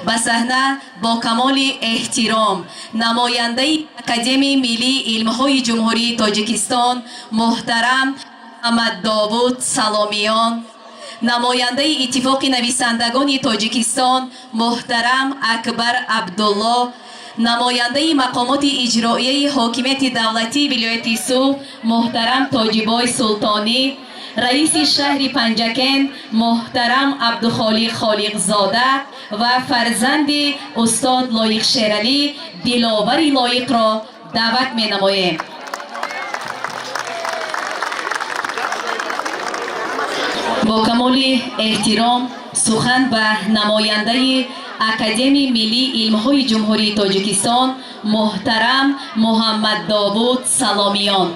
Ба саҳна бо камоли эҳтиром намояндаи Академияи миллии илмҳои Ҷумҳурии Тоҷикистон муҳтарам Муҳаммаддовуд Саломиён, намояндаи Иттифоқи нависандагони Тоҷикистон муҳтарам Акбар Абдулло, намояндаи мақомоти иҷроияи ҳокимияти давлатии вилояти Суғд муҳтарам Тоҷибой Султонӣ, раиси шаҳри Панҷакент муҳтарам Абдухолиқ Холиқзода ва фарзанди устод Лоиқ Шералӣ Диловари Лоиқро даъват менамоем. Бо камоли эҳтиром сухан ба намояндаи Академияи миллии илмҳои Ҷумҳурии Тоҷикистон муҳтарам Муҳаммаддовуд Саломиён.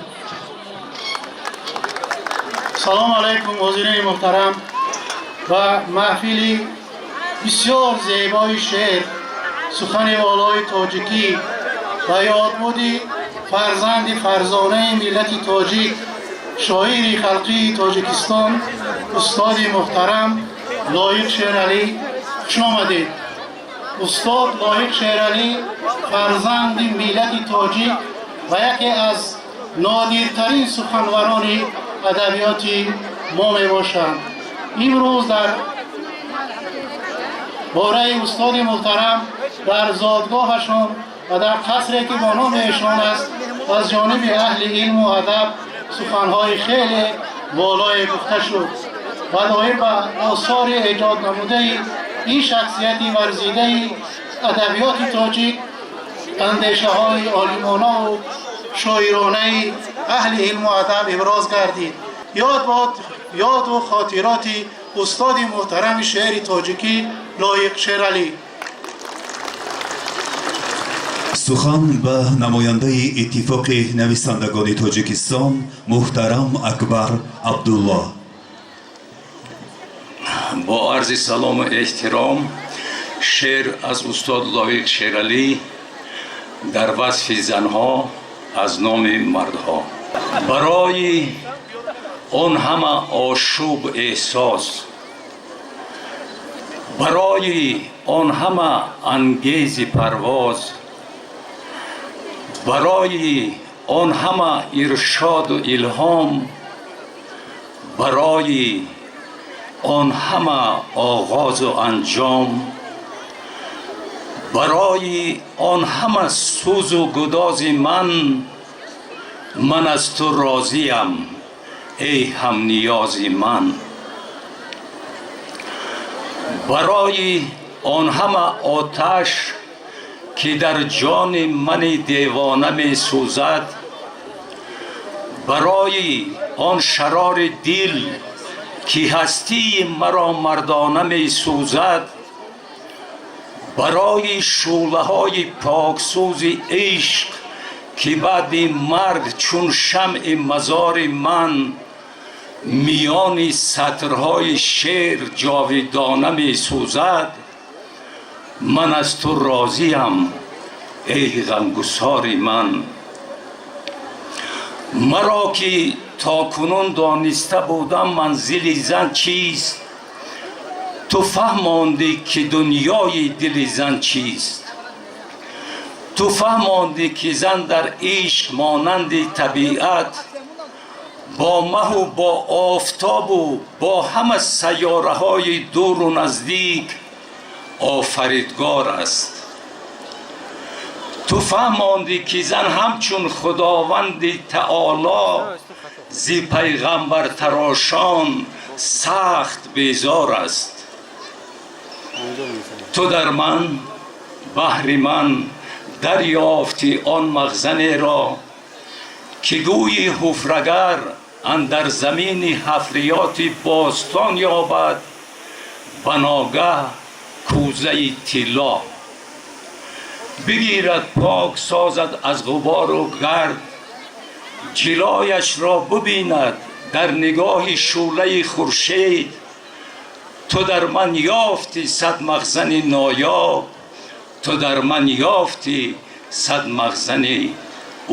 Салом алайкум, ҳозирини муҳтарам ва маҳфили бисёр зебои шеър, сухани волои тоҷикӣ ва ёдбуди фарзанди фарзонаи миллати тоҷик, шоири халқии Тоҷикистон, устоди муҳтарам Лоиқ Шералӣ. Хуш омадед. Устод Лоиқ Шералӣ фарзанди миллати тоҷик ва яке аз нодиртарин суханварони адабиёти мо мебошанд. Имрӯз дар бораи устоди муҳтарам дар зодгоҳашон ва дар қасре, ки бо номи эшон аст, аз ҷониби аҳли илму адаб суханҳои хеле волое гуфта шуд ва доир ба осори эҷод намудаи ин шахсияти варзидаи адабиёти тоҷик андешаҳои олимонаву шоиронаи аҳли илму адаб иброз гардид. Ёд бод ёду хотироти устоди муҳтарами шеъри тоҷикӣ Лоиқ Шералӣ. Сухан ба намояндаи Иттифоқи нависандагони Тоҷикистон муҳтарам Акбар Абдулло. Бо арзи салому эҳтиром, шеър аз устод Лоиқ Шералӣ дар васфи занҳо аз номи мардҳо. Барои он ҳама ошӯб эҳсос, барои он ҳама ангези парвоз, барои он ҳама иршоду илҳом, барои он ҳама оғозу анҷом, барои он ҳама сӯзу гудози ман, ман аз ту розиям, эй ҳамниёзи ман. Барои он ҳама оташ, ки дар ҷони мани девона месӯзад, барои он шарори дил, ки ҳастии маро мардона месӯзад, барои шӯълаҳои поксӯзи ишқ, ки баъди марг чун шамъи мазори ман миёни сатрҳои шеър ҷовидона месӯзад, ман аз ту розиям, эй ғамгусори ман. Маро ки то кунун дониста будам манзили зан чист, ту фаҳмондӣ, ки дунёи дили зан чист. Ту фаҳмондӣ, ки зан дар ишқ монанди табиат бо маҳу бо офтобу бо ҳама сайёраҳои дуру наздик офаридгор аст. Ту фаҳмондӣ, ки зан ҳамчун Худованди таоло зи пайғамбартарошон сахт безор аст. Ту дар ман баҳри ман дарёфтӣ он мағзанеро, ки гӯйи ҳуфрагар андар замини ҳафриёти бостон ёбад ба ногаҳ кӯзаи тилло, бигирад, пок созад аз ғубору гард, ҷилояшро бубинад дар нигоҳи шӯълаи хуршед. Ту дар ман ёфтӣ сад мағзани ноёб, ту дар ман ёфтӣ сад мағзани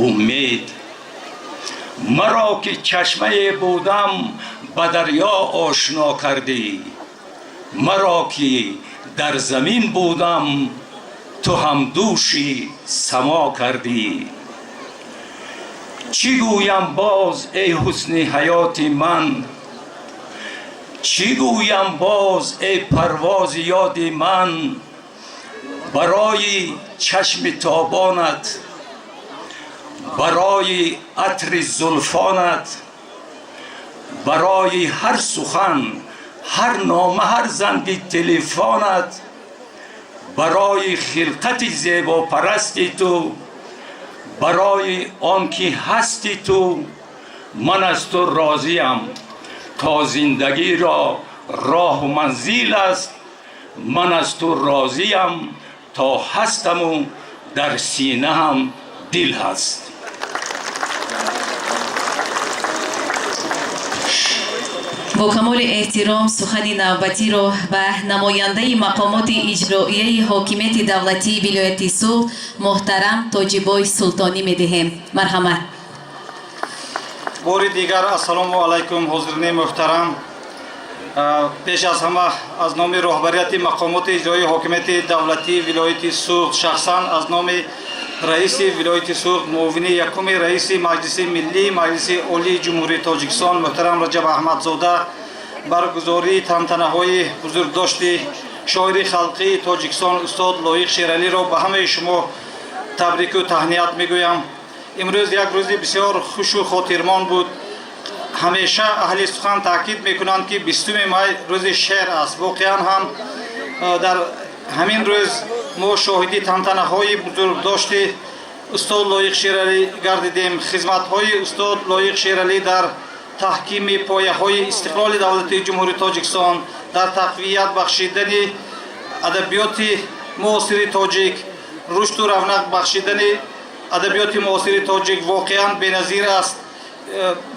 умед. Маро ки чашмае будам, ба дарё ошно кардӣ, маро ки Дар замин будам, ту ҳамдӯши само кардӣ. Чӣ гӯям боз, эй ҳусни ҳаёти ман? Чӣ гӯям боз, эй парвози ёди ман? Барои чашми тобонат, барои атри зулфонат, барои ҳар сухан, ҳар нома, ҳар занги телефонат, барои хилқати зебопарасти ту, барои он ки ҳасти ту, ман аз ту розиям то зиндагиро роҳу манзил аст. Ман аз ту розиям то ҳастаму дар синаам дил ҳаст. Бо камоли эҳтиром сухани навбатиро ба намояндаи мақомоти иҷроияи ҳокимияти давлатии вилояти Суғд муҳтарам Тоҷибой Султонӣ медиҳем. Марҳамат. Бори дигар ассалому алайкум, ҳозирини муҳтарам. Пеш аз ҳама аз номи роҳбарияти мақомоти иҷроии ҳокимияти давлатии вилояти Суғд, шахсан аз номи раиси вилояти Суғд, муовини якуми раиси Маҷлиси Миллии Маҷлиси Олии Ҷумҳурии Тоҷикистон муҳтарам Раҷаб Аҳмадзода, баргузории тантанаҳои бузургдошти шоири халқии Тоҷикистон устод Лоиқ Шералиро ба ҳамаи шумо табрику таҳният мегӯям. Имрӯз як рӯзи бисёр хушу хотирмон буд. Ҳамеша аҳли сухан таъкид мекунанд, ки 20 май рӯзи шеър аст. Воқеан ҳам дар ҳамин рӯз мо шоҳиди тантанаҳои бузургдошти устод Лоиқ Шералӣ гардидем. Хизматҳои устод Лоиқ Шералӣ дар таҳкими пояҳои истиқлоли давлатии Ҷумҳурии Тоҷикистон, дар тақвият бахшидани адабиёти муосири тоҷик, рушду равнақ бахшидани адабиёти муосири тоҷик воқеан беназир аст.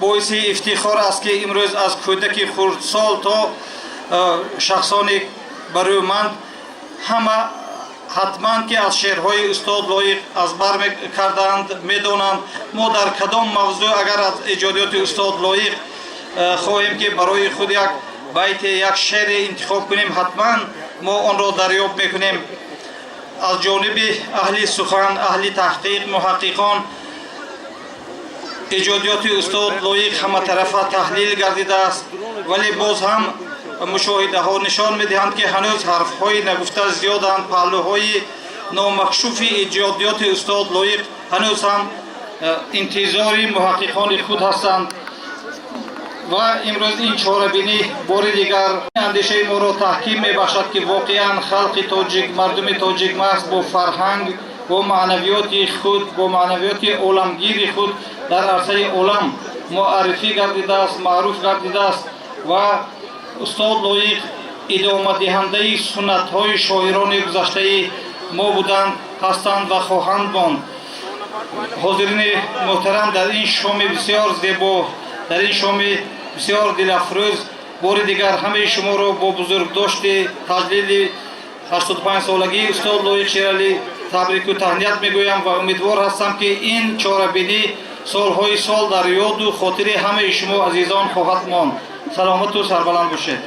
Боиси ифтихор аст, ки имрӯз аз кӯдаки хурдсол то шахсони барӯманд ҳама ҳатман ки аз шеърҳои устод Лоиқ аз бар кардаанд, медонанд. Мо дар кадом мавзӯъ агар аз эҷодиёти устод Лоиқ хоҳем, ки барои худ як байте, як шеъре интихоб кунем, ҳатман мо онро дарёб мекунем. Аз ҷониби аҳли сухан, аҳли таҳқиқ, муҳаққиқон эҷодиёти устод Лоиқ ҳаматарафа таҳлил гардидааст, вале боз ҳам мушоҳидаҳо нишон медиҳанд, ки ҳанӯз ҳарфҳои нагуфта зиёданд. Паҳлӯҳои номакшуфи эҷодиёти устод Лоиқ ҳанӯз ҳам интизори муҳаққиқони худ ҳастанд ва имрӯз ин чорабинӣ бори дигар андешаи моро таҳким мебахшад, ки воқеан халқи тоҷик, мардуми тоҷик маҳз бо фарҳанг, бо маънавиёти худ, бо маънавиёти оламгири худ дар арсаи олам муаррифӣ гардидааст, маъруф гардидааст ва устод Лоиқ идомадиҳандаи суннатҳои шоирони гузаштаи мо буданд, ҳастанд ва хоҳанд монд. Ҳозирини муҳтарам, дар ин шоми бисёр зебо, дар ин шоми бисёр дилафрӯз бори дигар ҳамаи шуморо бо бузургдошти таҷлили 85-солагии устод Лоиқ Шералӣ табрику таҳният мегӯям ва умедвор ҳастам, ки ин чорабинӣ солҳои сол дар ёду хотири ҳамаи шумо азизон хоҳад монд. Саломату сарбаланд бошед.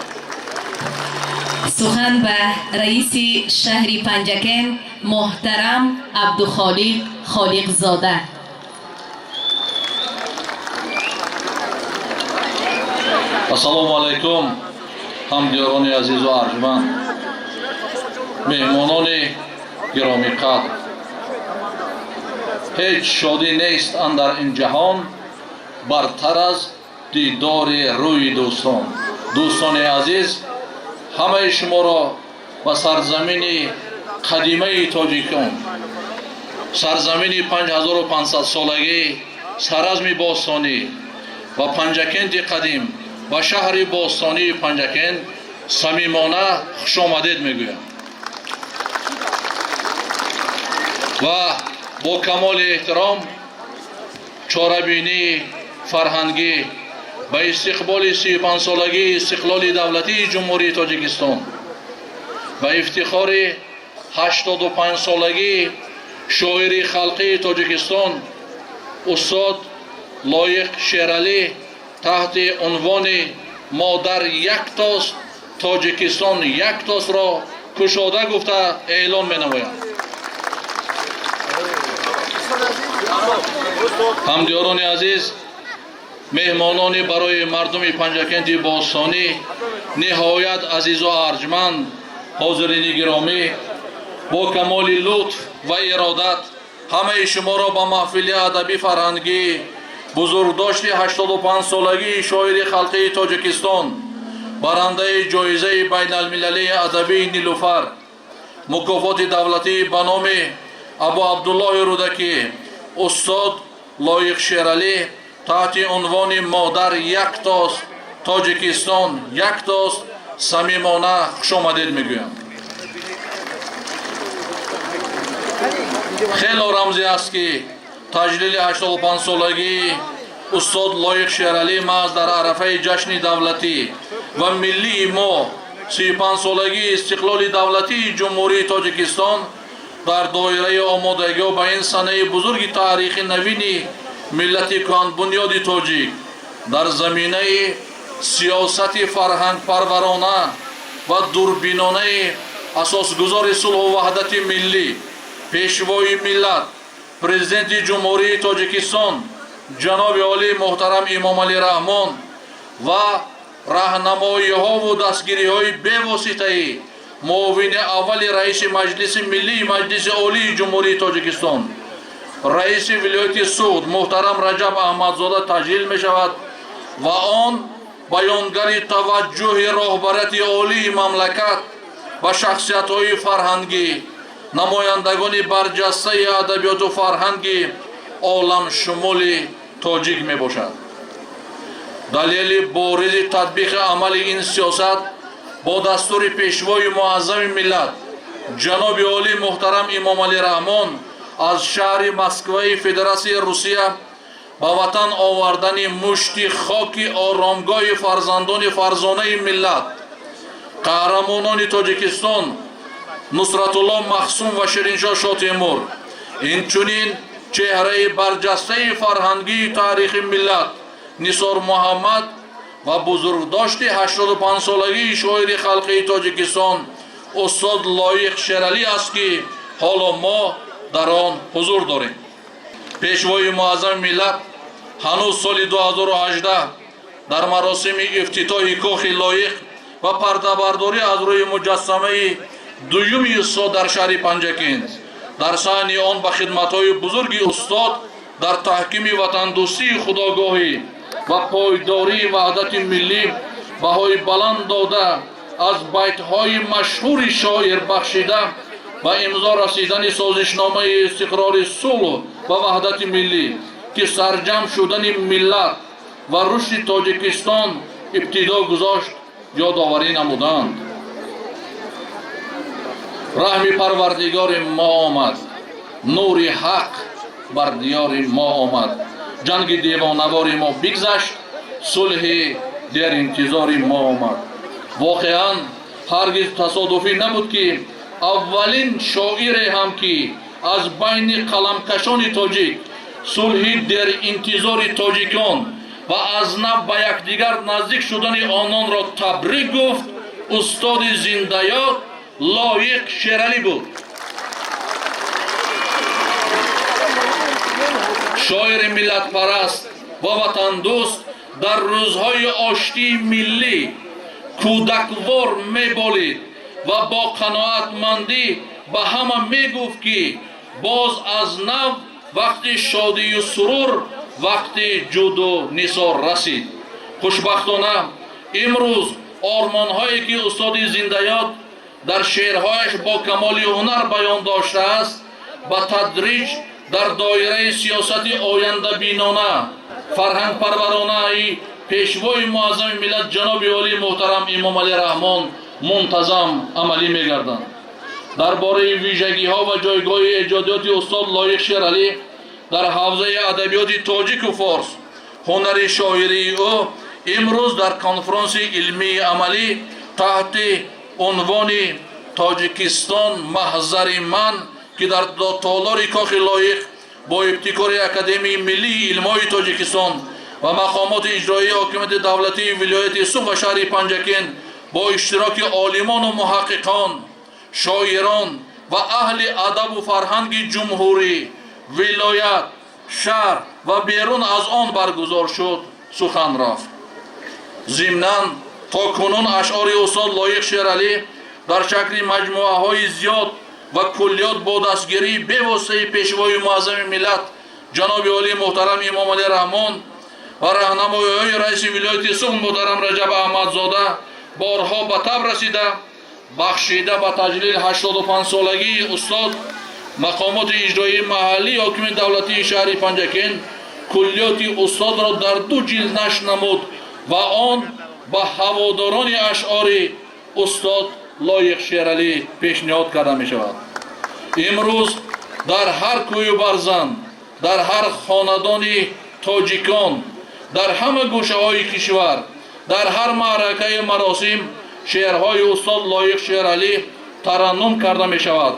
Сухан ба раиси шаҳри Панҷакент муҳтарам Абдухолиқ Холиқзода. Ассалому алайкум, ҳамдиёрони азизу арҷманд, меҳмонони гиромиқадр. Ҳеҷ шодӣ нест андар ин ҷаҳон бартар аз дидори рӯи дӯстон. Дӯстони азиз, ҳамаи шуморо ба сарзамини қадимаи тоҷикон, сарзамини 5500-солагӣ, саразми бостонӣ ва Панҷакенти қадим ва шаҳри бостонии Панҷакент самимона хушомадед мегӯям ва бо камоли эҳтиром чорабинии фарҳангӣ ба истиқболи 35-солагии истиқлоли давлатии Ҷумҳурии Тоҷикистон ба ифтихори 85-солагии шоири халқии Тоҷикистон устод Лоиқ Шералӣ таҳти унвони «Модар яктост, Тоҷикистон яктостро» Кушода гуфта эълон менамоям. Ҳамдиёрони азиз, меҳмонони барои мардуми Панҷакенти бостонӣ ниҳоят азизу арҷманд, ҳозирини гиромӣ, бо камоли лутф ва иродат ҳамаи шуморо ба маҳфили адабӣ фарҳангӣ бузургдошти 85-солагии шоири халқии Тоҷикистон, барандаи ҷоизаи байналмилалии адабии Нилуфар, мукофоти давлатӣ ба номи Абу Абдуллоҳи Рӯдакӣ, устод Лоиқ Шералӣ таҳти унвони «Модар яктост, Тоҷикистон яктост» самимона хушомадед мегӯям. Хело рамзе аст, ки таҷлили 85-солагии устод Лоиқ Шералӣ маҳз дар арафаи ҷашни давлатӣ ва миллии мо, 35-солагии истиқлоли давлатии Ҷумҳурии Тоҷикистон, дар доираи омодагиҳо ба ин санаи бузурги таърихи навини миллати кӯҳанбунёди тоҷик дар заминаи сиёсати фарҳангпарварона ва дурбинонаи асосгузори сулҳу ваҳдати миллӣ, пешвои миллат, Президенти Ҷумҳурии Тоҷикистон ҷаноби олӣ муҳтарам Эмомалӣ Раҳмон ва раҳнамоиҳову дастгириҳои бевоситаи муовини аввали раиси Маҷлиси Миллии Маҷлиси Олии Ҷумҳурии Тоҷикистон, раиси вилояти Суғд муҳтарам Раҷаб Аҳмадзода таҷлил мешавад ва он баёнгари таваҷҷӯҳи роҳбарияти олии мамлакат ба шахсиятҳои фарҳангӣ, намояндагони барҷастаи адабиёту фарҳанги оламшумули тоҷик мебошад. Далели боризи татбиқи амали ин сиёсат бо дастури пешвои муаззами миллат ҷаноби олӣ муҳтарам Эмомалӣ Раҳмон аз шаҳри Москваи Федератсияи Русия ба ватан овардани мушти хоки оромгоҳи фарзандони фарзонаи миллат, қаҳрамонони Тоҷикистон Нусратулло Махсум ва Шириншоҳ Шотемур, инчунин чеҳраи барҷастаи фарҳангии таърихи миллат Нисор Муҳаммад ва бузургдошти 85-солагии шоири халқии Тоҷикистон устод Лоиқ Шералӣ аст, ки ҳоло мо дар он ҳузур дорем. Пешвои муаззами миллат ҳанӯз соли 2018 дар маросими ифтитоҳи кохи Лоиқ ва пардабардорӣ аз рӯи муҷассамаи дуюми устод дар шаҳри Панҷакент дар саҳни он ба хидматҳои бузурги устод дар таҳкими ватандӯстии худогоҳӣ ва пойдории ваҳдати миллӣ баҳои баланд дода, аз байтҳои машҳури шоир бахшида ба имзо расидани созишномаи истиқрори сулҳ ва ваҳдати миллӣ, ки сарҷамъ шудани миллат ва рушди Тоҷикистон ибтидо гузошт, ёдоварӣ намуданд. Раҳми Парвардигори мо омад, нури ҳақ бар диёри мо омад, ҷанги девонавори мо бигзашт, сулҳи деринтизори мо омад. Воқеан, ҳаргиз тасодуфӣ набуд, ки аввалин шоире ҳам, ки аз байни қаламкашони тоҷик сулҳи деринтизори тоҷикон ва аз нав ба якдигар наздик шудани ононро табрик гуфт, устоди зиндаёд Лоиқ Шералӣ буд. Шоири миллатпараст ва ватандӯст дар рӯзҳои оштии миллӣ кӯдаквор меболид ва бо қаноатмандӣ ба ҳама мегуфт, ки боз аз нав вақти шодию сурур, вақти ҷуду нисор расид. Хушбахтона, имрӯз ормонҳое, ки устоди зиндаёд дар шеърҳояш бо камоли ҳунар баён доштааст, ба тадриҷ дар доираи сиёсати ояндабинона, фарҳангпарваронаи пешвои муаззами миллат ҷаноби олӣ муҳтарам Эмомалӣ Раҳмон мунтазам амалӣ мегарданд. Дар бораи вижагиҳо ва ҷойгоҳи эҷодиёти устод Лоиқ Шералӣ дар ҳавзаи адабиёти тоҷику форс, ҳунари шоирии ӯ имрӯз дар конфронси илмии амалӣ таҳти унвони «Тоҷикистон маҳзари ман», ки дар толори кохи Лоиқ бо ибтикори Академияи миллии илмҳои Тоҷикистон ва мақомоти иҷроии ҳокимияти давлатии вилояти Суғд ва шаҳри Панҷакент бо иштироки олимону муҳаққиқон, Шоирон ва аҳли адабу фарҳанги ҷумҳурӣ, вилоят, шаҳр ва берун аз он баргузор шуд, сухан рафт. Зимнан, то кунун ашъори устод Лоиқ Шералӣ дар шакли маҷмӯаҳои зиёд ва куллиёт бо дастгирии бевоситаи Пешвои муаззами миллат, ҷаноби олии муҳтарам Эмомалӣ Раҳмон ва раҳнамоиҳои раиси вилояти Суғд муҳтарам Раҷаб Аҳмадзода борҳо ба таб расида, бахшида ба таҷлили 85-солагии устод, мақомоти иҷроии маҳаллии ҳокимияти давлатии шаҳри Панҷакент куллиёти устодро дар ду ҷилд нашр намуд ва он ба ҳаводорони ашъори устод Лоиқ Шералӣ пешниҳод карда мешавад. Имрӯз дар ҳар кӯю барзан, дар ҳар хонадони тоҷикон, дар ҳама гӯшаҳои кишвар, дар ҳар маъракаи маросим шеърҳои устод Лоиқ Шералӣ тараннум карда мешавад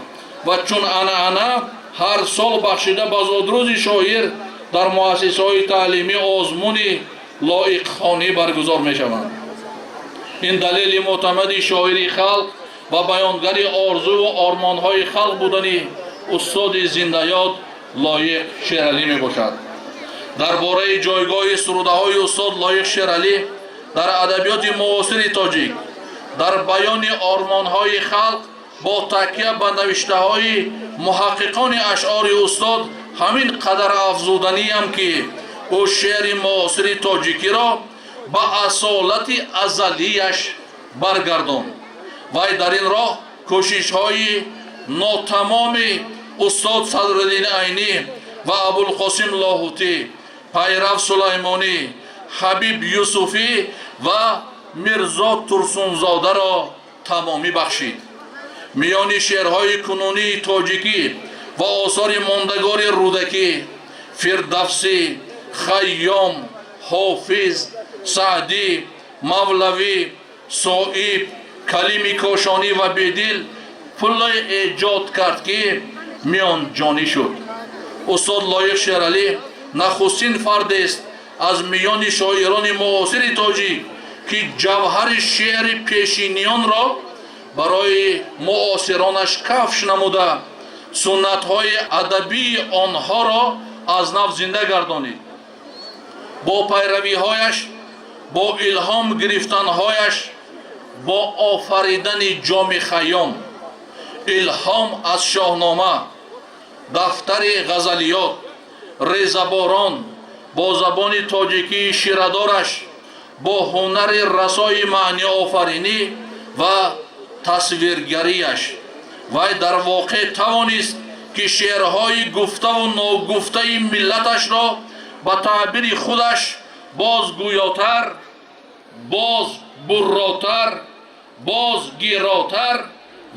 ва чун анъана ҳар сол бахшида ба зодрӯзи шоир дар муассисаҳои таълимӣ озмуни лоиқхонӣ баргузор мешаванд. Ин далели мӯътамади шоири халқ ва баёнгари орзуву ормонҳои халқ будани устоди зиндаёд Лоиқ Шералӣ мебошад. Дар бораи ҷойгоҳи сурудаҳои устод Лоиқ Шералӣ дар адабиёти муосири тоҷик, дар баёни ормонҳои халқ бо такя ба навиштаҳои муҳаққиқони ашъори устод ҳамин қадар афзуданиям, ки ӯ шеъри муосири тоҷикиро ба асолати азалияш баргардонд. Вай дар ин роҳ кӯшишҳои нотамоми устод Садриддини Айнӣ ва Абулқосим Лоҳутӣ, Пайрав Сулаймонӣ, Ҳабиб Юсуфӣ ва Мирзо Турсунзодаро тамомӣ бахшид. Миёни шеърҳои кунунии тоҷикӣ ва осори мондагори Рӯдакӣ, Фирдавсӣ, Хайём, Ҳофиз, Саъдӣ, Мавлавӣ, Соиб, Калими Кошонӣ ва Бедил пуле эҷод кард, ки миёнҷонӣ шуд. Устод Лоиқ Шералӣ нахустин фардест аз миёни шоирони муосири тоҷик, ки ҷавҳари шеъри пешиниёнро барои муосиронаш кафш намуда, суннатҳои адабии онҳоро аз нав зинда гардонид. Бо пайравиҳояш, бо илҳом гирифтанҳояш, бо офаридани Ҷоми Хайём, илҳом аз Шоҳнома, дафтари ғазалиёт, Резаборон, бо забони тоҷикии ширадораш, бо ҳунари расои маъниофаринӣ ва тасвиргарияш вай дар воқеъ тавонист, ки шеърҳои гуфтаву ногуфтаи миллаташро ба таъбири худаш боз гӯётар, боз бурротар, боз гиротар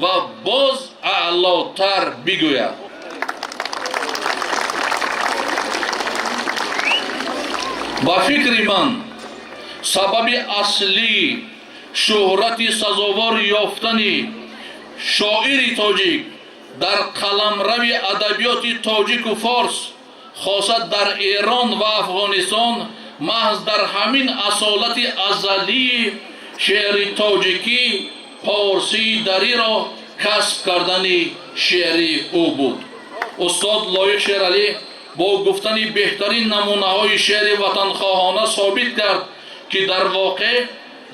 ва боз аълотар бигӯяд. Ба фикри ман, сабаби аслии шӯҳрати сазовор ёфтани шоири тоҷик дар қаламрави адабиёти тоҷику форс, хоса дар Эрон ва Афғонистон, маҳз дар ҳамин асолати азалии шеъри тоҷикӣ, порсии дариро касб кардани шеъри ӯ буд. Устод Лоиқ Шералӣ бо гуфтани беҳтарин намунаҳои шеъри ватанхоҳона собит кард, ки дар воқеъ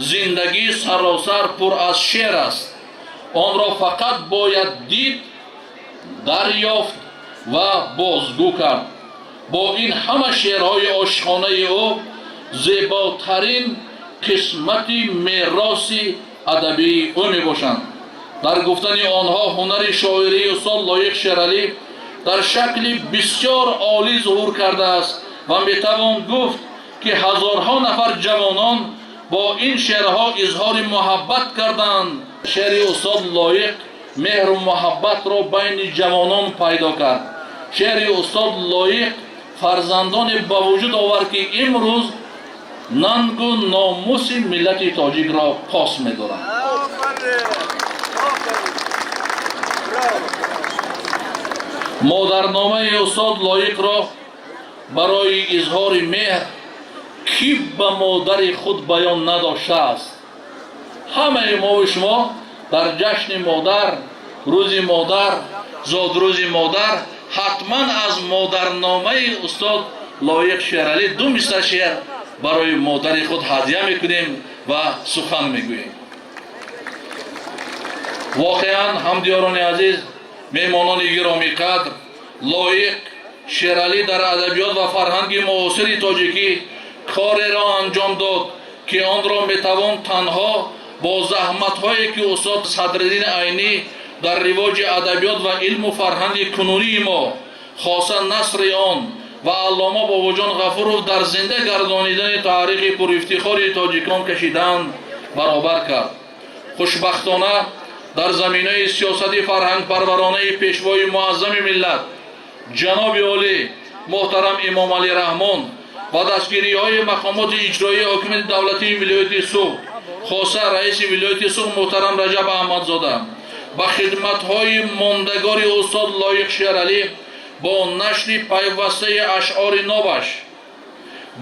зиндагӣ саросар пур аз шеър аст. Онро фақат бояд дид, дарёфт ва бозгӯ кард. Бо ин ҳама, шеърҳои ошиқонаи ӯ зеботарин қисмати мероси адабии ӯ мебошанд. Дар гуфтани онҳо ҳунари шоирии устод Лоиқ Шералӣ дар шакли бисёр олӣ зуҳур кардааст ва метавон гуфт, ки ҳазорҳо нафар ҷавонон бо ин шеърҳо изҳори муҳаббат карданд. Шеъри устод Лоиқ меҳру муҳаббатро байни ҷавонон пайдо кард. Шеъри устод Лоиқ фарзандоне ба вуҷуд овард, ки имрӯз нангу номуси миллати тоҷикро пос медоранд. Модарномаи устод Лоиқро барои изҳори меҳр кӣ ба модари худ баён надоштааст? Ҳамаи мову шумо дар ҷашни модар Рӯзи модар, зодрӯзи модар, ҳатман аз модарномаи устод Лоиқ Шералӣ ду мисра шеър барои модари худ ҳадя мекунем ва сухан мегӯем. Воқеан, ҳамдиёрони азиз, меҳмонони гиромиқадр, Лоиқ Шералӣ дар адабиёт ва фарҳанги муосири тоҷикӣ кореро анҷом дод, ки онро метавон танҳо бо заҳматҳое, ки устод Садриддин Айнӣ дар ривоҷи адабиёт ва илму фарҳанги кунунии мо, хоса насри он, ва аллома Бобоҷон Ғафуров дар зинда гардонидани таърихи пурифтихори тоҷикон кашиданд, баробар кард. Хушбахтона, дар заминаи сиёсати фарҳангпарваронаи Пешвои муаззами миллат, ҷаноби олӣ муҳтарам Эмомалӣ Раҳмон, ва дастгириҳои мақомоти иҷроии ҳокимияти давлатии вилояти Суғд, хоса раиси вилояти Суғд муҳтарам Раҷаб Аҳмадзода, ба хидматҳои мондагори устод Лоиқ Шералӣ бо нашри пайвастаи ашъори нобаш,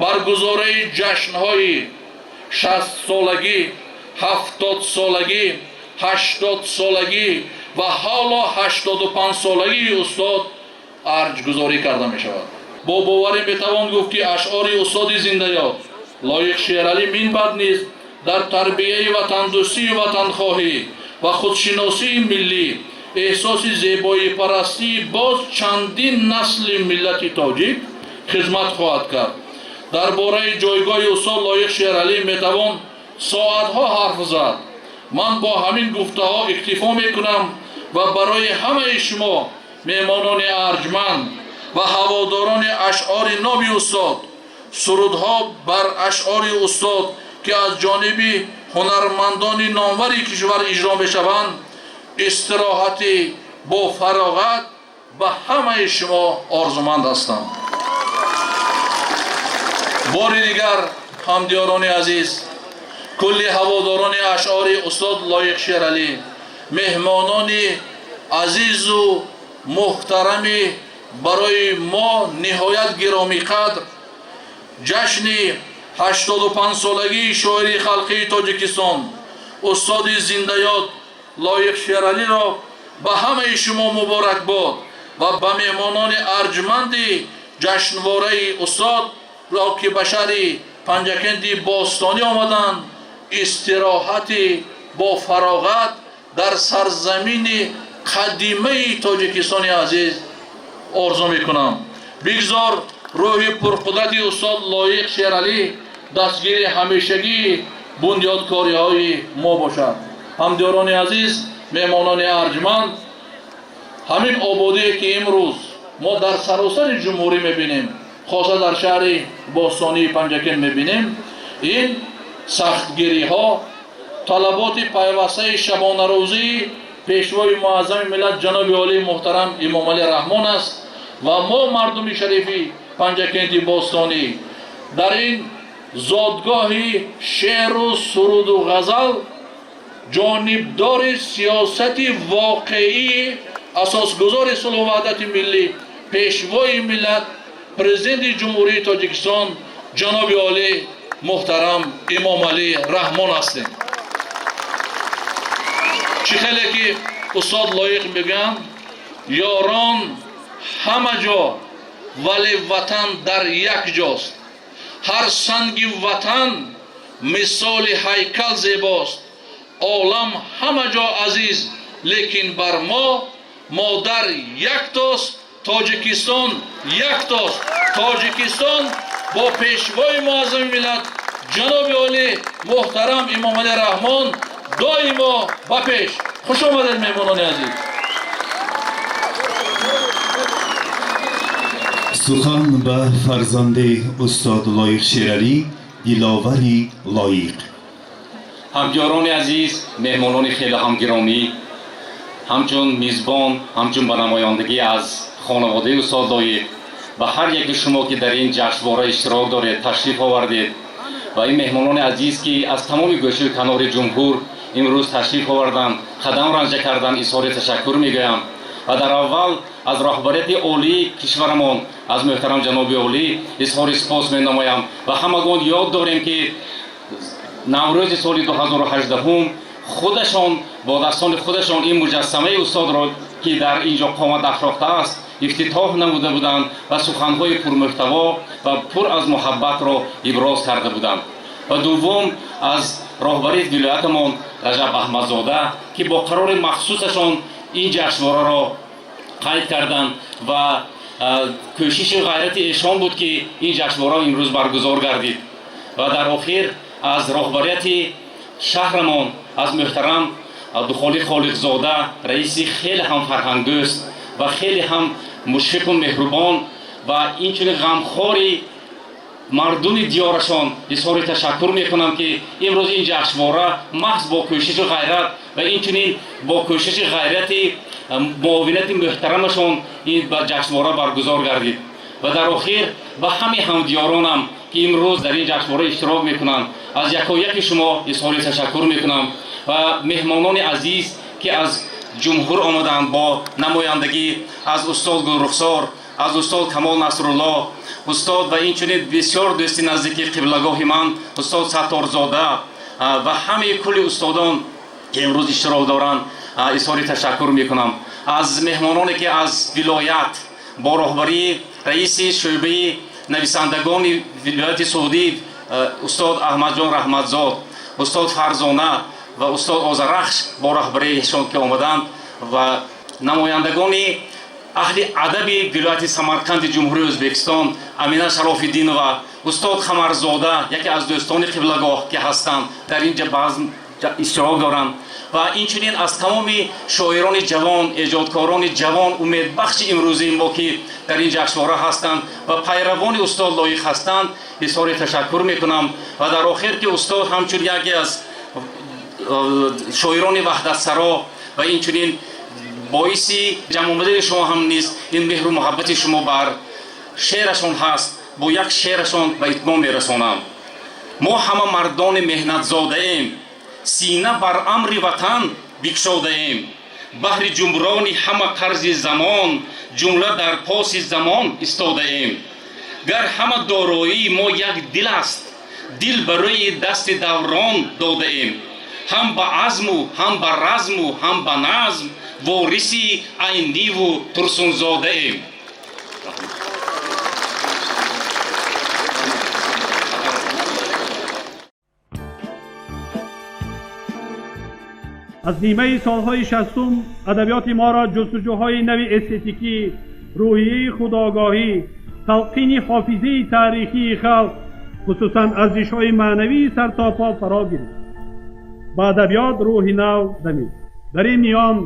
баргузории ҷашнҳои 60-солагӣ, 70-солагӣ, 80-солагӣ ва ҳоло 85-солагии устод арҷгузорӣ карда мешавад. Бо боварӣ метавон гуфт, ки ашъори устоди зиндаёд Лоиқ Шералӣ минбаъд низ дар тарбияи ватандӯстию ватанхоҳӣ ва худшиносии миллӣ, эҳсоси зебоипарастии боз чандин насли миллати тоҷик хизмат хоҳад кард. Дар бораи ҷойгоҳи устод Лоиқ Шералӣ метавон соатҳо ҳарф зад. Ман бо ҳамин гуфтаҳо иктифо мекунам ва барои ҳамаи шумо, меҳмонони арҷманд ва ҳаводорони ашъори ноби устод, сурудҳо бар ашъори устод, ки аз ҷониби ҳунармандони номвари кишвар иҷро мешаванд, истироҳати бо фароғат ба ҳамаи шумо орзуманд ҳастам. Бори дигар, ҳамдиёрони азиз, кулли ҳаводорони ашъори устод Лоиқ Шералӣ, меҳмонони азизу муҳтарами барои мо ниҳоят гиромиқадр, ҷашни 85-солагии шоири халқии Тоҷикистон, устоди зиндаёд Лоиқ Шералиро ба ҳамаи шумо муборакбод ва ба меҳмонони арҷманди ҷашнвораи устодро, ки ба шаҳри Панҷакенти бостонӣ омаданд, истироҳати бо фароғат дар сарзамини қадимаи Тоҷикистони азиз орзу мекунам. Бигзор рӯҳи пурқудрати устод Лоиқ Шералӣ дастгири ҳамешагии бунёдкориҳои мо бошад. Ҳамдиёрони азиз, меҳмонони арҷманд, ҳамин ободие, ки имрӯз мо дар саросари ҷумҳурӣ мебинем, хоса дар шаҳри бостонии Панҷакент мебинем, ин сахтгириҳо, талаботи пайвастаи шабонарӯзии Пешвои муаззами миллат, ҷаноби олии муҳтарам Эмомалӣ Раҳмон аст ва мо, мардуми шарифи Панҷакенти бостонӣ, дар ин зодгоҳи шеъру суруду ғазал, ҷонибдори сиёсати воқеии асосгузори сулҳу ваҳдати миллӣ, Пешвои миллат, Президенти Ҷумҳурии Тоҷикистон, ҷаноби олӣ муҳтарам Эмомалӣ Раҳмон ҳастем. Чӣ хеле ки устод Лоиқ мегӯянд: «Ёрон ҳама ҷо, вале ватан дар як ҷост. Ҳар санги ватан мисоли ҳайкал зебост. Олам ҳама ҷо азиз, лекин бар мо модар яктост, Тоҷикистон яктост». Тоҷикистон бо Пешвои муаззами миллат, ҷаноби олӣ муҳтарам Эмомалӣ Раҳмон доимо ба пеш! Хуш омадед, меҳмонони азиз! Сухан ба фарзанди устод Лоиқ Шералӣ, Диловари Лоиқ. Ҳамдиёрони азиз, меҳмонони хеле ҳам гиромӣ, ҳамчун мизбон, ҳамчун ба намояндагӣ аз хонаводаи устод Лоиқ ба ҳар яки шумо, ки дар ин ҷашнвора иштирок доред, ташриф овардед, ва ин меҳмонони азиз, ки аз тамоми гӯшаю канори ҷумҳур имрӯз ташриф оварданд, қадам ранҷа карданд, изҳори ташаккур мегӯям. Ва дар аввал аз роҳбарияти олии кишварамон, аз муҳтарам ҷаноби олӣ изҳори сипос менамоям. Ва ҳамагон ёд дорем, ки Наврӯзи соли 2018 Худашон бо дастони худашон ин муҷассамаи устодро, ки дар ин ҷо қомат афрохтааст, ифтитоҳ намуда буданд ва суханҳои пурмуҳтаво ва пур аз муҳаббатро иброз карда буданд. Ва дуввум, аз роҳбарии вилоятамон Раҷаб Аҳмадзода, ки бо қарори махсусашон ин ҷашнвораро қайд карданд ва кӯшишу ғайрати эшон буд, ки ин ҷашнвора имрӯз баргузор гардид. Ва дар охир, аз роҳбарияти шаҳрамон, аз муҳтарам Абдухолиқ Холиқзода, раиси хеле ҳам фарҳангдӯст ва хеле ҳам мушфиқу меҳрубон ва инчунин ғамхори мардуми диёрашон изҳори ташаккур мекунам, ки имрӯз ин ҷашнвора маҳз бо кӯшишу ғайрат ва инчунин бо кӯшиши ғайрати муовинати муҳтарамашон ин ба ҷашнвора баргузор гардид. Ва дар охир, ба ҳамаи ҳамдиёронам, ки имрӯз дар ин ҷашнвора иштирок мекунанд, аз якояки шумо изҳори ташаккур мекунам ва меҳмонони азиз, ки аз ҷумҳур омаданд, бо намояндагӣ аз устод Гулрухсор, аз устод Камол Насрулло, устод ва инчунин бисёр дӯсти наздики қиблагоҳи ман устод Сатторзода ва ҳамаи кулли устодон, ки имрӯз иштирок доранд, изҳори ташаккур мекунам. Аз меҳмононе, ки аз вилоят бо роҳбарии раиси шӯъбаи нависандагони вилояти Суғдӣ устод Аҳмадҷон Раҳматзод, устод Фарзона ва устод Озарахш бо роҳбарии эшон ки омаданд ва намояндагони аҳли адаби вилояти Самарқанди Ҷумҳурии Ӯзбекистон, Амина Шарофиддинова, устод Хамарзода, яке аз дӯстони қиблагоҳ, ки ҳастанд, дар ин ҷа базм иштирок доранд, ва инчунин аз тамоми шоирони ҷавон, эҷодкорони ҷавон, умедбахши имрӯзии мо, ки дар ин ҷашнвора ҳастанд ва пайравони устод Лоиқ ҳастанд, изҳори ташаккур мекунам. Ва дар охир, ки устод ҳамчун яке аз шоирони ваҳдатсаро ва инчунин боиси ҷамъомадани шумо ҳам низ ин меҳру муҳаббати шумо бар шеърашон ҳаст, бо як шеърашон ба итмом мерасонам. Мо ҳама мардони меҳнатзодаем, сина бар амри ватан бикшодаем, баҳри ҷумрони ҳама қарзи замон ҷумла дар поси замон истодаем. Гар ҳама дороии мо як дил аст, дил ба рӯи дасти даврон додаем. Ҳам ба азму, ҳам ба разму, ҳам ба назм вориси Айниву Турсунзодаем. Аз нимаи солҳои 60-ум адабиёти моро ҷустуҷӯҳои нави эстетикӣ, рӯҳияи худогоҳӣ, талқини ҳофизаи таърихии халқ, хусусан арзишҳои маънавии сартопо фаро гирифт. Ба адабиёт рӯҳи нав дамид. Дар ин миён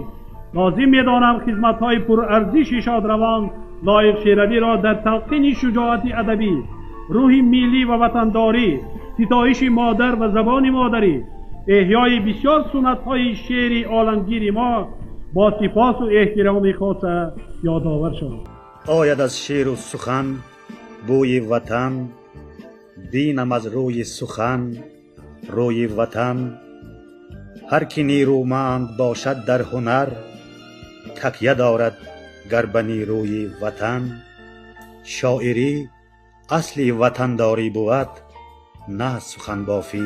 лозим медонам хизматҳои пурарзиши шодравон Лоиқ Шералиро дар талқини шуҷоати адабӣ, рӯҳи миллӣ ва ватандорӣ, ситоиши модар ва забони модарӣ, эҳёи бисёр суннатҳои шеъри оламгири мо бо сипосу эҳтироми хоса ёдовар шавад. Ояд аз шеъру сухан бӯи ватан, бинам аз рӯи сухан рӯи ватан. Ҳар ки нерӯманд бошад дар ҳунар, такя дорад гар ба нерӯи ватан. Шоирӣ асли ватандорӣ бувад, на суханбофӣ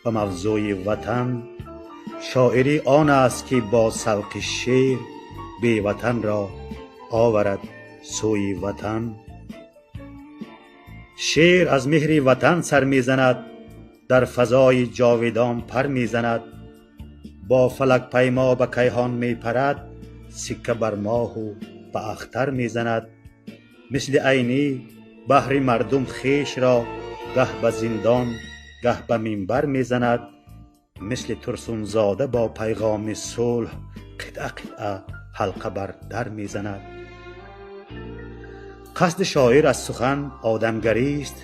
ба мавзӯи ватан. Шоирӣ он аст, ки бо савқи шеър беватанро оварад сӯи ватан. Шеър аз меҳри ватан сар мезанад, дар фазои ҷовидон пар мезанад, бо фалакпаймо ба кайҳон мепарад, сикка бар моҳу ба ахтар мезанад. Мисли Айнӣ баҳри мардум хешро гаҳ ба зиндон, гаҳ ба минбар мезанад. Мисли Турсунзода бо пайғоми сулҳ қитъа қитъа ҳалқа бар дар мезанад. Қасди шоир аз сухан одамгарист,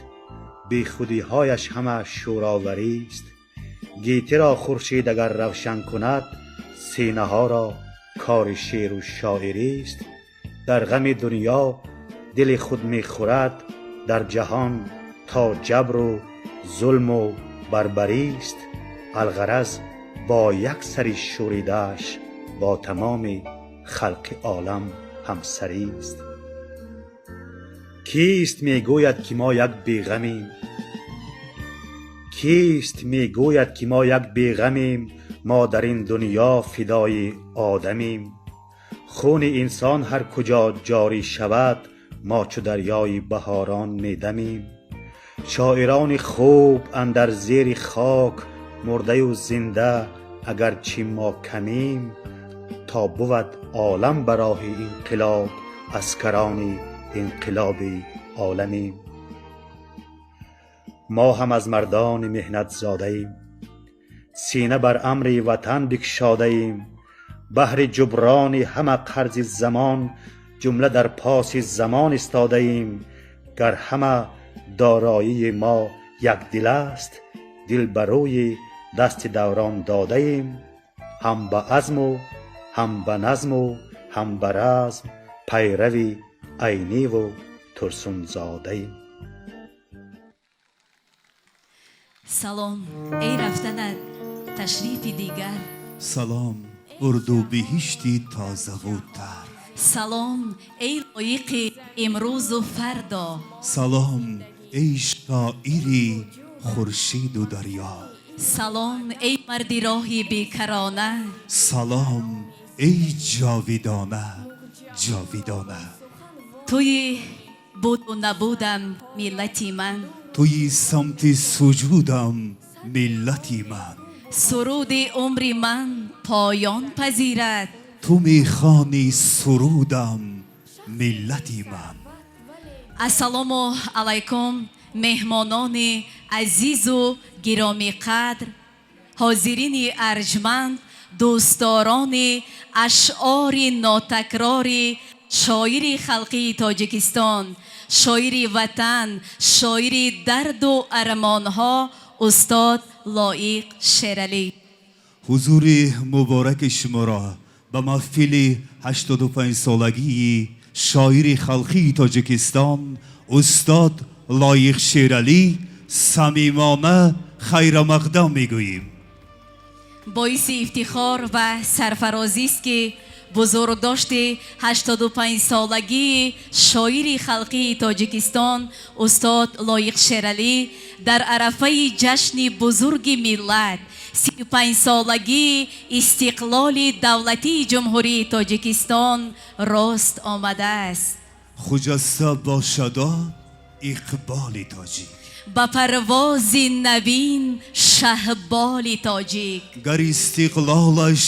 бехудиҳояш ҳама шӯроварист. Гетиро хуршед агар равшан кунад, синаҳоро кори шеъру шоирист. Дар ғами дунё дили худ мехӯрад, дар ҷаҳон то ҷабру зулму барбарист. Алғараз бо як сари шӯридааш бо тамоми халқи олам ҳамсарист. Кист мегӯяд, ки мо як беғамем? Кист мегӯяд, ки мо як беғамем? Мо дар ин дунё фидои одамем. Хуни инсон ҳар куҷо ҷорӣ шавад, мо чу дарёи баҳорон медамем. Шоирони хуб андар зери хок, мурдаю зинда агарчи мо камем, то бувад олам ба роҳи инқилоб, аскарони инқилоби оламем. Мо ҳам аз мардони меҳнатзодаем, сина бар амри ватан бикшодаем. Баҳри ҷуброни ҳама қарзи замон, ҷумла дар поси замон истодаем. Гар ҳама дороии мо якдил аст, дил ба рӯи дасти даврон додаем. Ҳам ба азму ҳам ба назму ҳам ба разм, пайрави Айниву Турсунзодаем. Салом эй рафтанат ташрифи дигар, Салом урдубиҳишти тозаву тар, Салом эй лоиқи имрӯзу фардо, Салом эй шоири хуршиду дарё, Салом эй марди роҳи бекарона, Салом эй ҷовидона ҷовидона. Туи буду набудам миллати ман, Туи самти суҷудам миллати ман, Суруди умри ман поён пазирад, Ту мехони сурудам миллати ман. Ассалому алайкум меҳмонони азизу гиромиқадр, ҳозирини арҷманд, дӯстдорони ашъори нотакрори шоири халқии Тоҷикистон, шоири ватан, шоири дарду армонҳо устод Лоиқ Шералӣ. Ҳузури мубораки шуморо ба маҳфили 85-солагии шоири халқии Тоҷикистон устод Лоиқ Шералӣ самимона хайрамақдам мегӯем. Боиси ифтихор ва сарфарозист, ки бузургдошти 85-солагии шоири халқии Тоҷикистон устод Лоиқ Шералӣ дар арафаи ҷашни бузурги миллат, 35-солагии истиқлоли давлатии Ҷумҳурии Тоҷикистон рост омадааст. Хуҷаста бошадо иқболи тоҷик, ба парвози навин шаҳболи тоҷик, гар истиқлолаш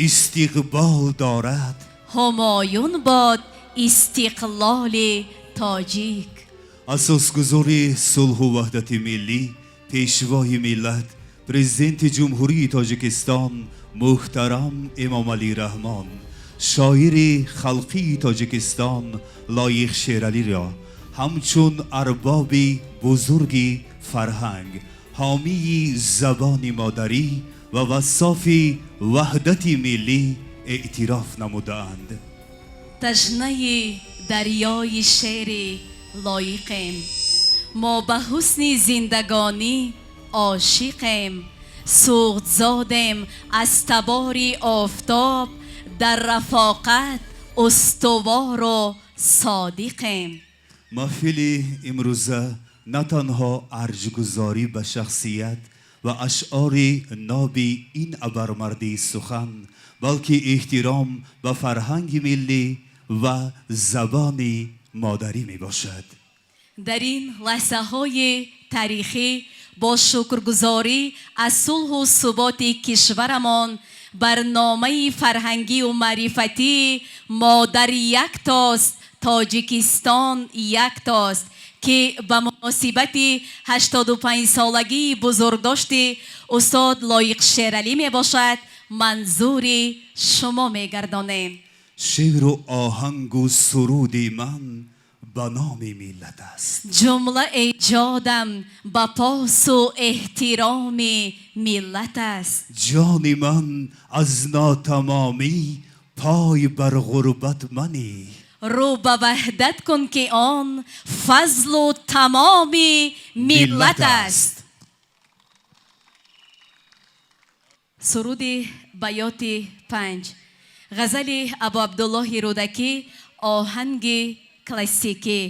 истиқбол дорад, ҳумоюн бод истиқлоли тоҷик. Асосгузори сулҳу ваҳдати миллӣ, пешвои миллат, президенти Ҷумҳурии Тоҷикистон муҳтарам Эмомалӣ Раҳмон шоири халқии Тоҷикистон Лоиқ Шералиро ҳамчун арбоби бузурги фарҳанг, ҳомии забони модарӣ ва вассофи ваҳдати миллӣ эътироф намудаанд. Ташнаи дарёи шеъри лоиқем, мо ба ҳусни зиндагонӣ ошиқем, сӯхтзодем аз табори офтоб, дар рафоқат устувору содиқем. Маҳфили имрӯза на танҳо арҷгузорӣ ба шахсият ва ашъори ноби ин абармарди сухан, балки эҳтиром ба фарҳанги миллӣ ва забони модарӣ мебошад. Дар ин лаҳзаҳои таърихӣ бо шукргузорӣ аз сулҳу суботи кишварамон, барномаи фарҳангию маърифатии «Модар яктост, Тоҷикистон яктост», ки ба муносибати 85-солагии бузургдошти устод Лоиқ Шералӣ мебошад, манзури шумо мегардонем. Шеъру оҳангу суруди ман ба номи миллат аст. Ҷумла эҷодам ба посу эҳтироми миллат аст. Ҷони ман аз нотамомӣ пой бар ғурбат манӣ. Рӯ ба ваҳдат кун, ки он фазлу тамоми миллат аст. Суруди Баёти панҷ, ғазали Абу Абдуллоҳи Рӯдакӣ, оҳанги классикӣ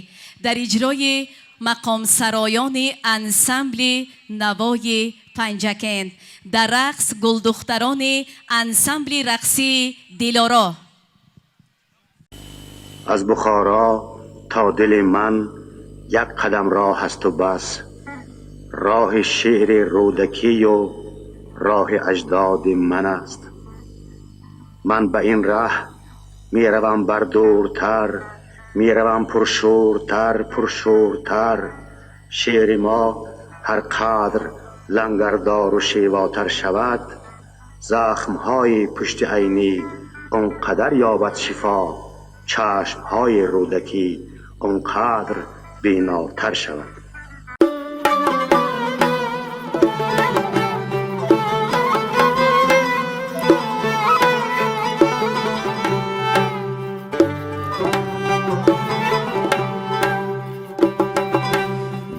дар иҷрои Мақомсароёни ансамбли Навои Панҷакент. Дар рақс гулдухтарони ансамбли рақсии Дилоро. Аз Бухоро то дили ман як қадам роҳ аст у бас, роҳи шеъри Рӯдакию роҳи аҷдоди ман аст. Ман ба ин раҳ меравам бар дуртар, меравам пуршӯртар, пуршӯртар. Шеъри мо ҳар қадр лангардору шевотар шавад, захмҳои пушти Айнӣ он қадар ёбад шифо, чашмҳои Рӯдакӣ он қадр бинотар шавад.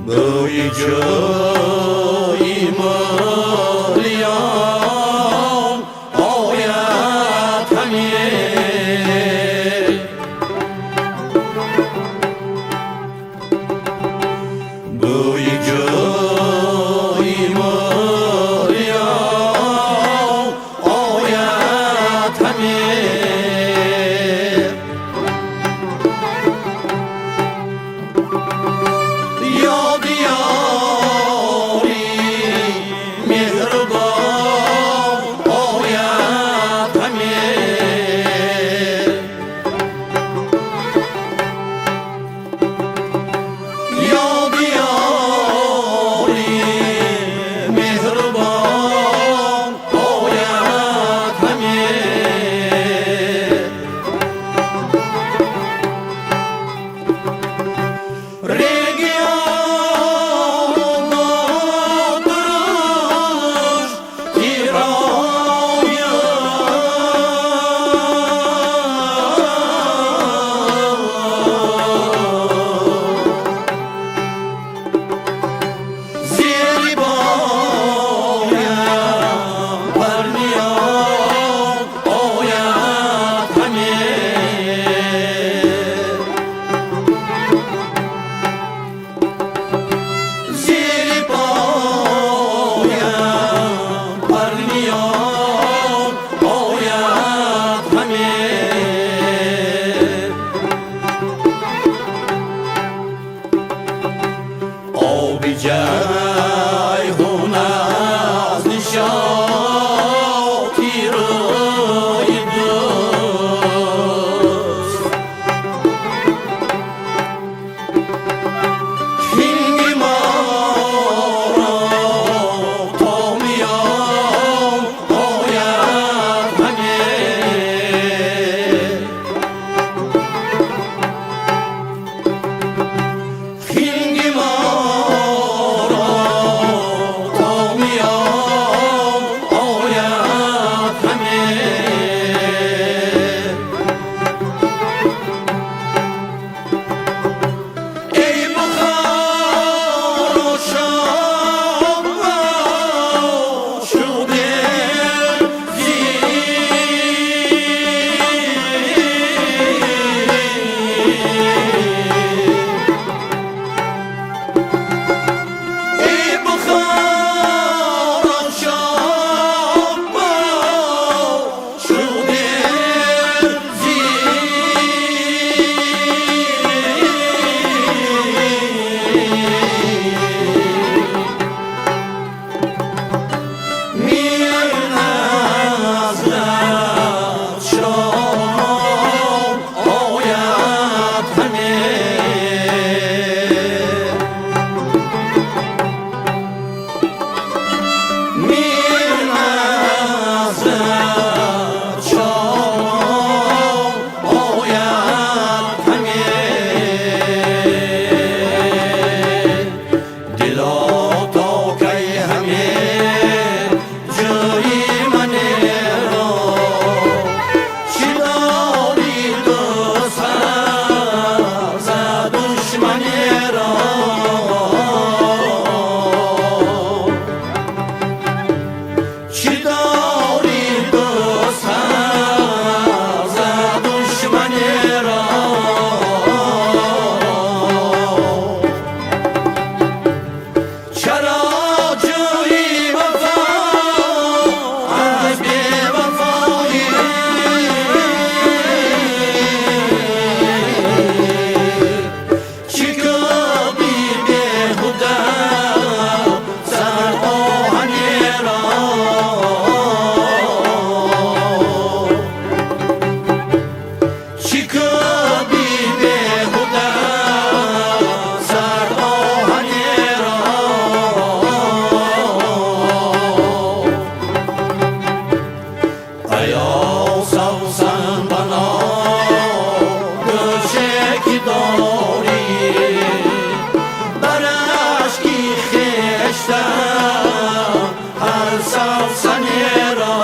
Бӯи ҷӯи Мӯлиён ояд ҳаме, бӯи ҷӯи Мӯлиён ояд ҳаме. Ёди ёри меҳрубон ояд ҳаме. Ёди ёри меҳрубон ояд ҳаме. Реги ободуруш тироя, зери боям парниён ояд ҳаме. Зери поям парниён ояд ҳаме. Оби Ҷайҳун аз нишоти рӯи дӯст, хинги моро то миён ояд ҳаме. Хинги моро то миён ояд ҳаме. Эй Бухоро, шод шуде Эй Бухоро, шод шуде. Мир назад шом ояд ҳаме. Мир назад шом ояд ҳаме. Дило, то кай ҳаме ҷӯи манеро? Чӣ дори дӯст за душманеро? Чӣ дори? Aya savsan bana döşek dori Bar aşkı xeşten her savsan era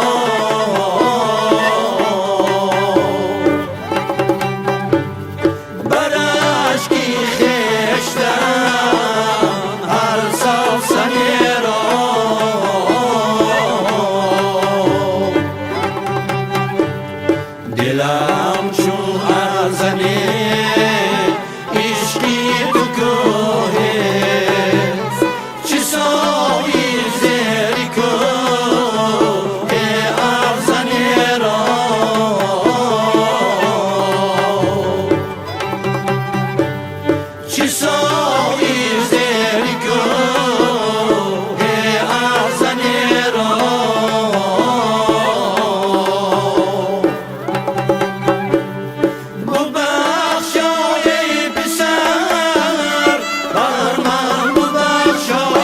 Bar aşkı xeşten her savsan era Dilam çun arzani işki tu kohe Çisoyi zeri kohe arzani ra Çisoyi zeri kohe arzani ra ببخشای پسر بر من ببخشای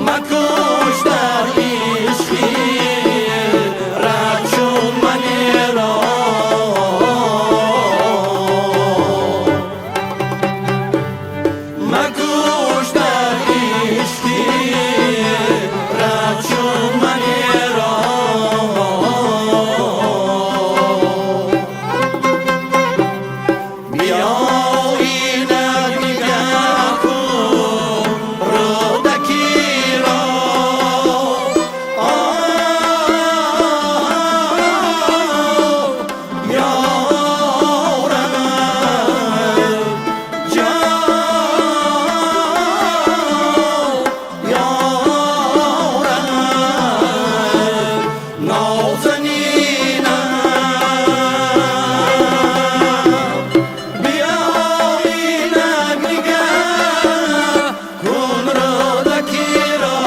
مکش در عشقی رد چون من را مکش در عشقی رد چون من را بیا اینک نگه کن رودکی را آه یارم جان یارم نازنینم بیا اینک نگه کن رودکی را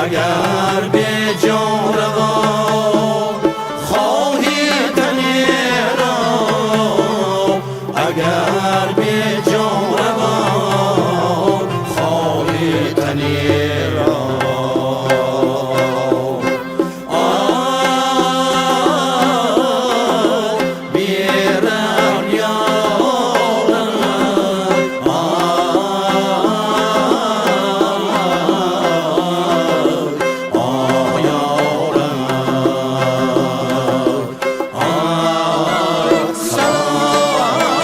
اگر به جان روان خواهی تن را اگر به جان روان خواهی تن را آه بیرم یارم آه یارم آه سلامتم.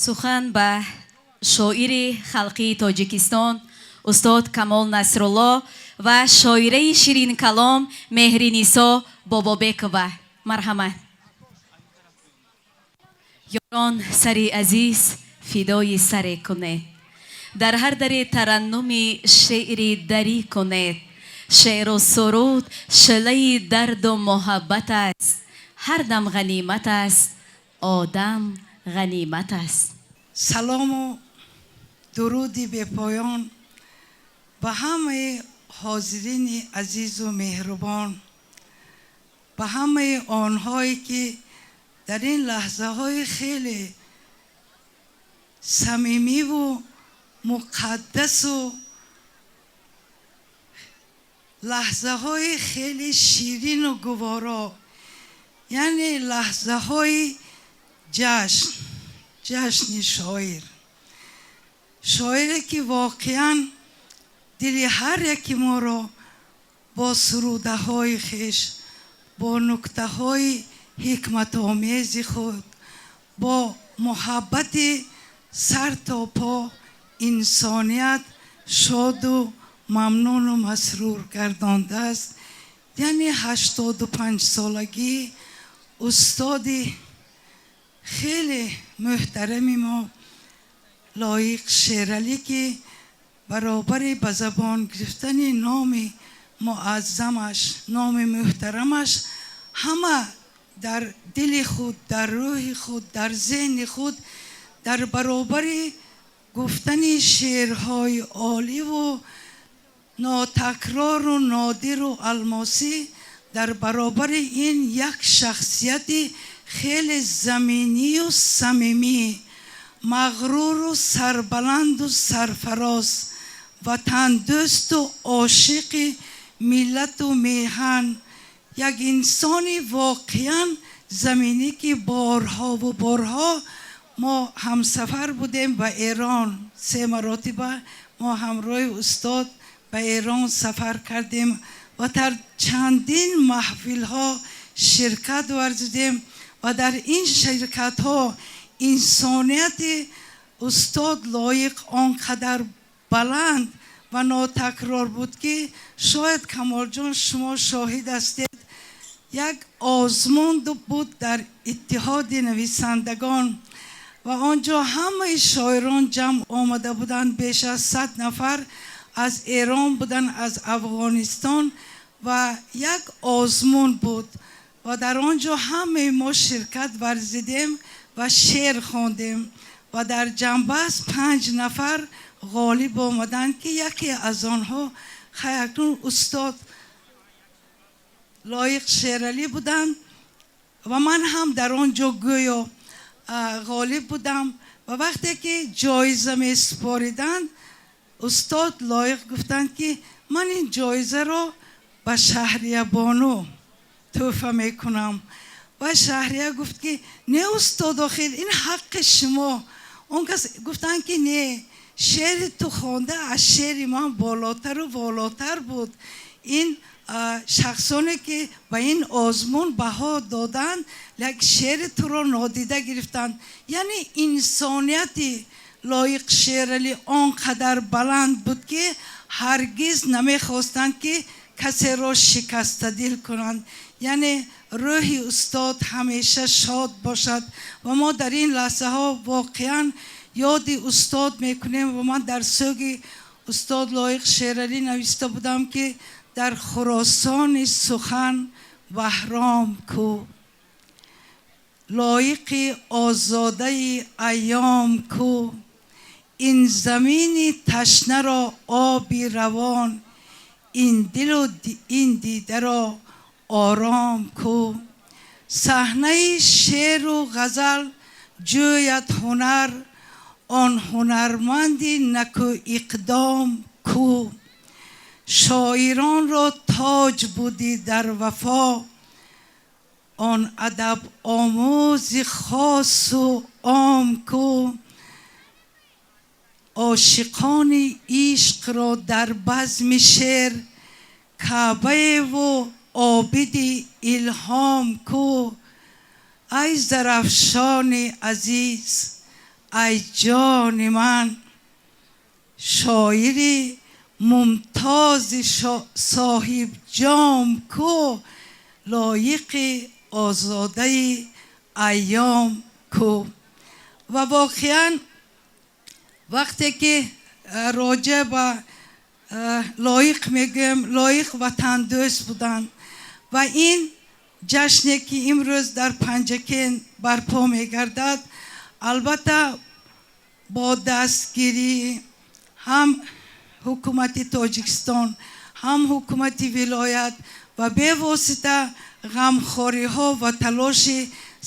Сухан ба шоири халқии Тоҷикистон устод Камол Насрулло ва шоираи ширинкалом Меҳринисо Бобобекова. Марҳамат. Ёрон, сари азиз фидои саре кунед, дар ҳар даре тараннуми шеъри дарӣ кунед. Шеъру суруд шӯълаи дарду муҳаббат аст, ҳар дам ғанимат аст, одам ғанимат аст. Салому дуруди бепоён ба ҳамаи ҳозирини азизу меҳрубон, ба ҳамаи онҳое ки дар ин лаҳзаҳои хеле самимиву муқаддасу лаҳзаҳои хеле ширину гуворо, яъне лаҳзаҳои ҷашн, ҷашни шоир, шоире ки воқеан дили ҳар яки моро бо сурудаҳои хеш, бо нуктаҳои ҳикматомези худ, бо муҳаббати сар то по инсоният шоду мамнуну масрур гардондааст. Яъне 85-солагии устоди хеле муҳтарами мо Лоиқ Шералӣ, ки баробари ба забон гирифтани номи муаззамаш, номи муҳтарамаш, ҳама дар дили худ, дар рӯҳи худ, дар зеҳни худ дар баробари гуфтани шеърҳои оливу Нотакрору нодиру алмосӣ дар баробари ин як шахсияти хеле заминию самимӣ, мағруру сарбаланду сарфароз, ватандӯсту ошиқи миллату меҳан, як инсони воқеан заминӣ, ки борҳову борҳо мо ҳамсафар будем ба Эрон. Се маротиба мо ҳамроҳи устод ба Эрон сафар кардем ва дар чандин маҳфилҳо ширкат варзидем ва дар ин ширкатҳо инсонияти устод Лоиқ он қадар баланд ва нотакрор буд, ки шояд, Камолҷон, шумо шоҳид ҳастед. Як озмун буд дар Иттиҳоди нависандагон ва он ҷо ҳамаи шоирон ҷамъ омада буданд, беш аз 100 нафар аз Эрон буданд, аз Афғонистон, ва як озмун буд ва дар он ҷо ҳамаи мо ширкат варзидем ва шеър хондем ва дар ҷамъбаст панҷ нафар ғолиб омаданд, ки яке аз онҳо хайакнун устод Лоиқ Шералӣ буданд ва ман ҳам дар он ҷо гӯё ғолиб будам. Ва вақте ки ҷоиза месупориданд, устод Лоиқ гуфтанд, ки ман ин ҷоизаро ба Шаҳриябону тӯҳфа мекунам. Ва Шаҳрия гуфт, ки не, устод, охир ин ҳаққи шумо. Он кас гуфтанд, ки не, шеъри ту хонда аз шеъри ман болотару волотар буд. Ин шахсоне ки ба ин озмун баҳо доданд, як шеъри туро нодида гирифтанд. Яъне инсонияти Лоиқ Шералӣ он қадар баланд буд, ки ҳаргиз намехостанд, ки касеро шикастадил кунанд. Яъне рӯҳи устод ҳамеша шод бошад ва мо дар ин лаҳзаҳо воқеан ёди устод мекунем. Ва ман дар сӯги устод Лоиқ Шералӣ нависта будам, ки дар Хуросони сухан Баҳром ку, Лоиқи озодаи айём ку, ин замини ташнаро оби равон, ин дилу ин дидаро ором ку, саҳнаи шеъру ғазал ҷӯяд ҳунар, он ҳунарманди наку иқдом ку, шоиронро тоҷ будӣ дар вафо, он адаб омӯзи хосу ом ку, ошиқони ишқро дар базми шеър Каъбаеву обиди илҳом ку, ай Зарафшони азиз, ай ҷони ман, шоири мумтози соҳибҷом ку, Лоиқи озодаи айём ку. Ва воқеан вақте ки роҷеъ ба Лоиқ мегӯем, Лоиқ ватандӯст буданд ва ин ҷашне ки имрӯз дар Панҷакент барпо мегардад, албатта бо дастгирии ҳам ҳукумати Тоҷикистон, ҳам ҳукумати вилоят ва бевосита ғамхориҳо ва талоши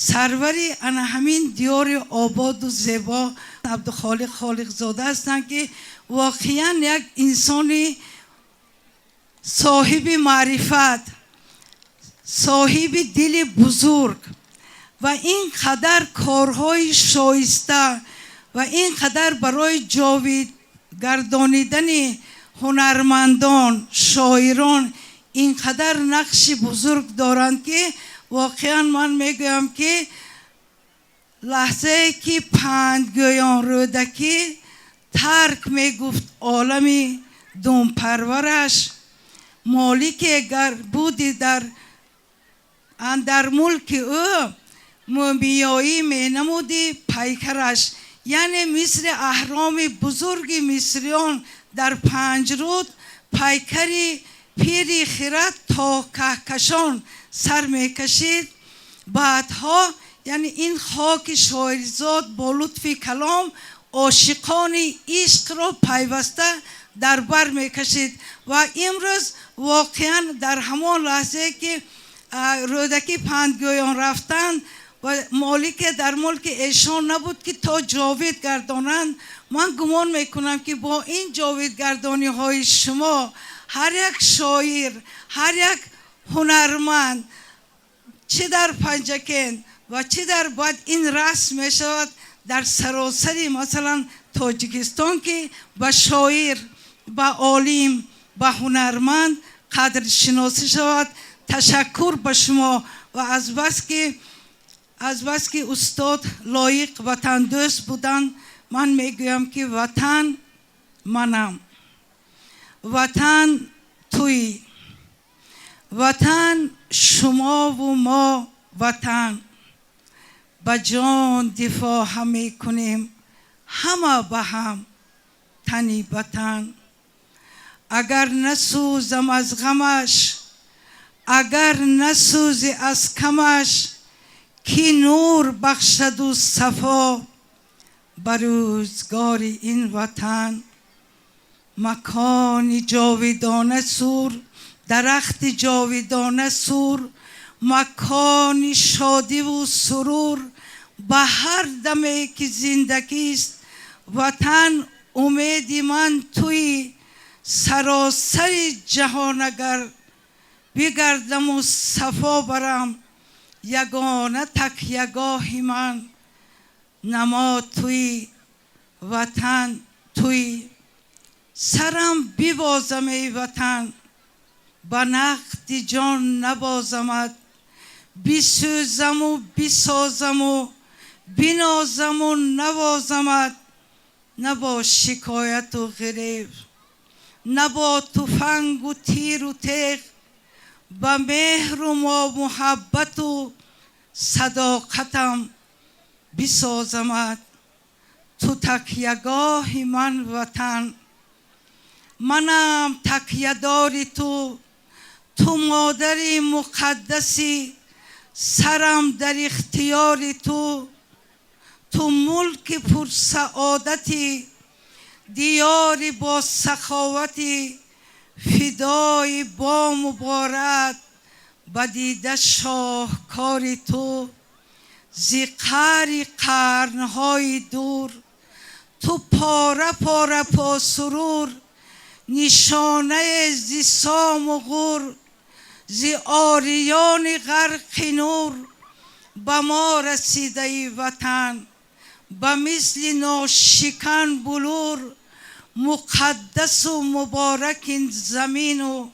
сарвари ана ҳамин диёри ободу зебо Абдухолиқ Холиқзода ҳастанд, ки воқеан як инсони соҳиби маърифат, соҳиби дили бузург ва ин қадар корҳои шоиста ва ин қадар барои ҷовид гардонидани ҳунармандон, шоирон ин қадар нақши бузург доранд, ки воқеан ман мегӯям, ки лаҳзае ки пандгӯён Рӯдакӣ тарк мегуфт олами думпарвараш, молике гар буди дар андар мулки ӯ, мӯмиёӣ менамуди пайкараш. Яъне мисли аҳроми бузурги мисриён дар Панҷруд пайкари пири хирад то каҳкашон сар мекашид. Баъдҳо, яъне ин хоки шоирзод бо лутфи калом ошиқони ишқро пайваста Дар бар мекашид ва имрӯз воқеан дар ҳамон лаҳзае ки Рӯдакӣ пандгӯён рафтанд ва молике дар мулки эшон набуд ки то ҷовид гардонанд, ман гумон мекунам ки бо ин ҷовидгардониҳои шумо ҳар як шоир, ҳар як ҳунарманд чӣ дар Панҷакент ва чӣ дар бояд ин расм мешавад дар саросари масалан Тоҷикистон ки ба шоир, ба олим, ба ҳунарманд қадршиносӣ шавад. Ташаккур ба шумо ва азбаски устод Лоиқ ватандӯст буданд, ман мегӯям ки ватан манам, ватан туӣ, ватан шумову мо, ватан ба ҷон дифоъ мекунем ҳама ба ҳам тани ба тан. Агар насӯзам аз ғамаш, агар насӯзӣ аз камаш, ки нур бахшаду сафо ба рӯзгори ин ватан. Макони ҷовидона сур, дарахти ҷовидона сур, макони шодиву сурур ба ҳар даме ки зиндагист. Ватан умеди ман туӣ, саросари ҷаҳон агар бигардаму сафо барам, ягона такягоҳи ман намо туӣ, ватан туӣ. Сарам бибозам эй ватан, ба нақди ҷон набозамад, бисӯзаму бисозаму бинозаму навозамад, на бо шикояту ғирев, на бо туфангу тиру теғ, ба меҳру муҳаббату садоқатам бисозамад. Ту такягоҳи ман ватан, манам такядори ту, ту модари муқаддаси, сарам дар ихтиёри ту, ту мулки пурсаодати, диёри бо саховати, фидои бо муборак ба дида шоҳкори ту. Зи қаъри қарнҳои дур ту пора пора посурур, нишонае зи сому ғур, зи ориёни ғарқи нур ба мо расидаи ватан, ба мисли ношикан булур, муқаддасу муборакин замину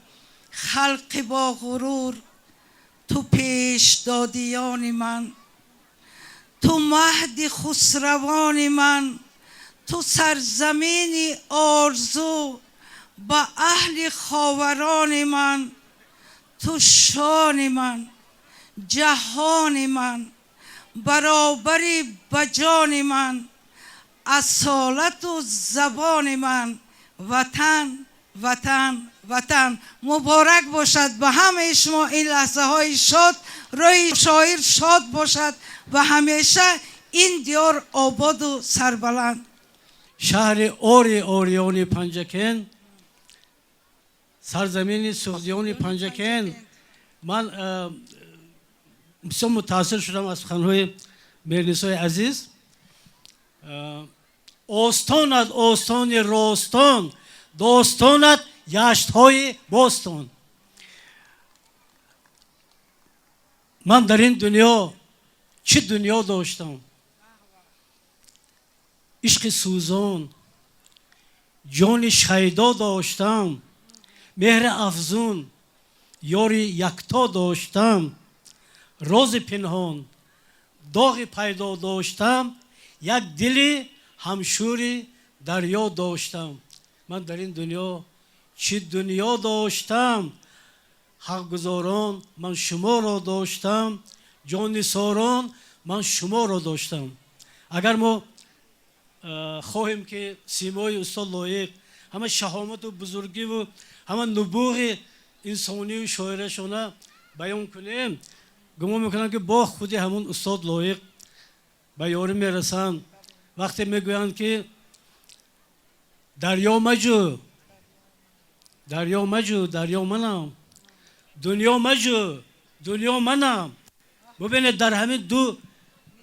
халқи бо ғурур. Ту пешдодиёни ман, ту маҳди хусравони ман, ту сарзамини орзу ба аҳли ховарони ман, ту шони ман, ҷаҳони ман, баробари ба ҷони ман, асолату забони ман. Ватан, ватан, ватан. Муборак бошад ба ҳамаи шумо ин лаҳзаҳои шод, рӯи шоир шод бошад ва ҳамеша ин диёр ободу сарбаланд. Шаҳри ори ориёни Панҷакент, сарзамини суғдиёни Панҷакент. Ман бисёр мутаассир шудам аз суханҳои Меҳрнисои азиз. Остонат остони ростон, достонат яштҳои бостон. Ман дар ин дунё чӣ дунё доштам? Ишқи сӯзон, ҷони шайдо доштам, меҳри афзун, ёри якто доштам, рози пинҳон, доғи пайдо доштам, як дили ҳамшӯри дарё доштам. Ман дар ин дунё чӣ дунё доштам? Ҳақгузорон ман шуморо доштам, ҷоннисорон ман шуморо доштам. Агар мо хоҳем ки симои устод Лоиқ, ҳама шаҳомату бузургиву ҳама нубуғи инсонию шоирашона баён кунем, гумон мекунам ки бо худи ҳамун устод Лоиқ ба ёрӣ мерасанд. Вақте мегӯянд ки дарё маҷӯ, Дарё маҷӯ, дарё манам, дунё маҷӯ, дунё манам. Бубинед, дар ҳамин ду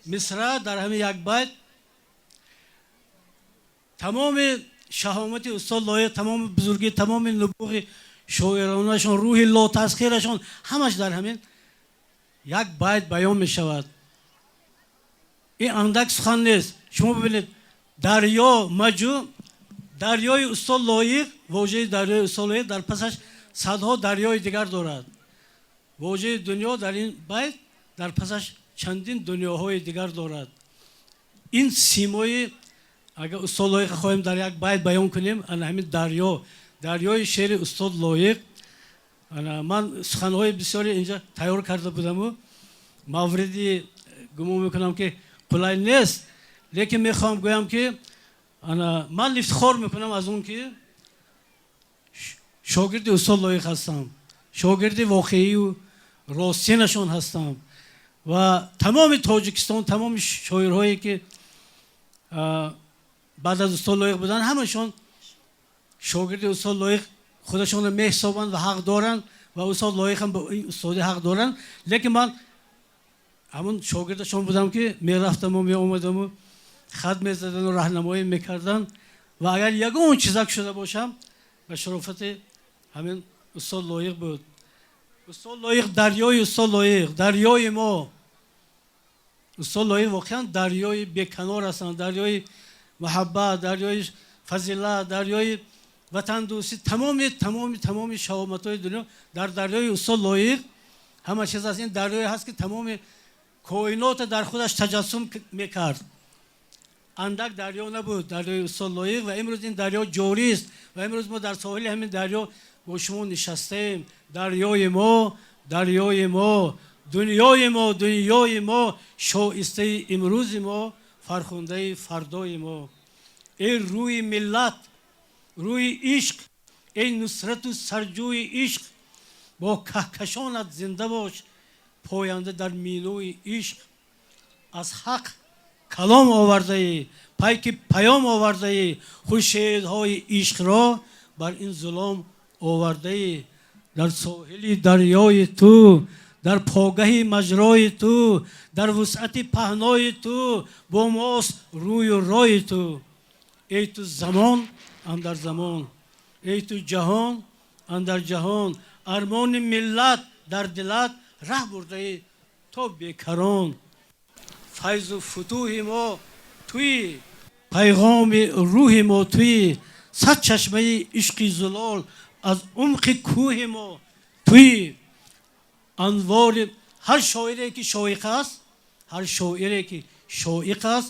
мисра, дар ҳамин як байт тамоми шаҳомати устод Лоиқ, тамоми бузургӣ, тамоми нубуғи шоиронашон, рӯҳи лотасхирашон ҳамаш дар ҳамин як байт баён мешавад. Ин андак сухан нест. Шумо бибинед, дарё маҷӯ, дарёи устод Лоиқ, вожаи дарёи устод Лоиқ дар пасаш садҳо дарёи дигар дорад. Вожаи дунё дар ин байт дар пасаш чандин дунёҳои дигар дорад. Ин симои агар устод Лоиқ хоҳем дар як байт баён кунем, ана ҳамин дарё, дарёи шеъри устод Лоиқ. Ана ман суханҳои бисёре инҷа тайёр карда будаму мавриди гумон мекунам ки қулай нест, лекин мехоҳам гӯям ки ана ман ифтихор мекунам аз он ки шогирди устод Лоиқ ҳастам, шогирди воқеию ростинашон ҳастам ва тамоми Тоҷикистон, тамоми шоирҳое ки баъд аз устод Лоиқ буданд, ҳамашон шогирди устод Лоиқ худашонро меҳисобанд ва ҳақ доранд ва устод Лоиқ ҳам ба ин устодӣ ҳақ доранд. Лекин ман ҳамун шогирдашон будам ки мерафтаму меомадаму хат мезадану раҳнамоӣ мекарданд ва агар ягон чизак шуда бошам, ба шарофати ҳамин устод Лоиқ буд. Устод Лоиқ, дарёи устод Лоиқ, дарёи мо. Устод Лоиқ воқеан дарёи беканор ҳастанд, дарёи муҳаббат, дарёи фазилат, дарёи ватандӯстӣ, тамоми тамоми тамоми шаҳоматҳои дунё дар дарёи устод Лоиқ ҳама чиз аст. Ин дарёе ҳаст ки тамоми коинота дар худаш таҷассум мекард. Андак дарё набуд дарёи устод Лоиқ ва имрӯз ин дарё ҷорист ва имрӯз мо дар соҳили ҳамин дарё бо шумо нишастаем. Дарёи мо, дарёи мо, дунёи мо, дунёи мо, шоистаи имрӯзи мо, фархундаи фардои мо. Эй рӯи миллат, рӯи ишқ, эй нусрату сарҷӯи ишқ, бо каҳкашонат зинда бош, поянда дар минӯи ишқ. Аз ҳақ калом овардаӣ, пайки паём овардаӣ, хуршедҳои ишқро бар ин зулом овардаӣ. Дар соҳили дарёи ту, дар погаҳи маҷрои ту, дар вусъати паҳнои ту бо мост рӯю рои ту. Эй ту замон андар замон, эй ту ҷаҳон андар ҷаҳон, армони миллат дар дилат раҳ бурдаӣ то бекарон. Файзу футӯҳи мо туӣ, пайғоми рӯҳи мо туӣ, сад чашмаи ишқи зулол аз умқи кӯҳи мо туӣ. Анвори ҳар шоире ки шоиқ аст, ҳар шоире ки шоиқ аст,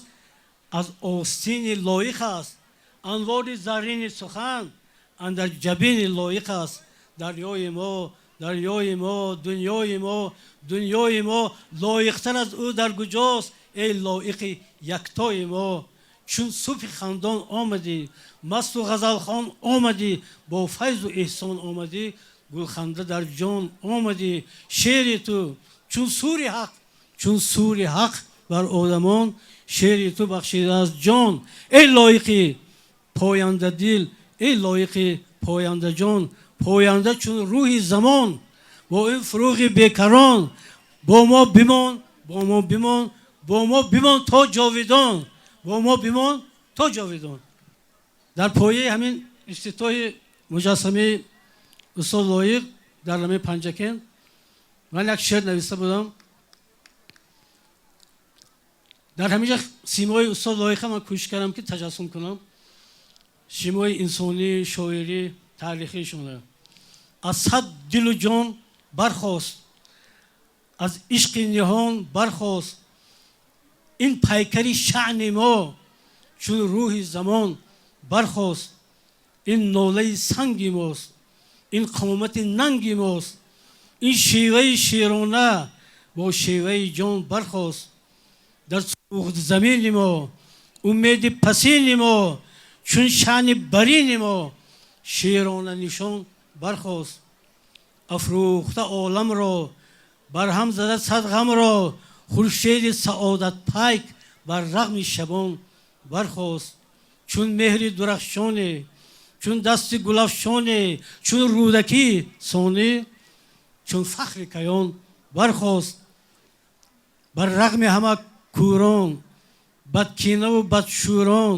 аз остини лоиқ аст. Анвори заррини сухан андар ҷабини лоиқ аст. Дарёи мо, дарёи мо, дунёи мо, дунёи мо, лоиқтар аз ӯ дар куҷост, эй лоиқи яктои мо. Чун субҳи хандон омадӣ, масту ғазалхон омадӣ, бо файзу эҳсон омадӣ, гулханда дар ҷон омадӣ. Шеъри ту чун сури ҳақ, чун сури ҳақ бар одамон, шеъри ту бахшидааст ҷон. Эй лоиқи поянда дил, эй лоиқи поянда ҷон, поянда чун рӯҳи замон, бо ин фурӯғи бекарон, бо мо бимон, бо мо бимон, бо мо бимон то ҷовидон, бо мо бимон то ҷовидон. Дар пояи ҳамин ифтитоҳи муҷассамаи устод Лоиқ дар ҳамин Панҷакент ман як шеър нависта будам. Дар ҳамин ҷа симои устод Лоиқа ман кӯшиш кардам ки таҷассум кунам, симои инсонӣ, шоирӣ, таърихиашонро. Аз сад дилу ҷон бархост, аз ишқи ниҳон бархост, ин пайкари шаъни мо чун рӯҳи замон бархост. Ин нолаи санги мост, ин қомати нанги мост, ин шеваи шерона бо шеваи ҷон бархост. Дар сӯхтзамини мо умеди пасини мо, чун шаъни барини мо шерона нишон бархост. Афрӯхта оламро, барҳам зада сад ғамро, хуршеди саодатпайк бар рағми шабон бархост. Чун меҳри дурахшоне Чун дасти гулафшоне, чун Рӯдакӣ сонӣ, чун фахри Каён бархост. Бар рағми ҳама кӯрон, бадкинаву бадшӯрон,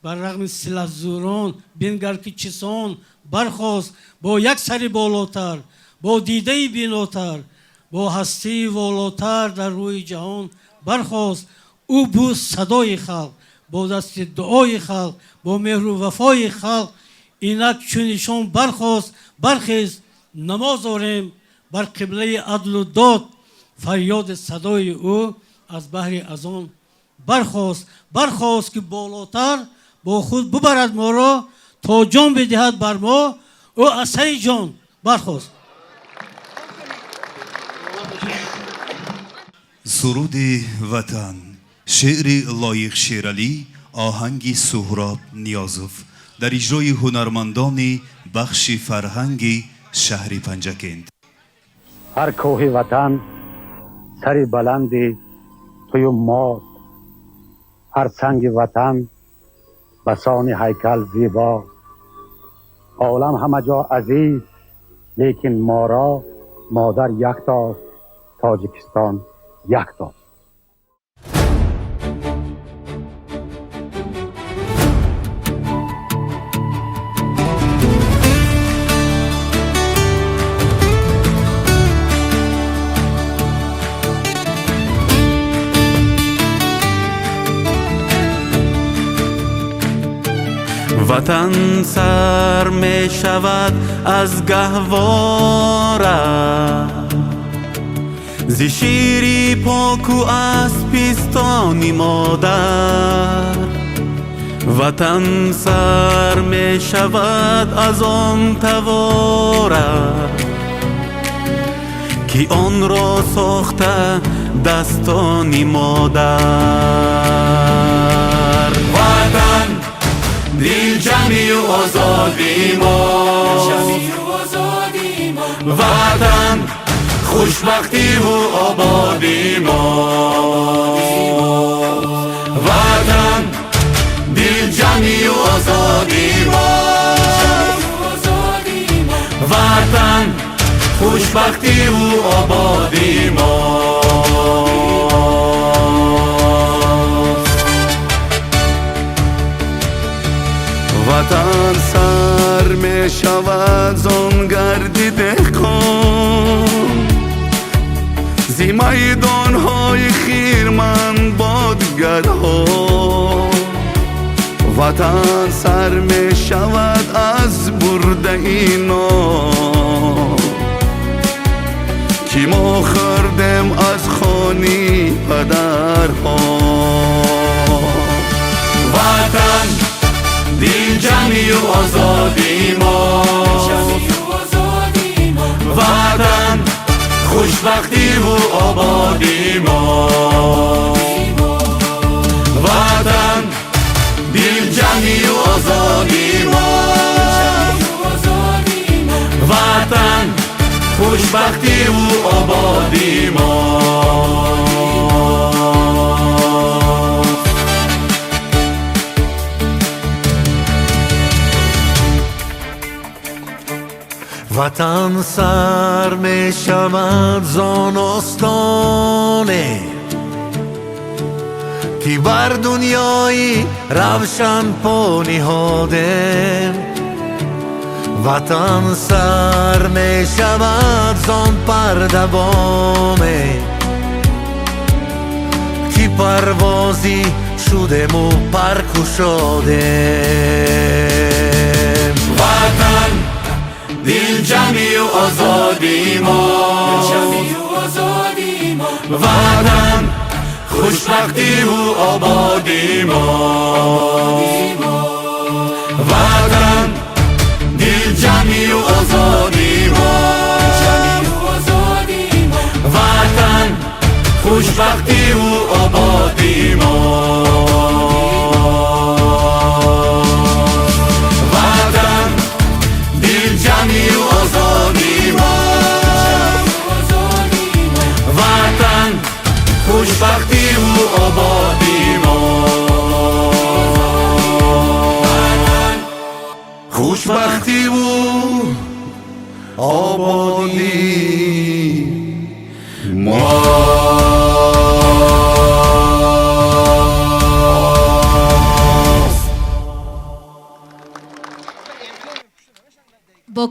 бар рағми силаҳзӯрон, бингар ки чисон бархост. Бо як сари болотар, бо дидаи бинотар, бо ҳастии волотар дар рӯи ҷаҳон бархост. Ӯ буд садои халқ, бо дасти дуои халқ, бо меҳру вафои халқ. Инак чун ишон бархост. Бархез, намоз орем бар қиблаи адлу дод. Фарёди садои ӯ аз баҳри азон бархост. Бархост, ки болотар бо худ бубарад моро, то ҷон бидиҳад бар мо. Ӯ аз сари ҷон бархост. Суруди Ватан, шеъри Лоиқ Шералӣ, оҳанги Суҳроб Ниёзов дар иҷрои ҳунармандони бахши фарҳанги шаҳри Панҷакент. Ҳар кӯҳи Ватан сари баланди тую мост, ҳар санги Ватан басони ҳайкал зебост. Олам ҳама ҷо азиз, лекин моро модар яктост, Тоҷикистон яктост. Ватан сар мешавад аз гаҳвора, зи шири поку аз пистони модар. Ватан сар мешавад аз он тавора, ки онро сохта дастони модар. Ватан дилҷамию озодии мо, Ватан хушбахтиву ободии мо, Ватан дилҷамию озодии мо, Ватан хушбахтиву ободии мо. Ватан сар мешавад зон гарди деҳқон, зи майдонҳои хирман бодгарҳо. Ватан сар мешавад аз бурдаи нон, ки мо хӯрдем аз хони падарҳо. Ватан дилҷамию озодии мо, Ватан хушбахтиву ободии мо, Ватан дилҷамию озодии мо, Ватан хушбахтиву ободии мо. Ватан сар мешавад зон остоне, ки бар дунёи равшан по ниҳодем. Ватан сар мешавад зон пардабоме, ки парвозӣ шудему пар кушодем. Ватан дилҷамию озодии мо, Ватан хушбахтиву ободии мо, Ватан дилҷамию озодии мо, Ватан хушбахтиву ободии мо. Ватан дилҷамию озодии мо, Ватан хушбахтиву ободии мо.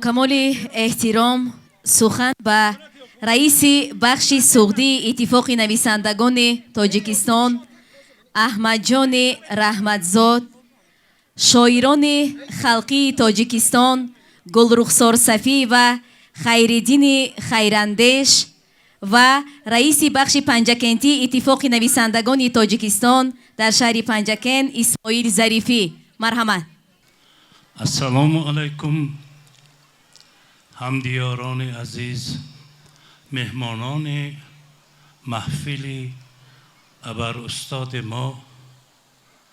Камоли эҳтиром сухан ба раиси бахши суғдии Иттифоқи нависандагони Тоҷикистон Аҳмадҷони Раҳматзод, шоирони халқии Тоҷикистон Гулрухсор Сафиева, Хайриддини Хайрандеш ва раиси бахши Панҷакентии Иттифоқи нависандагони Тоҷикистон дар шаҳри Панҷакент Исмоил Зарифӣ. Марҳамат. Ассалому алайкум, ҳамдиёрони азиз, меҳмонони маҳфили абарустоди мо,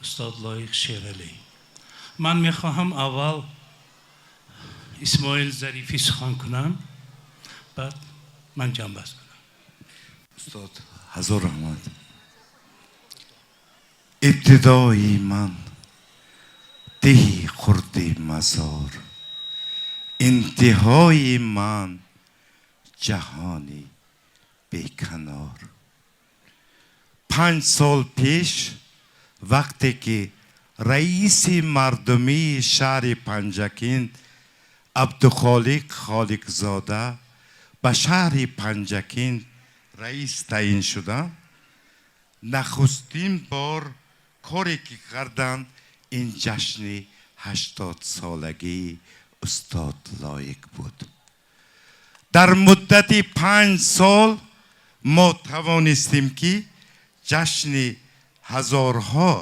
устод Лоиқ Шералӣ. Ман мехоҳам аввал Исмоил Зарифӣ сухан кунам, баъд ман ҷамъбаст кунам. Устод, ҳазор раҳмат. Ибтидои ман деҳи хурди Мазор, интиҳои ман ҷаҳони беканор. 5 сол пеш, вақте ки раиси мардумии шаҳри Панҷакент Абдухолиқ Холиқзода ба шаҳри Панҷакент раис таъин шуданд, нахустин бор коре ки карданд, ин ҷашни 80-солагии устод Лоиқ буд. Дар муддати 5 сол мо тавонистем, ки ҷашни ҳазорҳо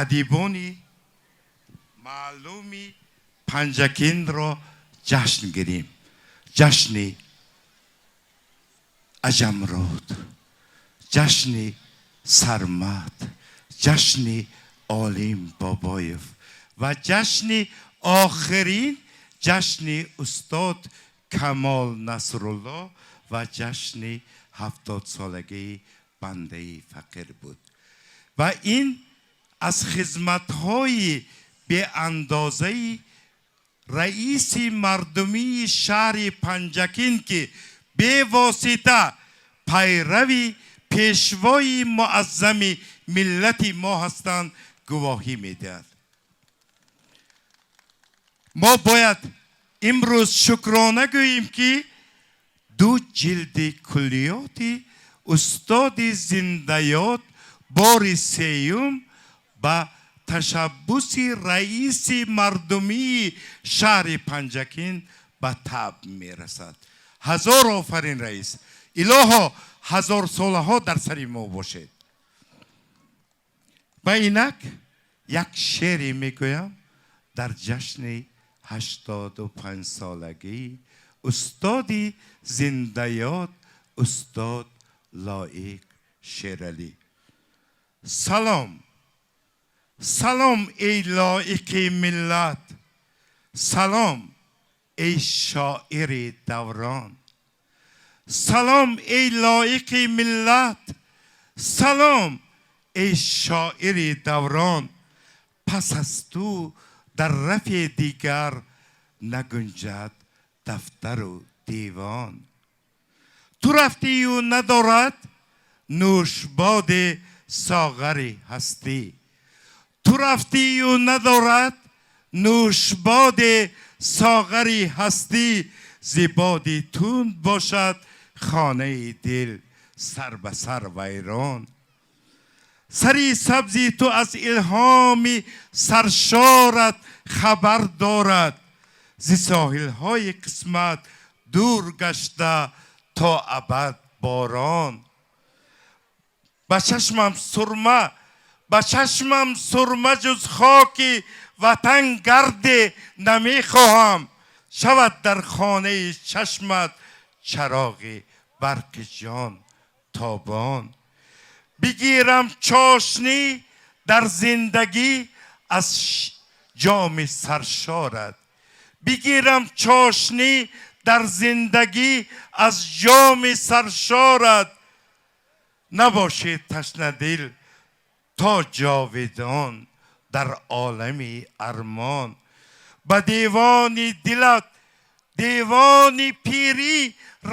адибони маълуми Панҷакентро ҷашн гирем: ҷашни Аҷамруд, ҷашни Сармад, ҷашни Олим Бобоев ва ҷашни охирин, ҷашни устод Камол Насрулло ва ҷашни 70-солагии бандаи фақир буд. Ва ин аз хизматҳои беандозаи раиси мардумии шаҳри Панҷакент, ки бевосита пайрави пешвои муаззами миллати мо ҳастанд, гувоҳӣ медиҳад. Мо бояд имрӯз шукрона гӯем, ки ду ҷилди куллиёти устоди зиндаёд бори сеюм ба ташаббуси раиси мардумии шаҳри Панҷакент ба табъ мерасад. Ҳазор офарин, раис! Илоҳо, ҳазорсолаҳо дар сари мо бошед. Ва инак як шеъре мегӯям дар ҷашни 85-солагии устоди зиндаёд, устод Лоиқ Шералӣ. Салом, салом, эй лоиқи миллат, салом, эй шоири даврон. Салом, эй лоиқи миллат, салом, эй шоири даврон. Пас аз ту дар рафи дигар нагунҷад дафтару девон. Ту рафтию надорад нӯшбоди соғари ҳастӣ, ту рафтию надорад нӯшбоди соғари ҳастӣ. Зи боди тунд бошад хонаи дил сар ба сар вайрон. Сари сабзи ту аз илҳоми саршорат хабар дорад, зи соҳилҳои қисмат дур гашта то абад борон. Ба чашмам сурма, ба чашмам сурма, ҷуз хоки ватан гарде намехоҳам. Шавад дар хонаи чашмат чароғи барқи ҷон тобон. Бигирам чошнӣ дар зиндагӣ аз ҷоми саршорат, бигирам чошнӣ дар зиндагӣ аз ҷоми саршорат. Набошӣ ташнадил то ҷовидон дар олами армон. Ба девони дилат девони пирӣ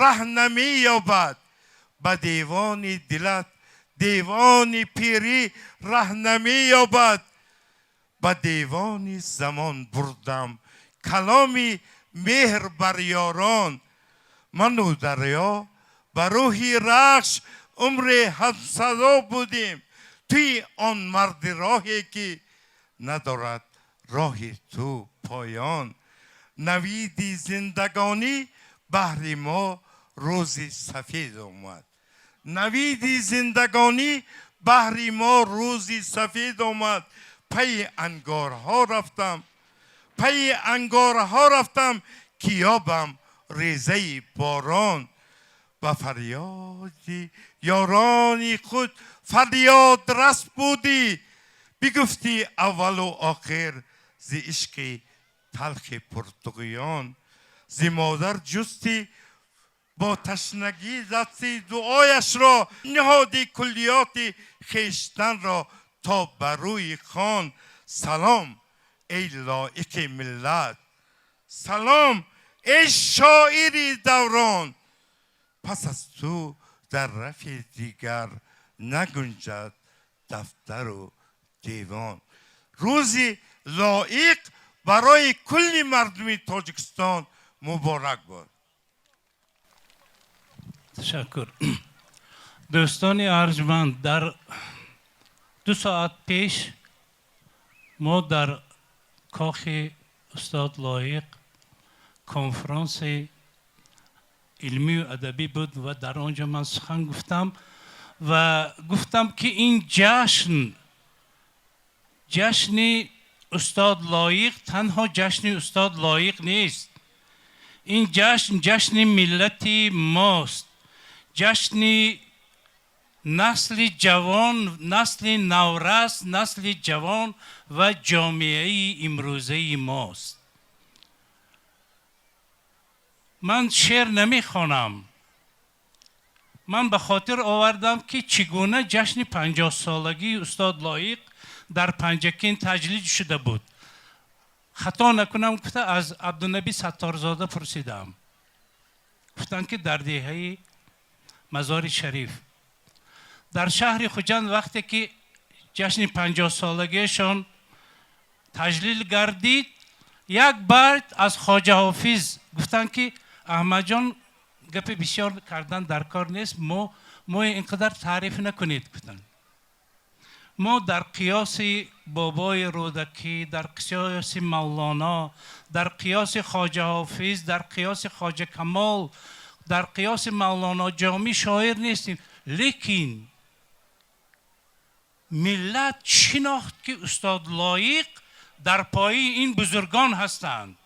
раҳ намеёбад, ба девони дилат девони пирӣ раҳ намеёбад. Ба девони замон бурдам. Каломи меҳр бар ёрон. Ману дарё ба рӯҳи Рахш умре ҳамсадо будем. Туи он марди роҳе, ки надорад роҳи ту поён. Навиди зиндагонӣ баҳри мо рӯзи сафед омад. Навиди зиндагонӣ баҳри мо рӯзи сафед омад. Пайи ангорҳо рафтам, пайи ангорҳо рафтам, ки ёбам резаи борон. Ба фарёди ёрони худ фарёдрас будӣ, бигуфтӣ аввалу охир зи ишқи талхи пуртуғён. Зи модар ҷустӣ бо ташнагӣ дасти дуояшро, ниҳоди куллиёти хештанро то ба рӯи хон. Салом, эй лоиқи миллат, салом, эй шоири даврон. Пас аз ту дар рафи дигар нагунҷад дафтару девон. Рӯзи Лоиқ барои кулли мардуми Тоҷикистон муборак бод. Ташаккур. Дӯстони арҷманд, дар 2 соат пеш мо дар кохи устод Лоиқ конфронси илмию адабӣ буд ва дар он ҷо ман сухан гуфтам ва гуфтам, ки ин ҷашн, ҷашни устод Лоиқ, танҳо ҷашни устод Лоиқ нест. Ин ҷашн ҷашни миллати мост, ҷашни насли ҷавон, насли наврас, насли ҷавон ва ҷомеаи имрӯзаи мост. Ман шеър намехонам. Ман ба хотир овардам, ки чӣ гуна ҷашни 50-солагии устод Лоиқ дар Панҷакент таҷлил шуда буд. Хато накунам гуфта, аз Абдунаби Сатторзода пурсидам, гуфтанд, ки дар деҳаи Мазори Шариф. Дар шаҳри Хуҷанд вақте ки ҷашни 50-солагиашон таҷлил гардид, як байт аз Хоҷа Ҳофиз гуфтанд, ки Аҳмадҷон, гапи бисёр кардан дар кор нест, мо ин қадар таъриф накунед, гуфтанд. Мо дар қиёси бобои Рӯдакӣ, дар қиёси Мавлоно, дар қиёси Хоҷа Ҳофиз, дар қиёси Хоҷа Камол, дар қиёси Мавлоно Ҷомӣ шоир нестем, лекин миллат шинохт, ки устод Лоиқ дар пои ин бузургон ҳастанд,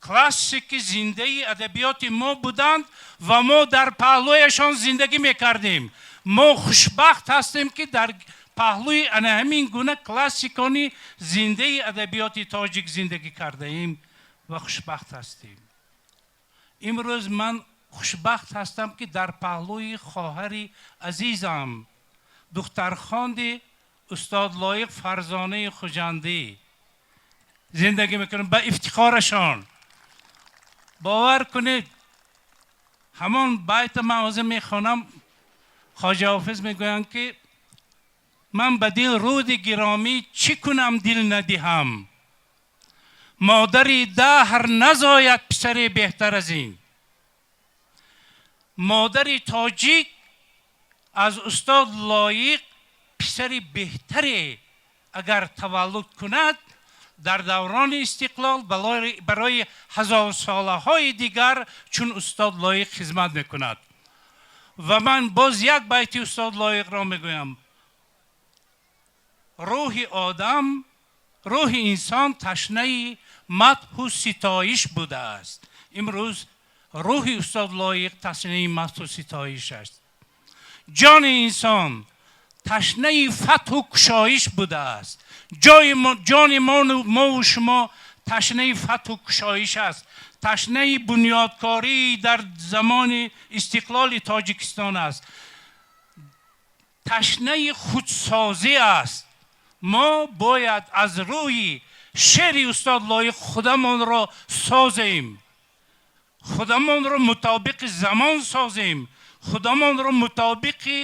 классики зиндаи адабиёти мо буданд ва мо дар паҳлӯяшон зиндагӣ мекардем. Мо хушбахт ҳастем, ки дар паҳлӯи ана ҳамин гуна классикони зиндаи адабиёти тоҷик зиндагӣ кардаем ва хушбахт ҳастем. Имрӯз ман хушбахт ҳастам, ки дар паҳлӯи хоҳари азизам, духтархонди устод Лоиқ, Фарзонаи Хуҷандӣ зиндагӣ мекунам, ба ифтихорашон. Бовар кунед, ҳамон байта ман ҳозир мехонам. Хоҷа Ҳофиз мегӯянд, ки ман ба дил руди гиромӣ чӣ кунам, дил надиҳам, модари даҳр назояд писаре беҳтар аз ин. Модари тоҷик аз устод Лоиқ писари беҳтаре агар таваллуд кунад, дар даврони истиқлол барои ҳазорсолаҳои дигар чун устод Лоиқ хизмат мекунад. Ва ман боз як байти устод Лоиқро мегӯям: рӯҳи одам, рӯҳи инсон ташнаи мадҳу ситоиш будааст. Имрӯз рӯҳи устод Лоиқ ташнаи мадҳу ситоиш аст. Ҷони инсон ташнаи фатҳу кушоиш будааст. Ҷони мову шумо ташнаи фатҳу кушоиш аст, ташнаи бунёдкорӣ дар замони истиқлоли Тоҷикистон аст, ташнаи худсозӣ аст. Мо бояд аз рӯи шеъри устод Лоиқ худамонро созем, худамонро мутобиқи замон созем. Худамонро мутобиқи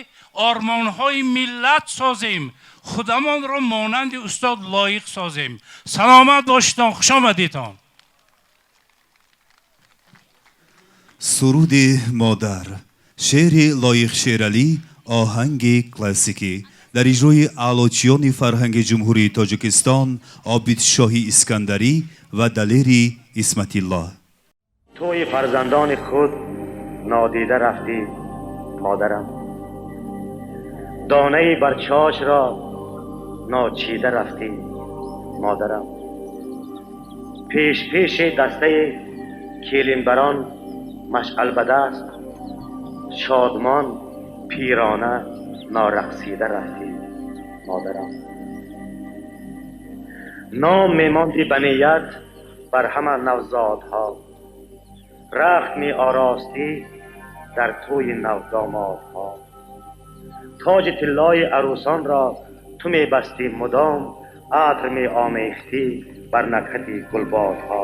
ормонҳои миллат созем, худамонро монанди устод Лоиқ созем. Саломат бошедон, хуш омадедон. Суруди модар, шеъри Лоиқ Шералӣ, оҳанги классикӣ дар иҷрои аълочиёни фарҳанги Ҷумҳурии Тоҷикистон Обидшоҳи Искандарӣ ва Далери Исматиллоҳ. Тӯи фарзандони худ нодида рафтӣ, модарам, донаи барчошро ночида рафтӣ, модарам. Пеш пеши дастаи келинбарон машъал ба даст, шодмон пирона норақсида рафтӣ, модарам. Ном мемондӣ ба ният бар ҳама навзодҳо, рахт меоростӣ дар тӯи навдомодҳо. Тоҷи тиллои арӯсонро ту мебастӣ мудом, атр меомехтӣ бар накҳати гулбодҳо.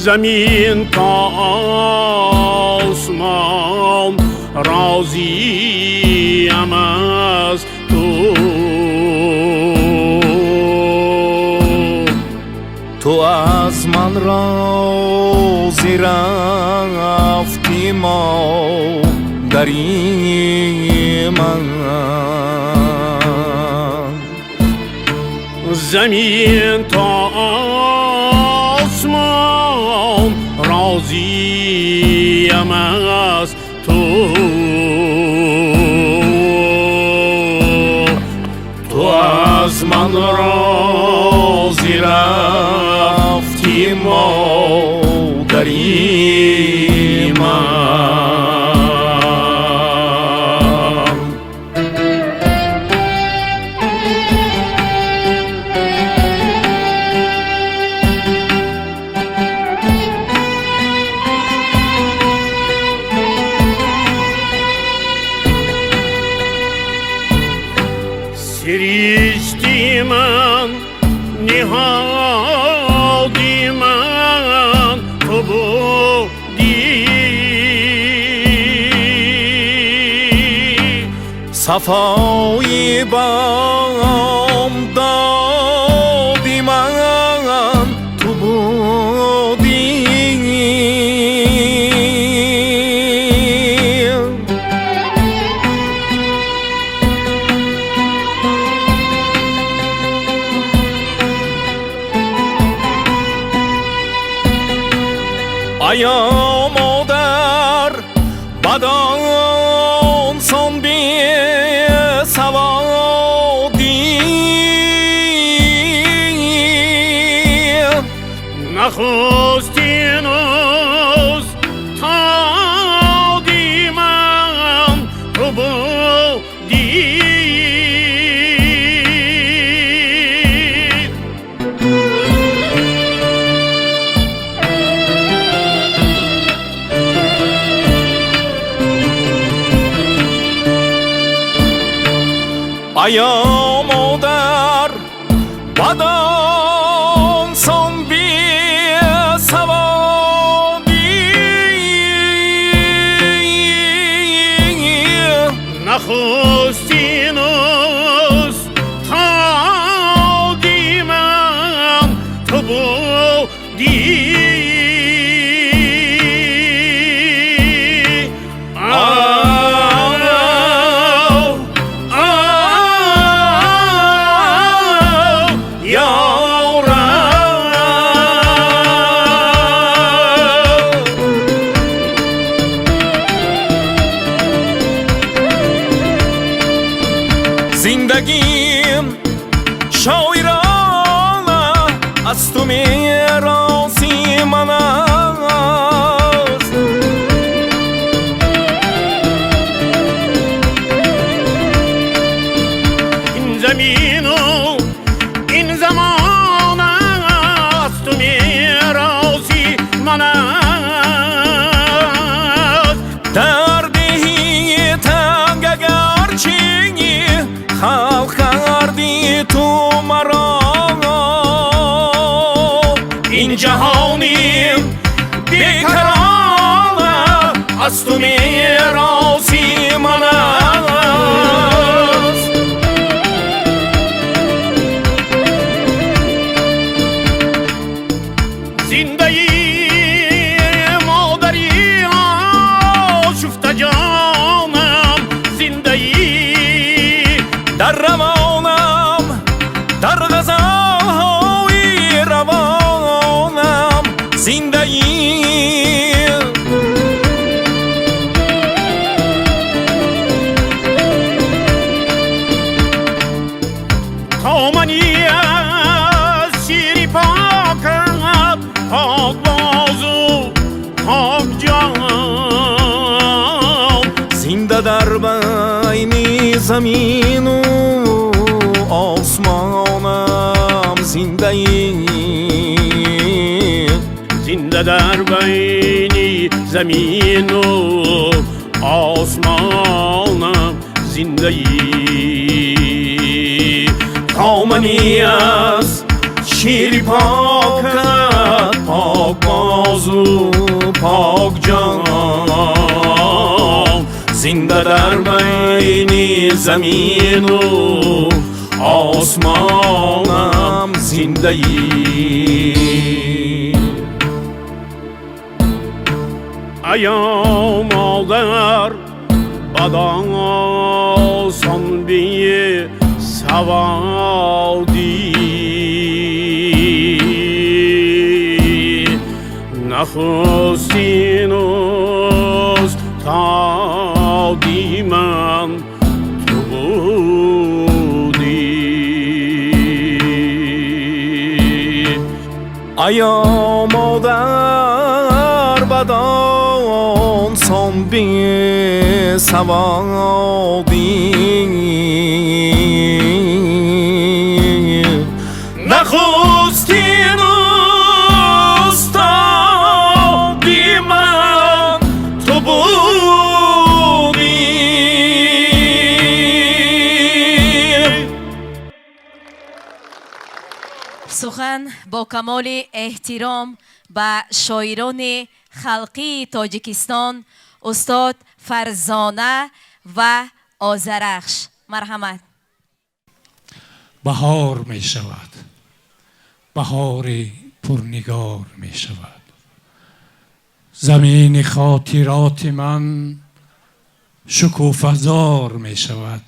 Замин то осмон розиам аз ту. Ту аз ман розӣ рафтӣ, модари ман. Замин то осмон розиям аз ту, ту аз ман розӣ рафтӣ, модари ман. Сиришти ман, ниҳоди ман ту будӣ, сафои бомдоди ман ту будӣ. Ая модар, бадон сон бесаводӣ, нахустин устоди ман ту будӣ. Ая модар, бадон сон бесаводӣ, нахустин устоди ман ту будӣ. Зиндагим шоирона аз ту мероси ман аст. Ин замину ин замон аз ту мероси ман аст. Дар деҳи танг агарчи халқ кардӣ ту маро, ин ҷаҳони бекарона аз ту мероси ман аст. Зиндаи модари ошуфтаҷонам, зиндаи дар равонам, дар ғазалҳои равонам зиндаӣ. То мани аз шири покат покбозу покҷон, зинда дар байни замину осмонам зиндаӣ, зинда дар байни замину осмонам зиндаӣ. То мани аз шири покат покбозу покҷон, зинда дар байни замину осмонам зиндаӣ. Aya moder badan son bir savadi Nахустин устоди ман ту будӣ. Ая модар бадон сон бесаводӣ Нахустин устоди ман ту будӣ. Сухан бо камоли эҳтиром ба шоирони халқии Тоҷикистон устод Фарзона ва Озарахш. Марҳамат. Баҳор мешавад, баҳори пурнигор мешавад. Замини хотироти ман шукуфазор мешавад.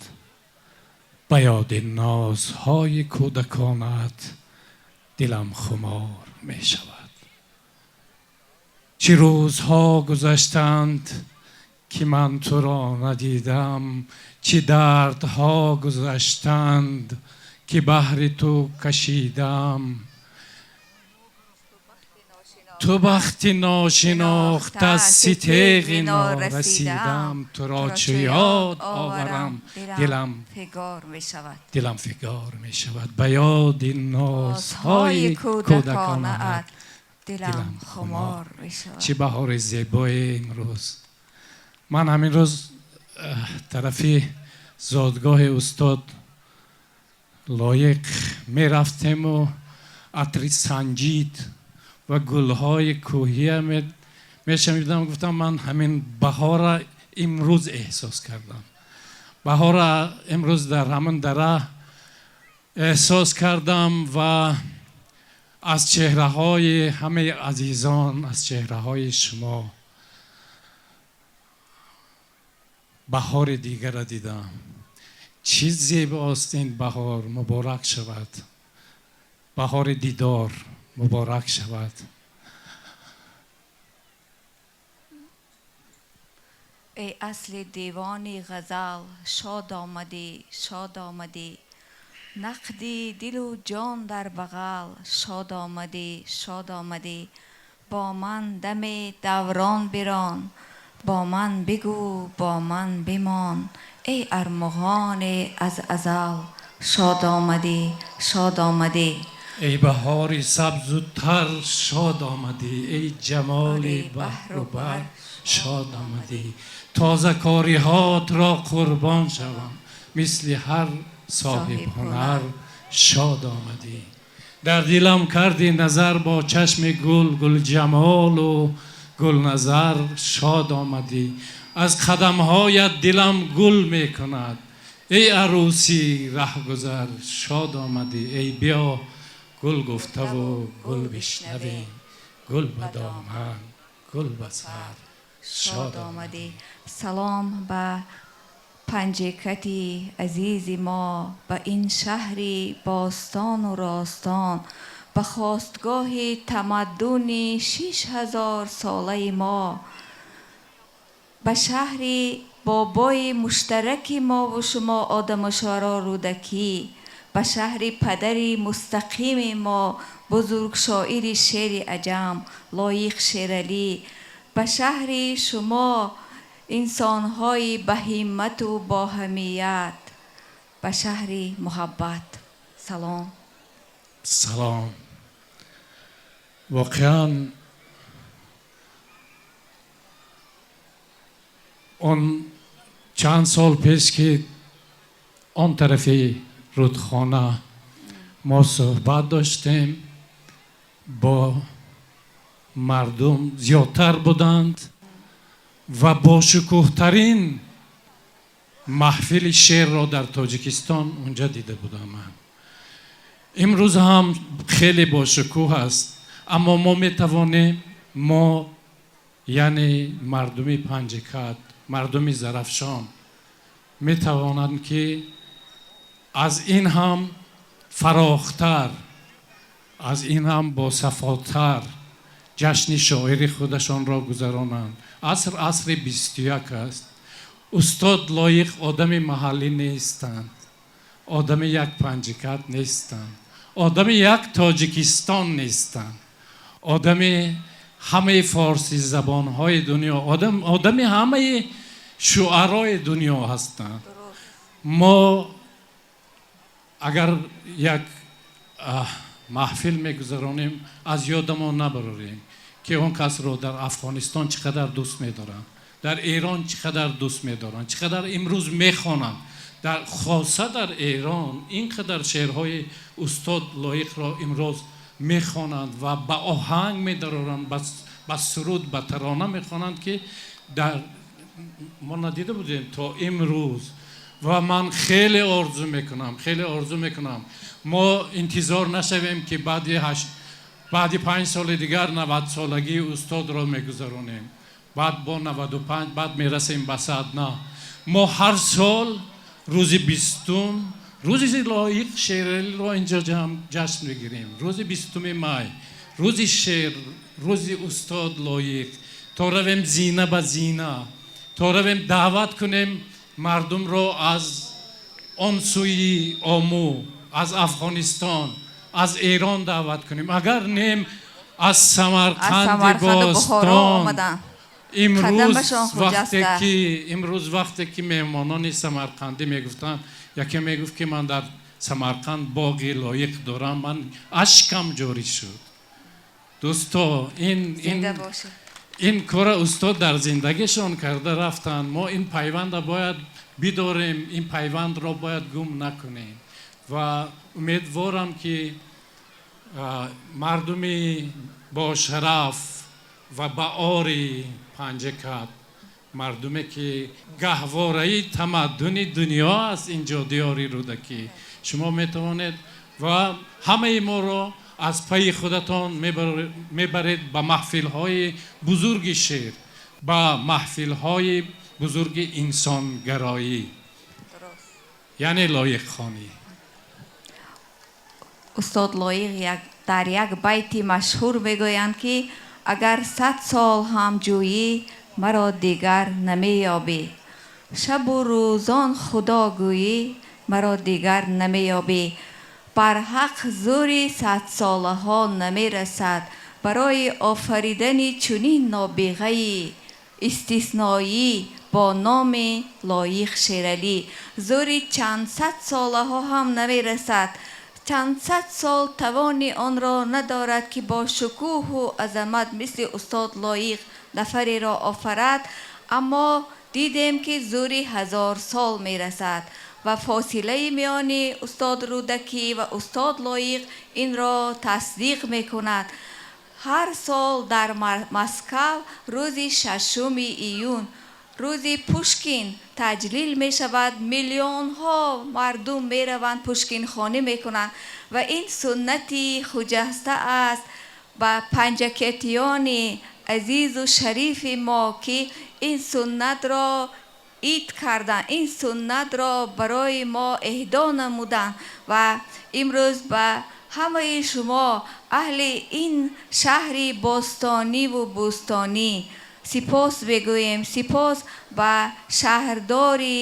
Ба ёди нозҳои кӯдаконат дилам хумор мешавад. Чӣ рӯзҳо гузаштанд ки ман туро надидам, чӣ дардҳо гузаштанд ки баҳри ту кашидам. Ту бахти ношинохта ситеғи норасидам, туро чу ёд оварам дилам фигор мешавад. Ба ёди нозҳои кӯдаконаат дилам хумор мешавад. Чӣ баҳори зебое имрӯз. Ман ҳамин рӯз тарафи зодгоҳи устод Лоиқ мерафтему атри санҷид ва гулҳои кӯҳия мешамидам. Гуфтам ман ҳамин баҳора имрӯз эҳсос кардам. Баҳора имрӯз дар ҳамин дара эҳсос кардам ва аз чеҳраҳои ҳамаи азизон, аз чеҳраҳои шумо баҳори дигарро дидам. Чӣ зебост ин баҳор, муборак шавад. Баҳори дидор муборак шавад. Эй асли девони ғазал, шод омадӣ, шод омадӣ. Нақди дилу ҷон дар бағал, шод омадӣ, шод омадӣ. Бо ман даме даврон бирон, бо ман бигӯ, бо ман бимон. Эй армуғоне аз азал, шод омадӣ, шод омадӣ. Эй баҳори сабзу тар, шод омадӣ. Эй ҷамоли баҳру бар, шод омадӣ. Тозакориҳотро қурбон шавам, мисли ҳар соҳибҳунар, шод омадӣ. Дар дилам кардӣ назар бо чашми гул, гулҷамолу гулназар, шод омадӣ. Аз қадамҳоят дилам гул мекунад, эй арӯси раҳгузар, шод омадӣ. Эй биё гул гуфтаву гул бишнавем, гул ба доман, гул ба сар, шод омадӣ. Салом ба панҷекати азизи мо, ба ин шаҳри бостону ростон, ба хостгоҳи тамаддуни 6000 солаи мо, ба шаҳри бобои муштараки мову шумо Одаму Шоро Рӯдакӣ, ба шаҳри падари мустақими мо бузургшоири шери аҷам Лоиқ Шералӣ, ба шаҳри шумо инсонҳои баҳиммату боҳамият, ба шаҳри муҳаббат. Салом. Салом. Воқеан он чанд сол пеш ки он тарафи рӯдхона мо суҳбат доштем, бо мардум зиёдтар буданд ва бошукӯҳтарин маҳфили шеърро дар Тоҷикистон унҷа дида будам ман. Имрӯз ҳам хеле бошукӯҳ аст, аммо мо метавонем, мо Яъне мардуми Панҷакент, мардуми Зарафшон метавонанд, ки аз ин ҳам фарохтар, аз ин ҳам босафотар ҷашни шоири худашонро гузаронанд. Аср асри 21 аст. Устод Лоиқ одами маҳаллӣ нестанд, одами як Панҷакент нестанд, одами як Тоҷикистон нестанд, одами ҳамаи форсизабонҳои дунё, одами ҳамаи шуарои дунё ҳастанд. Мо агар як маҳфил мегузаронем, аз ёдамон набарорем, ки он касро дар Афғонистон чӣ қадар дӯст медоранд, дар Эрон чӣ қадар дӯст медоранд, чӣ қадар имрӯз мехонанд. Дар хоса дар Эрон ин қадар шеърҳои устод Лоиқро имрӯз мехонанд ва ба оҳанг медароранд, ба суруд, ба тарона мехонанд, ки дар мо надида будем то имрӯз. Ва ман хеле орзу мекунам, хеле орзу мекунам, мо интизор нашавем, ки баъди 5 соли дигар 90-солагии устодро мегузаронем, баъд бо 95, баъд мерасем ба 100. На, мо ҳар сол рӯзи 20-ум рӯзи Лоиқ Шералиро инҷо ҷашн мегирем. Рӯзи 20-уми май, рӯзи шеър, рӯзи устод Лоиқ, то равем зина ба зина, то равем даъват кунем мардумро аз он сӯи Омӯ, аз Афғонистон, аз Эрон даъват кунем, агар нем аз Самарқанди бостон. Имрӯз вақте ки, имрӯз вақте ки меҳмонони самарқандӣ мегуфтанд, яке мегуфт, ки ман дар Самарқанд боғи Лоиқ дорам, ман ашкам ҷорӣ шуд. Дӯсто, ин кора устод дар зиндагишон карда рафтанд. Мо ин пайванда бояд бидорем, ин пайвандро бояд гум накунем ва умедворам, ки мардуми бошараф ва баъори Панҷакент, мардуме ки гаҳвораи тамаддуни дунё аст, инҷо диёри Рӯдакӣ, шумо метавонед ва ҳамаи моро аз пайи худатон мебаред ба маҳфилҳои бузурги шеър, ба маҳфилҳои бузурги инсонгароӣ, яъне лоиқхонӣ. Устод Лоиқ дар як байти машҳур мегӯянд, ки агар 100 сол ҳам ҷӯӣ, маро дигар намеёбӣ, шабу рӯзон Худо гӯӣ, маро дигар намеёбӣ. Барҳақ зӯри садсолаҳо намерасад барои офаридани чунин нобиғаи истисноӣ бо номи Лоиқ Шералӣ. Зӯри чандсад солаҳо ҳам намерасад, чандсад сол тавони онро надорад, ки бо шукӯҳу азамат мисли устод Лоиқ нафареро офарад. Аммо дидем, ки зӯри 1000 сол мерасад ва фосилаи миёни устод Рӯдакӣ ва устод Лоиқ инро тасдиқ мекунад. Ҳар сол дар Москав рӯзи 6-уми июн рӯзи Пушкин таҷлил мешавад. Миллионҳо мардум мераванд, пушкинхонӣ мекунанд ва ин суннати хуҷаста аст ба панҷакентиёни азизу шарифи мо, ки ин суннатро ид карданд, ин суннатро барои мо эҳдо намуданд. Ва имрӯз ба ҳамаи шумо, аҳли ин шаҳри бостониву бӯстонӣ, сипос мегӯем. Сипос ба шаҳрдори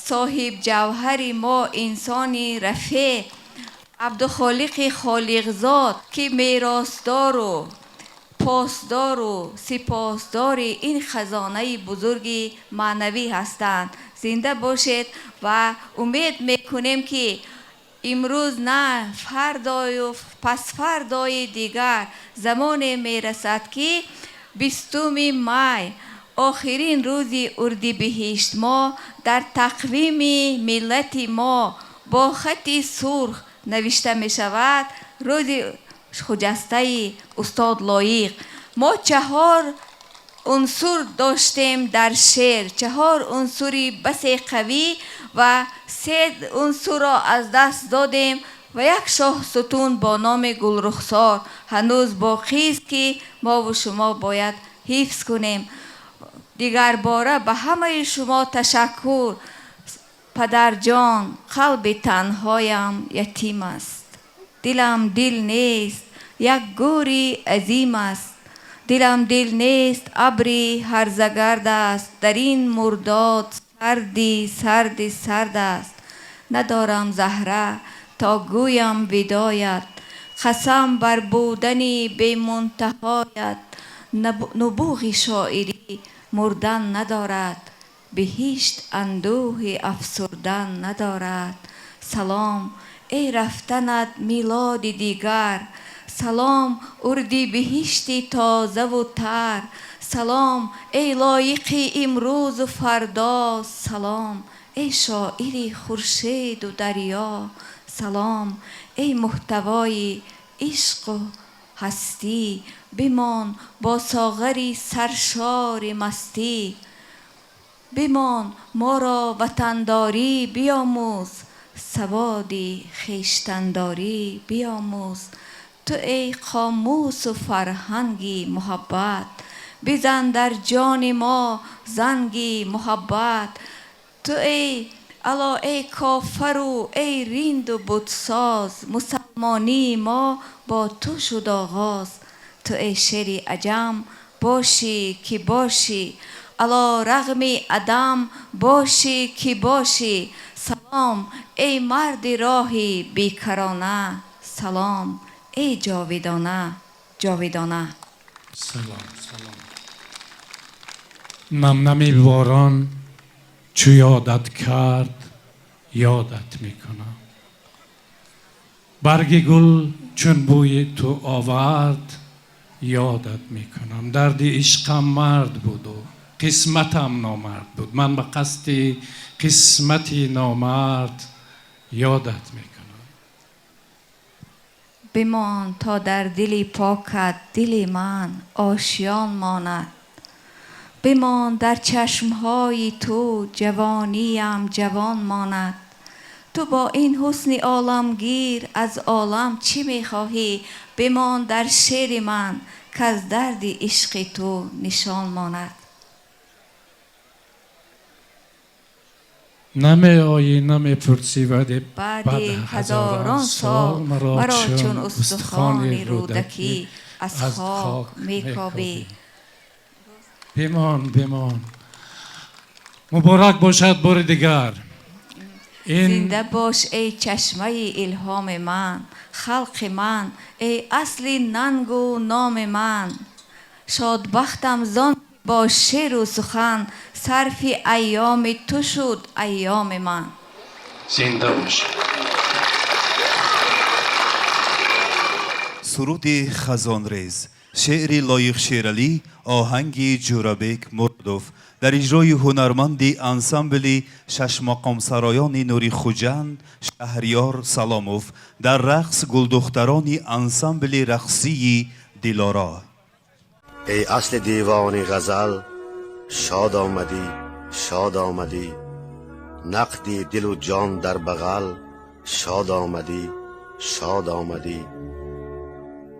соҳибҷавҳари мо, инсони рафеъ Абдухолиқи Холиқзод, ки меросдору посдору сипосдори ин хазонаи бузурги маънавӣ ҳастанд. Зинда бошед ва умед мекунем, ки имрӯз на, фардою пасфардои дигар замоне мерасад, ки 20-уми май, охирин рӯзи урдибиҳишт моҳ, дар тақвими миллати мо бо хати сурх навишта мешавад рӯзи хуҷастаи устод Лоиқ. Мо чаҳор унсур доштем дар шеър, чаҳор унсури басе қавӣ, ва се унсурро аз даст додем ва як шоҳсутун бо номи Гулрухсор ҳанӯз боқист, ки мову шумо бояд ҳифз кунем. Дигарбора ба ҳамаи шумо ташаккур. Падарҷон, қалби танҳоям ятим аст, дилам дил нест, як гӯри азим аст. Дилам дил нест, абри ҳарзагард аст, дар ин мурдод сарди сарди сард аст. Надорам заҳра то гӯям видоят, қасам бар будани бемунтаҳоят. Нубуғи шоирӣ мурдан надорад, биҳишт андӯҳи афсурдан надорад. Салом эй рафтанат милоди дигар, салом урди биҳишти тозаву тар. Салом эй лоиқи имрӯзу фардо, салом эй шоири хуршеду дарё. Салом эй муҳтавои ишқу ҳастӣ, бимон бо соғари саршори мастӣ. Бимон моро ватандорӣ биомӯз, саводи хештандорӣ биомӯз. Ту эй қомусу фарҳанги муҳаббат, бизан дар ҷони мо занги муҳаббат. Ту эй ало эй кофару эй ринду бутсоз, мусалмонии мо бо ту шуд оғоз. Ту эй шери аҷам бошӣ ки бошӣ, ало рағми адам бошӣ ки бошӣ. Салом эй марди роҳи бекарона, салом эй ҷовидона ҷовидона. Салом, салом. Намнами борон чу ёдат кард, ёдат мекунам. Барги гул чун бӯи ту овард, ёдат мекунам. Дарди ишқам мард буду қисматам номард буд. Ман ба қасди қисмати номард ёдат мекунам. Бимон то дар дили покат дили ман ошён монад. Бимон дар чашмҳои ту ҷавониям ҷавон монад. Ту бо ин ҳусни оламгир аз олам чӣ мехоҳӣ? Бимон дар шеъри ман каз дарди ишқи ту нишон монад. Намеоӣ, намепурсӣ, вале баъди ҳазорон сол маро чун устухони рӯдакӣ аз хок мекобӣ. Бимон, бимон. Муборак бошад бори дигар. Зинда бош эй чашмаи илҳоми ман, халқи ман, эй асли нангу номи ман. Шодбахтам зон бо шеъру сухан сарфи айёми ту шуд айёми ман. Зинда бош. Суруди хазонрез, шеъри Лоиқ Шералӣ, оҳанги Ҷӯрабек Муродов, дар иҷрои ҳунарманди ансамбли шашмақомсароёни Нури Хуҷанд Шаҳриёр Саломов, дар рақс гулдухтарони ансамбли рақсии Дилоро. Эй асли девони ғазал, шод омадӣ, шод омадӣ. Нақди дилу ҷон дар бағал, шод омадӣ, шод омадӣ.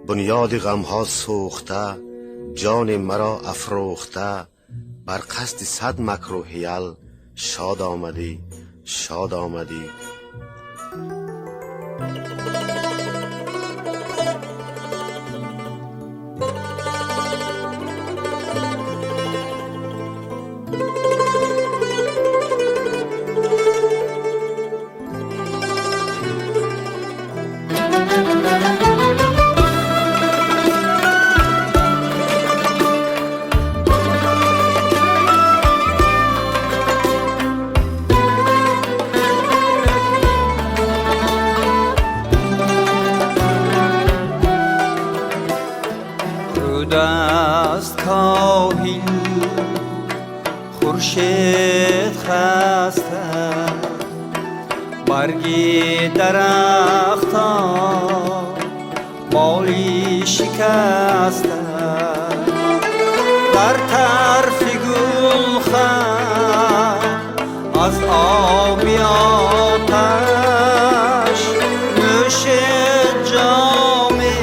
Бунёди ғамҳо сӯхта, ҷони маро афрӯхта, бар қасди сад макру ҳиял, шод омадӣ, шод омадӣ. Аст коҳил хуршед хаста, барги дарахтон боли шикаста. Дар тарфи гулхан аз оби оташ нӯшед ҷоме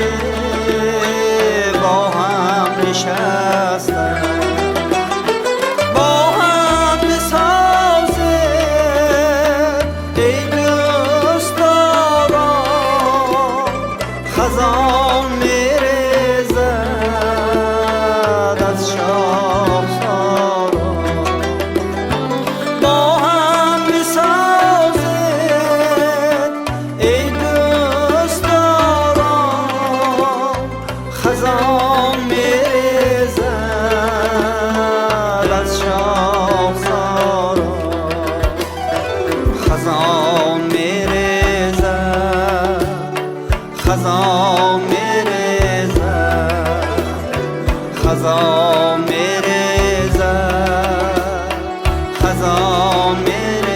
бо ҳам нишаста. خزان میریزد از شاخسارا، خزان میریزد، خزان میریزد، خزان میریزد، خزان میریزد.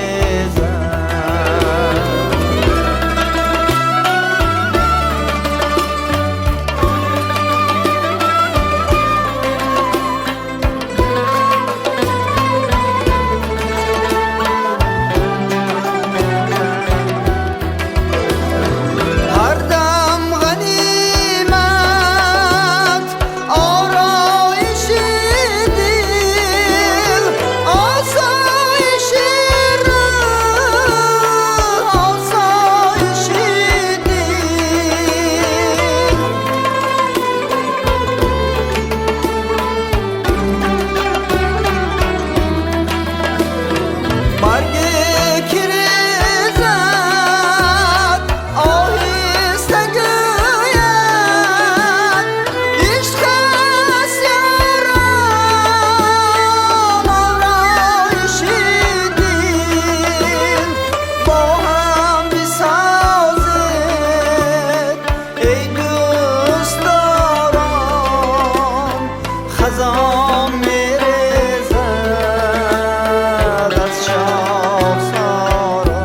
هر دم غنیمت آرایش دل، آسایش روح، آسایش دل. برگ که ریزد آهسته گوید عشق است یاران آرایش دل. با هم بسازید ای دوستداران، خزان میریزد از شاخسارا.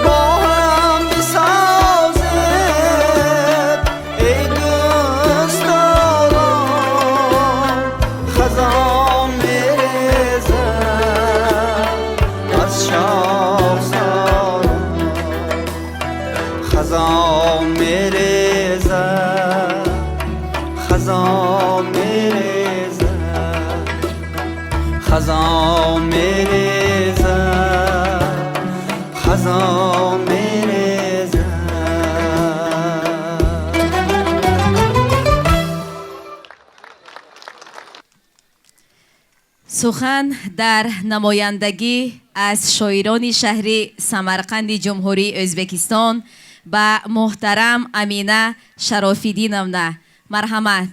با هم بسازید ای دوستداران، خزان میریزد از شاخسارا، خزان میریزد، خزان میریزد، خزان میریزد، خزان میریزد. Сухан дар намояндагӣ аз шоирони шаҳри Самарқанди Ҷумҳурии Ӯзбекистон ба муҳтарам Амина Шарофиддиновна. Марҳамат.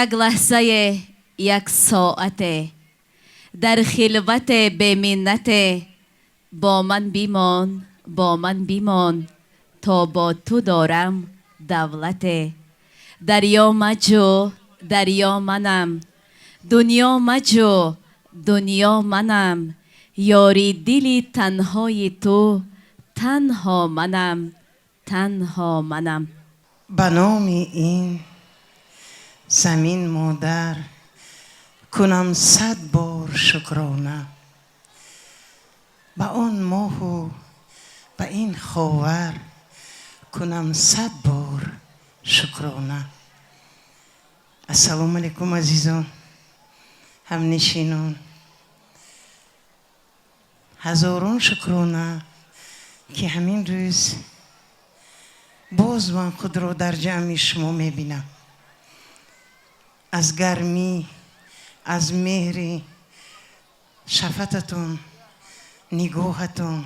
Як лаҳзае, як соате, дар хилвате беминнате, бо ман бимон, бо ман бимон, то бо ту дорам давлате. Дарё маҷӯ, дарё манам, дунё маҷӯ, дунё манам, ёри дили танҳои ту танҳо манам, танҳо манам. Ба номи ин замин модар кунам 100 бор шукрона, ба он моҳу ба ин ховар кунам 100 бор шукрона. Ассалому алайкум, азизон, ҳамнишинон. Ҳазорон шукрона, ки ҳамин рӯз боз ман худро дар ҷамъи шумо мебинам. Аз гармӣ, аз меҳри шафататон, нигоҳатон,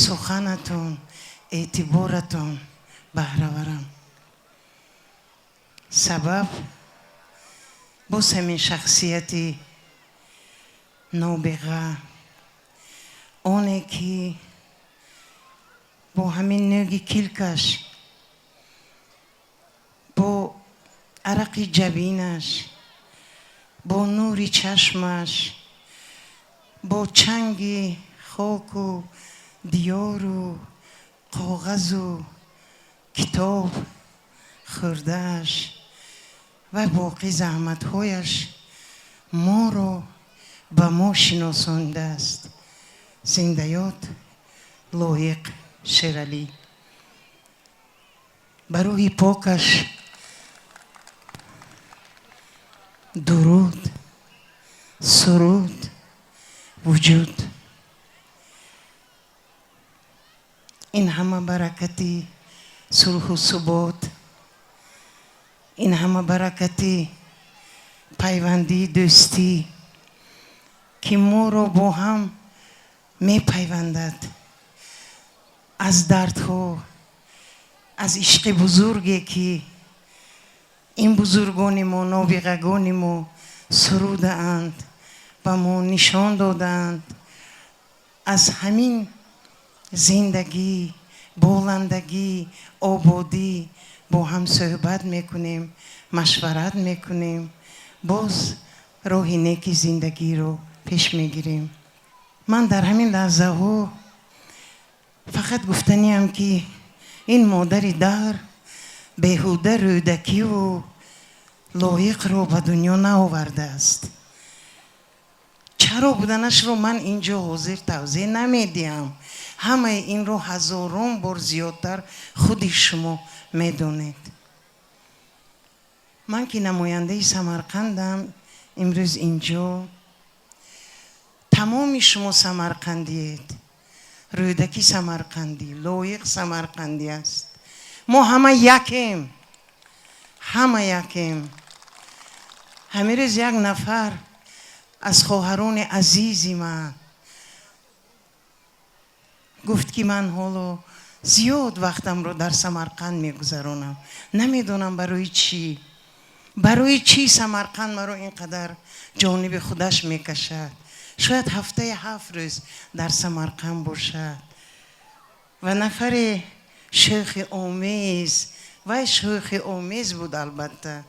суханатон, эътиборатон баҳраварам. Сабаб боз ҳамин шахсияти нобиға, оне ки бо ҳамин нӯги килкаш, бо арақи ҷабинаш, бо нури чашмаш, бо чанги хоку диёру коғазу китоб хӯрдааш ва боқӣ заҳматҳояш моро ба мо шиносондааст. Зиндаёд Лоиқ Шералӣ. Ба рӯҳи покаш дуруд, суруд, вуҷуд. Ин ҳама баракати сулҳу субот, ин ҳама баракати пайвандии дӯстӣ, ки моро бо ҳам мепайвандад. Аз дардҳо, Аз ишқи бузурге ки ин бузургони мо, нобиғагони мо сурудаанд, ба мо нишон додаанд, аз ҳамин зиндагӣ, боландагӣ, ободӣ бо ҳам суҳбат мекунем, машварат мекунем, боз роҳи неки зиндагиро пеш мегирем. Ман дар ҳамин лаҳзаҳо фақат гуфтаниам, ки ин модари даҳр беҳуда Рӯдакиву Лоиқро ба дунё наовардааст. Чаро буданашро ман инҷо ҳозир тавзеҳ намедиҳам. Ҳамаи инро ҳазорон бор зиёдтар худи шумо медонед. Ман ки намояндаи Самарқандам имрӯз инҷо, тамоми шумо самарқандиед. Рӯдакӣ самарқандӣ, Лоиқ самарқандӣ аст. Мо ҳама якем, ҳама якем. Ҳамин рӯз як нафар аз хоҳарони азизи ман гуфт, ки ман ҳоло зиёд вақтамро дар Самарқанд мегузаронам. Намедонам барои чӣ, барои чӣ Самарқанд маро ин қадар ҷониби худаш мекашад. Шояд ҳафтаи 7 рӯз дар Самарқанд бошад. Ва нафаре шӯхи омез, вай шӯхи омез буд албатта,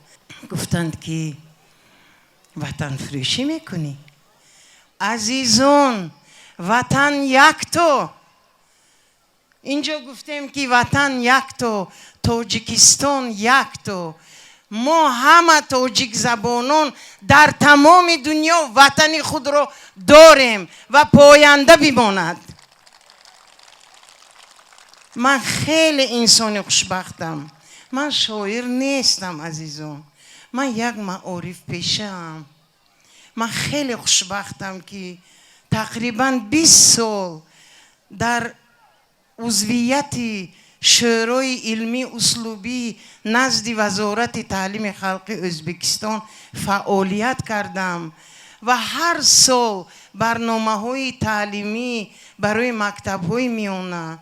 гуфтанд, ки ватанфурӯшӣ мекунӣ. Азизон, ватан якто. Инҷо гуфтем, ки ватан якто, Тоҷикистон якто. Мо ҳама тоҷикзабонон дар тамоми дунё ватани худро дорем ва поянда бимонад. Ман хеле инсони хушбахтам. Ман шоир нестам, азизон, ман як маорифпешаам. Ман хеле хушбахтам, ки тақрибан 20 сол дар узвияти Шӯрои илмӣ услубӣ назди Вазорати таълими халқи Ӯзбекистон фаъолият кардам ва ҳар сол барномаҳои таълимӣ барои мактабҳои миёна,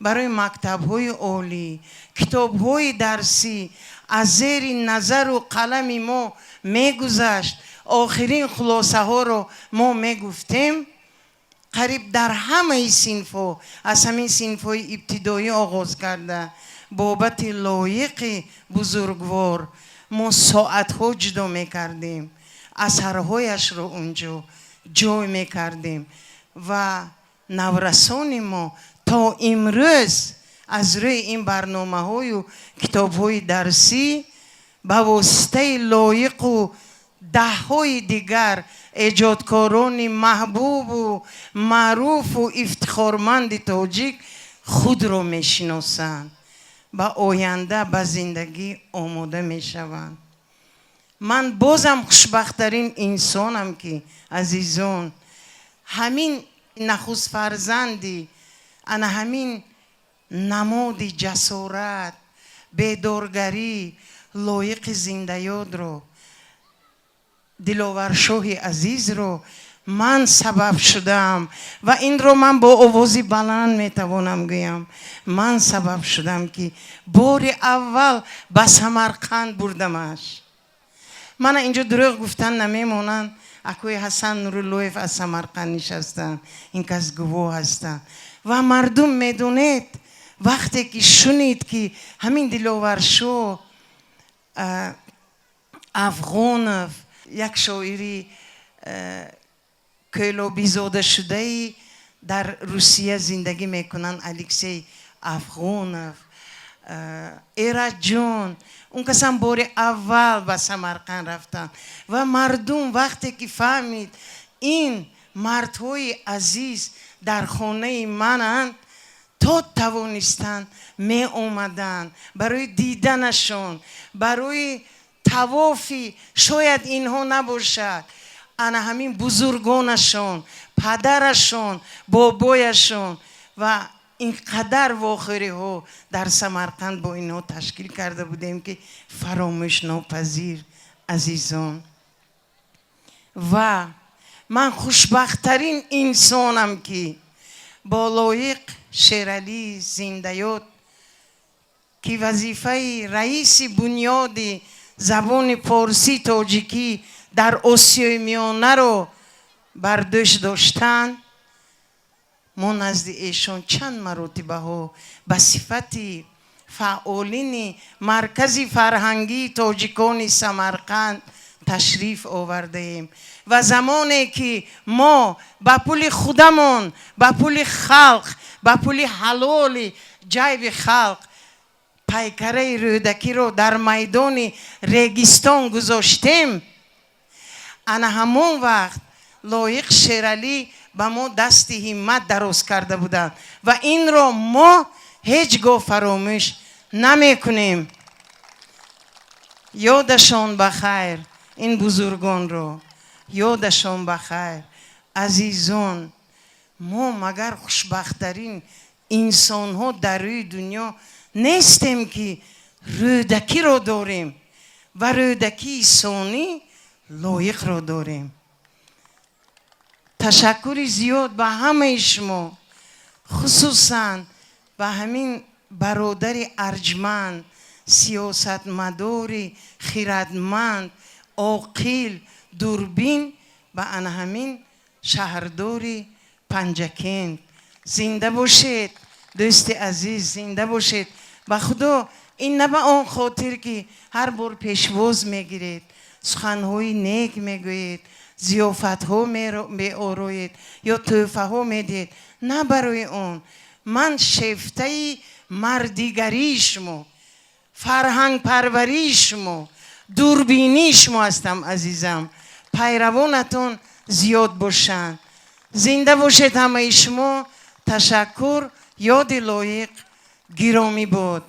барои мактабҳои олӣ, китобҳои дарсӣ аз зери назару қалами мо мегузашт. Охирин хулосаҳоро мо мегуфтем. Қариб дар ҳамаи синфҳо, аз ҳамин синфҳои ибтидоӣ оғоз карда, бобати Лоиқи бузургвор мо соатҳо ҷудо мекардем, асарҳояшро унҷо ҷой мекардем ва наврасони мо то имрӯз аз рӯи ин барномаҳою китобҳои дарсӣ ба воситаи Лоиқу даҳҳои дигар эҷодкорони маҳбубу маъруфу ифтихорманди тоҷик худро мешиносанд, ба оянда, ба зиндагӣ омода мешаванд. Ман бозам хушбахттарин инсонам, ки, азизон, ҳамин нахуст фарзанди ана ҳамин намоди ҷасорат, бедоргарӣ, Лоиқи зиндаёдро, Диловаршоҳи азизро ман сабаб шудам. Ва инро ман бо овози баланд метавонам гӯям: ман сабаб шудам, ки бори аввал ба Самарқанд бурдамаш. Мана инҷо дурӯғ гуфтан намемонанд. Акои Ҳасан Нуруллоев аз Самарқанд нишастанд, ин кас гувоҳ ҳастанд. Ва мардум, медонед, вақте ки шунид, ки ҳамин Диловаршоҳ Афғонов, як шоири кӯлобизодашудаи дар Русия зиндагӣ мекунанд, Алексей Афғонов, Эраҷон, он касам бори аввал ба Самарқанд рафтанд ва мардум вақте ки фаҳмид, ин мардҳои азиз дар хонаи мананд, то тавонистанд меомаданд барои диданашон, барои тавофи. Шояд инҳо набошад, ана ҳамин бузургонашон, падарашон, бобояшон. Ва ин қадар вохӯриҳо дар Самарқанд бо инҳо ташкил карда будем, ки фаромӯшнопазир, азизон. Ва ман хушбахттарин инсонам, ки бо Лоиқ Шералӣ зиндаёд. ки вазифаи раиси бунёди забони форсӣ тоҷикӣ дар Осиёи Миёнаро бар дӯш доштанд, мо назди эшон чанд маротибаҳо ба сифати фаъолини Маркази фарҳангии тоҷикони Самарқанд ташриф овардаем ва замоне ки мо ба пули худамон, ба пули халқ, ба пули ҳалоли ҷайби халқ пайкараи Рӯдакиро дар майдони Регистон гузоштем, ана ҳамон вақт Лоиқ Шералӣ ба мо дасти ҳиммат дароз карда буданд ва инро мо ҳеҷ гоҳ фаромӯш намекунем. Ёдашон ба хайр ин бузургонро, ёдашон ба хайр. Азизон, мо магар хушбахттарин инсонҳо дар рӯи дунё нестем, ки Рӯдакиро дорем ва Рӯдакии сонӣ Лоиқро дорем. Ташаккури зиёд ба ҳамаи шумо, хусусан ба ҳамин бародари арҷманд, сиёсатмадори хирадманд, оқил, дурбин, ба ана ҳамин шаҳрдори Панҷакент. Зинда бошед, дӯсти азиз, зинда бошед. Ба Худо, ин на ба он хотир ки ҳар бор пешвоз мегиред, суханҳои нек мегӯед, зиёфатҳо меороед ё тӯҳфаҳо медиҳед, на барои он. Ман шефтаи мардигарии шумо, фарҳангпарварии шумо, дурбинии шумо ҳастам, азизам. Пайравонатон зиёд бошанд. Зинда бошед ҳамаи шумо. Ташаккур. Ёди Лоиқ гиромӣ буд.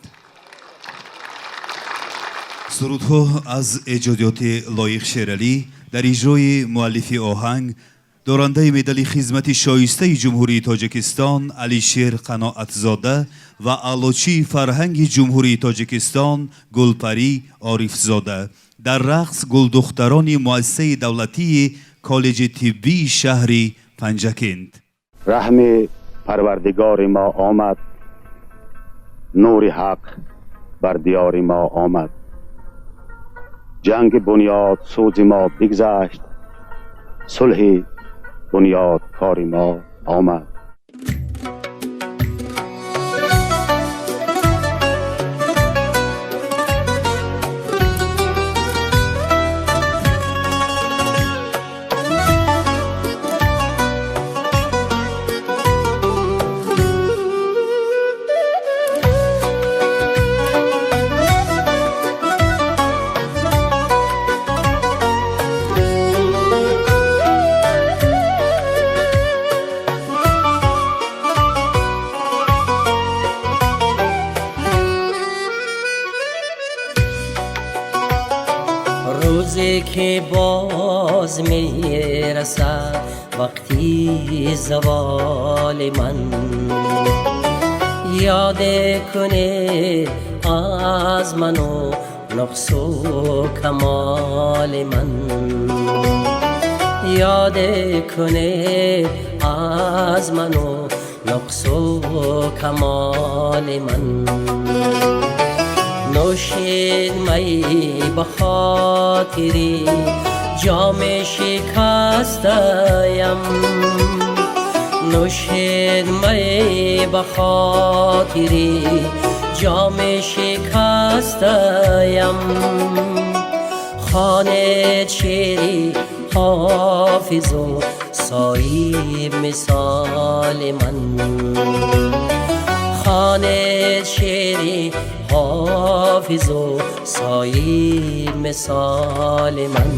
Сурудҳо аз эҷодиёти Лоиқ Шералӣ дар иҷрои муаллифи оҳанг, дорандаи медали хизмати шоистаи Ҷумҳурии Тоҷикистон Алишер Қаноатзода ва аълочии фарҳанги Ҷумҳурии Тоҷикистон Гулпарӣ Орифзода, дар рақс гулдухтарони муассисаи давлатии коллеҷи тиббии шаҳри Панҷакент. Раҳми Парвардигори мо омад, нури ҳақ бар диёри мо омад. Ҷанги бунёд сӯзи мо бигзашт, сулҳи бунёдкори мо омад. که باز میرسد وقتی زوال من، یاد کنه از من و نقص و کمال من، یاد کنه از من و نقص و کمال من. نوشید می به خاطری جام شکستیم، نوشید می به خاطری جام شکستیم. خانه شیری حافظ و سایی مثال من، خانه شیری حافظ و سایی مثال من.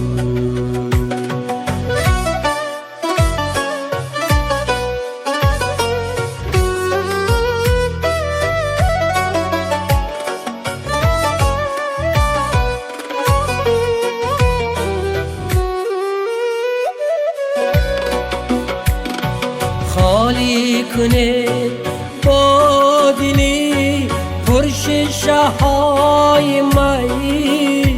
خالی کنه با دلی پرشیشه های می،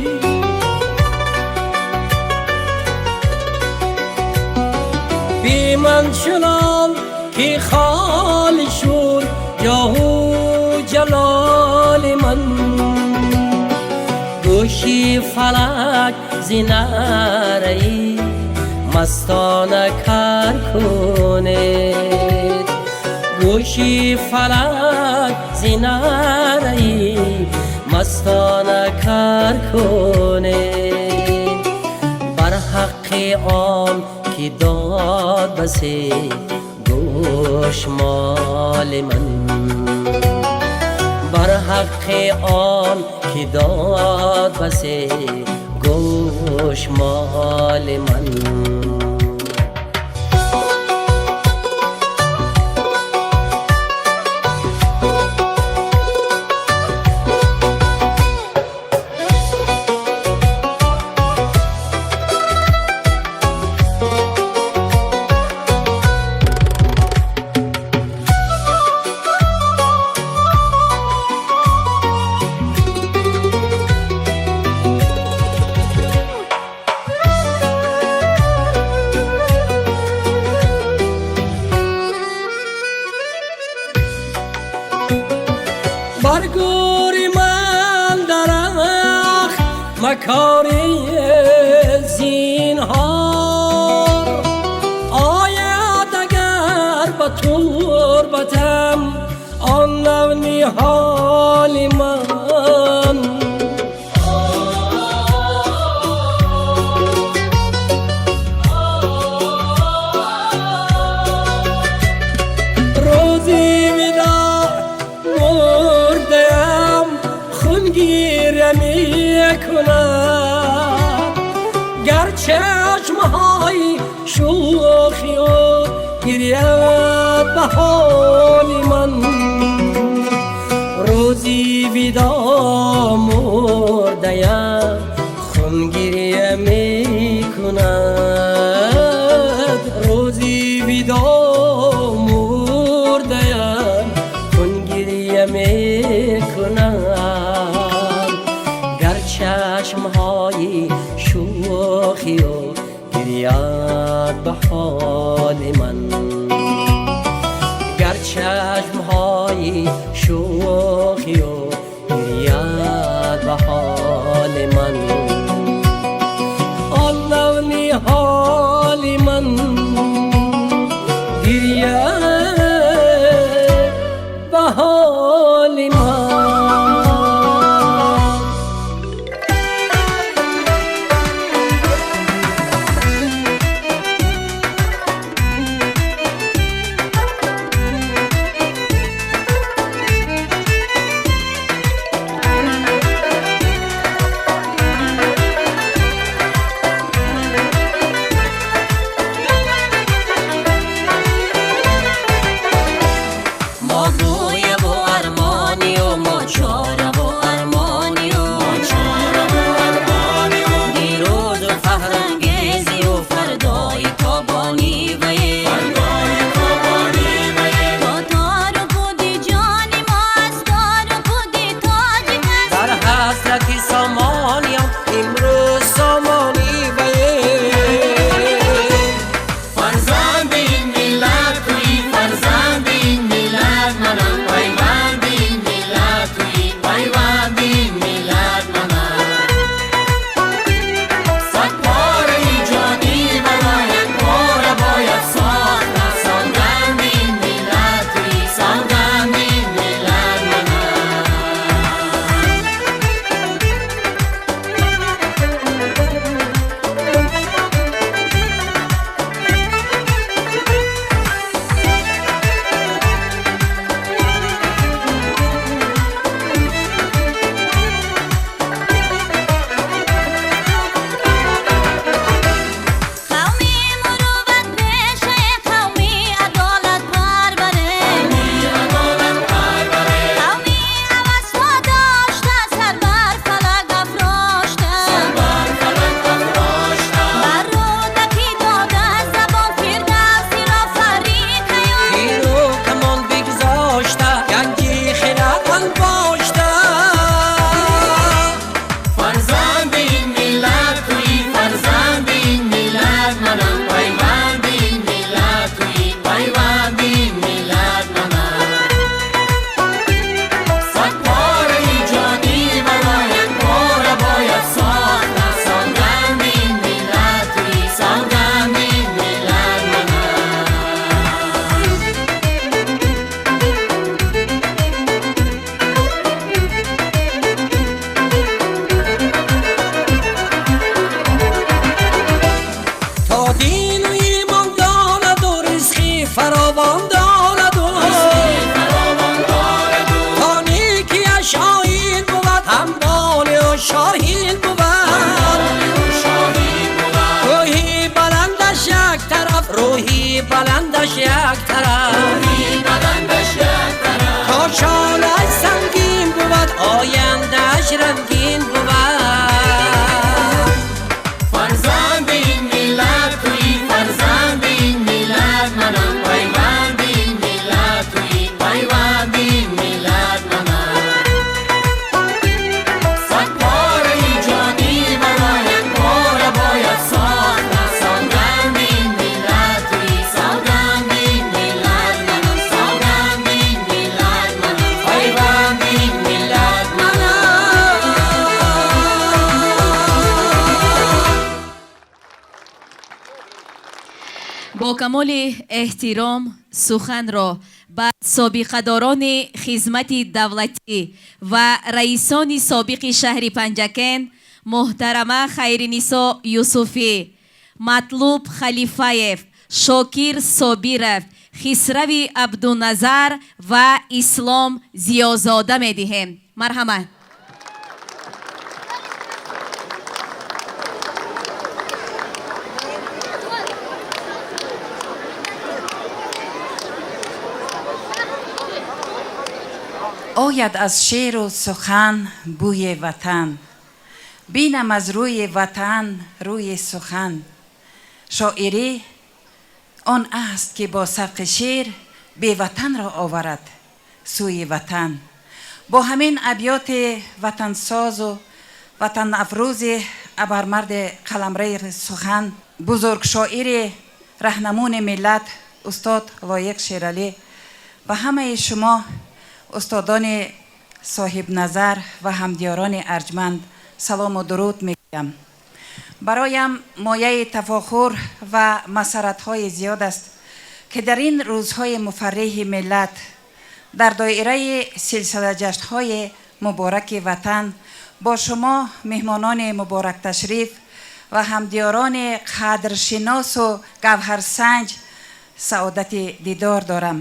بی من چنان که خالی شد جاه و جلال من. Гӯши фалак зинараи мастона кар кунед, гӯши фалак зинараи мастона кар кунед. Бар ҳаққи он ки дод басе гӯш моли ман, бар ҳаққи он ки дод басе гӯш моли ман. Бар гӯри ман дарахт макори зинҳор ояд, агар ба турбатам он нав ниҳоли ман. Рӯзи видоъ мурдаям хунгиря мекунад, гар чашмҳои шӯхи ӯ гиряд ба ҳоли ман. Рӯзи видоъ мурдаям хунгиря мекунад, рӯзи видоъ мурдаям хунгиря мекунад, гар чашмҳои шӯхи ӯ гиряд ба ҳоли ман, гар чашмҳои шӯхи ӯ гиряд ба ҳоли ман. Он нав ниҳоли ман гиряд ба ҳоли ман. баландаш як тараф, кошонаш сангин бувад, ояндаш рангин бувад. Фарзанди ин миллат туӣ, фарзанди ин миллат манам, пайванди ин миллат туӣ, пайванди ин миллат манам. Сад пораи ҷонӣ бароят пора бояд сохта, савганди ин миллат туӣ, савганди ин миллат манам, савганди ин миллат манам, пайванди ин миллат манам. Бо камоли эҳтиром суханро ба собиқадорони хизмати давлатӣ ва раисони собиқи шаҳри Панҷакент муҳтарама Хайринисо Юсуфӣ, Матлуб Халифаев, Шокир Собиров, Хисрави Абдуназар ва Ислом Зиёзода медиҳем. Марҳамат. Ояд аз шеъру сухан бӯи ватан, бинам аз рӯи ватан рӯи сухан. Шоирӣ он аст ки бо сабқи шеър беватанро оварад сӯи ватан. Бо ҳамин абёти ватансозу ватанафрӯзи абармарди қаламраи сухан, бузургшоири раҳнамуни миллат устод Лоиқ Шералӣ ва ҳамаи шумо устодони соҳибназар ва ҳамдиёрони арҷманд салому дуруд мегӯям. Бароям мояи тафохур ва масаратҳои зиёд аст ки дар ин рӯзҳои муфарриҳи миллат дар доираи силсилаҷашнҳои мубораки ватан бо шумо меҳмонони муборакташриф ва ҳамдиёрони қадршиносу гавҳарсанҷ саодати дидор дорам.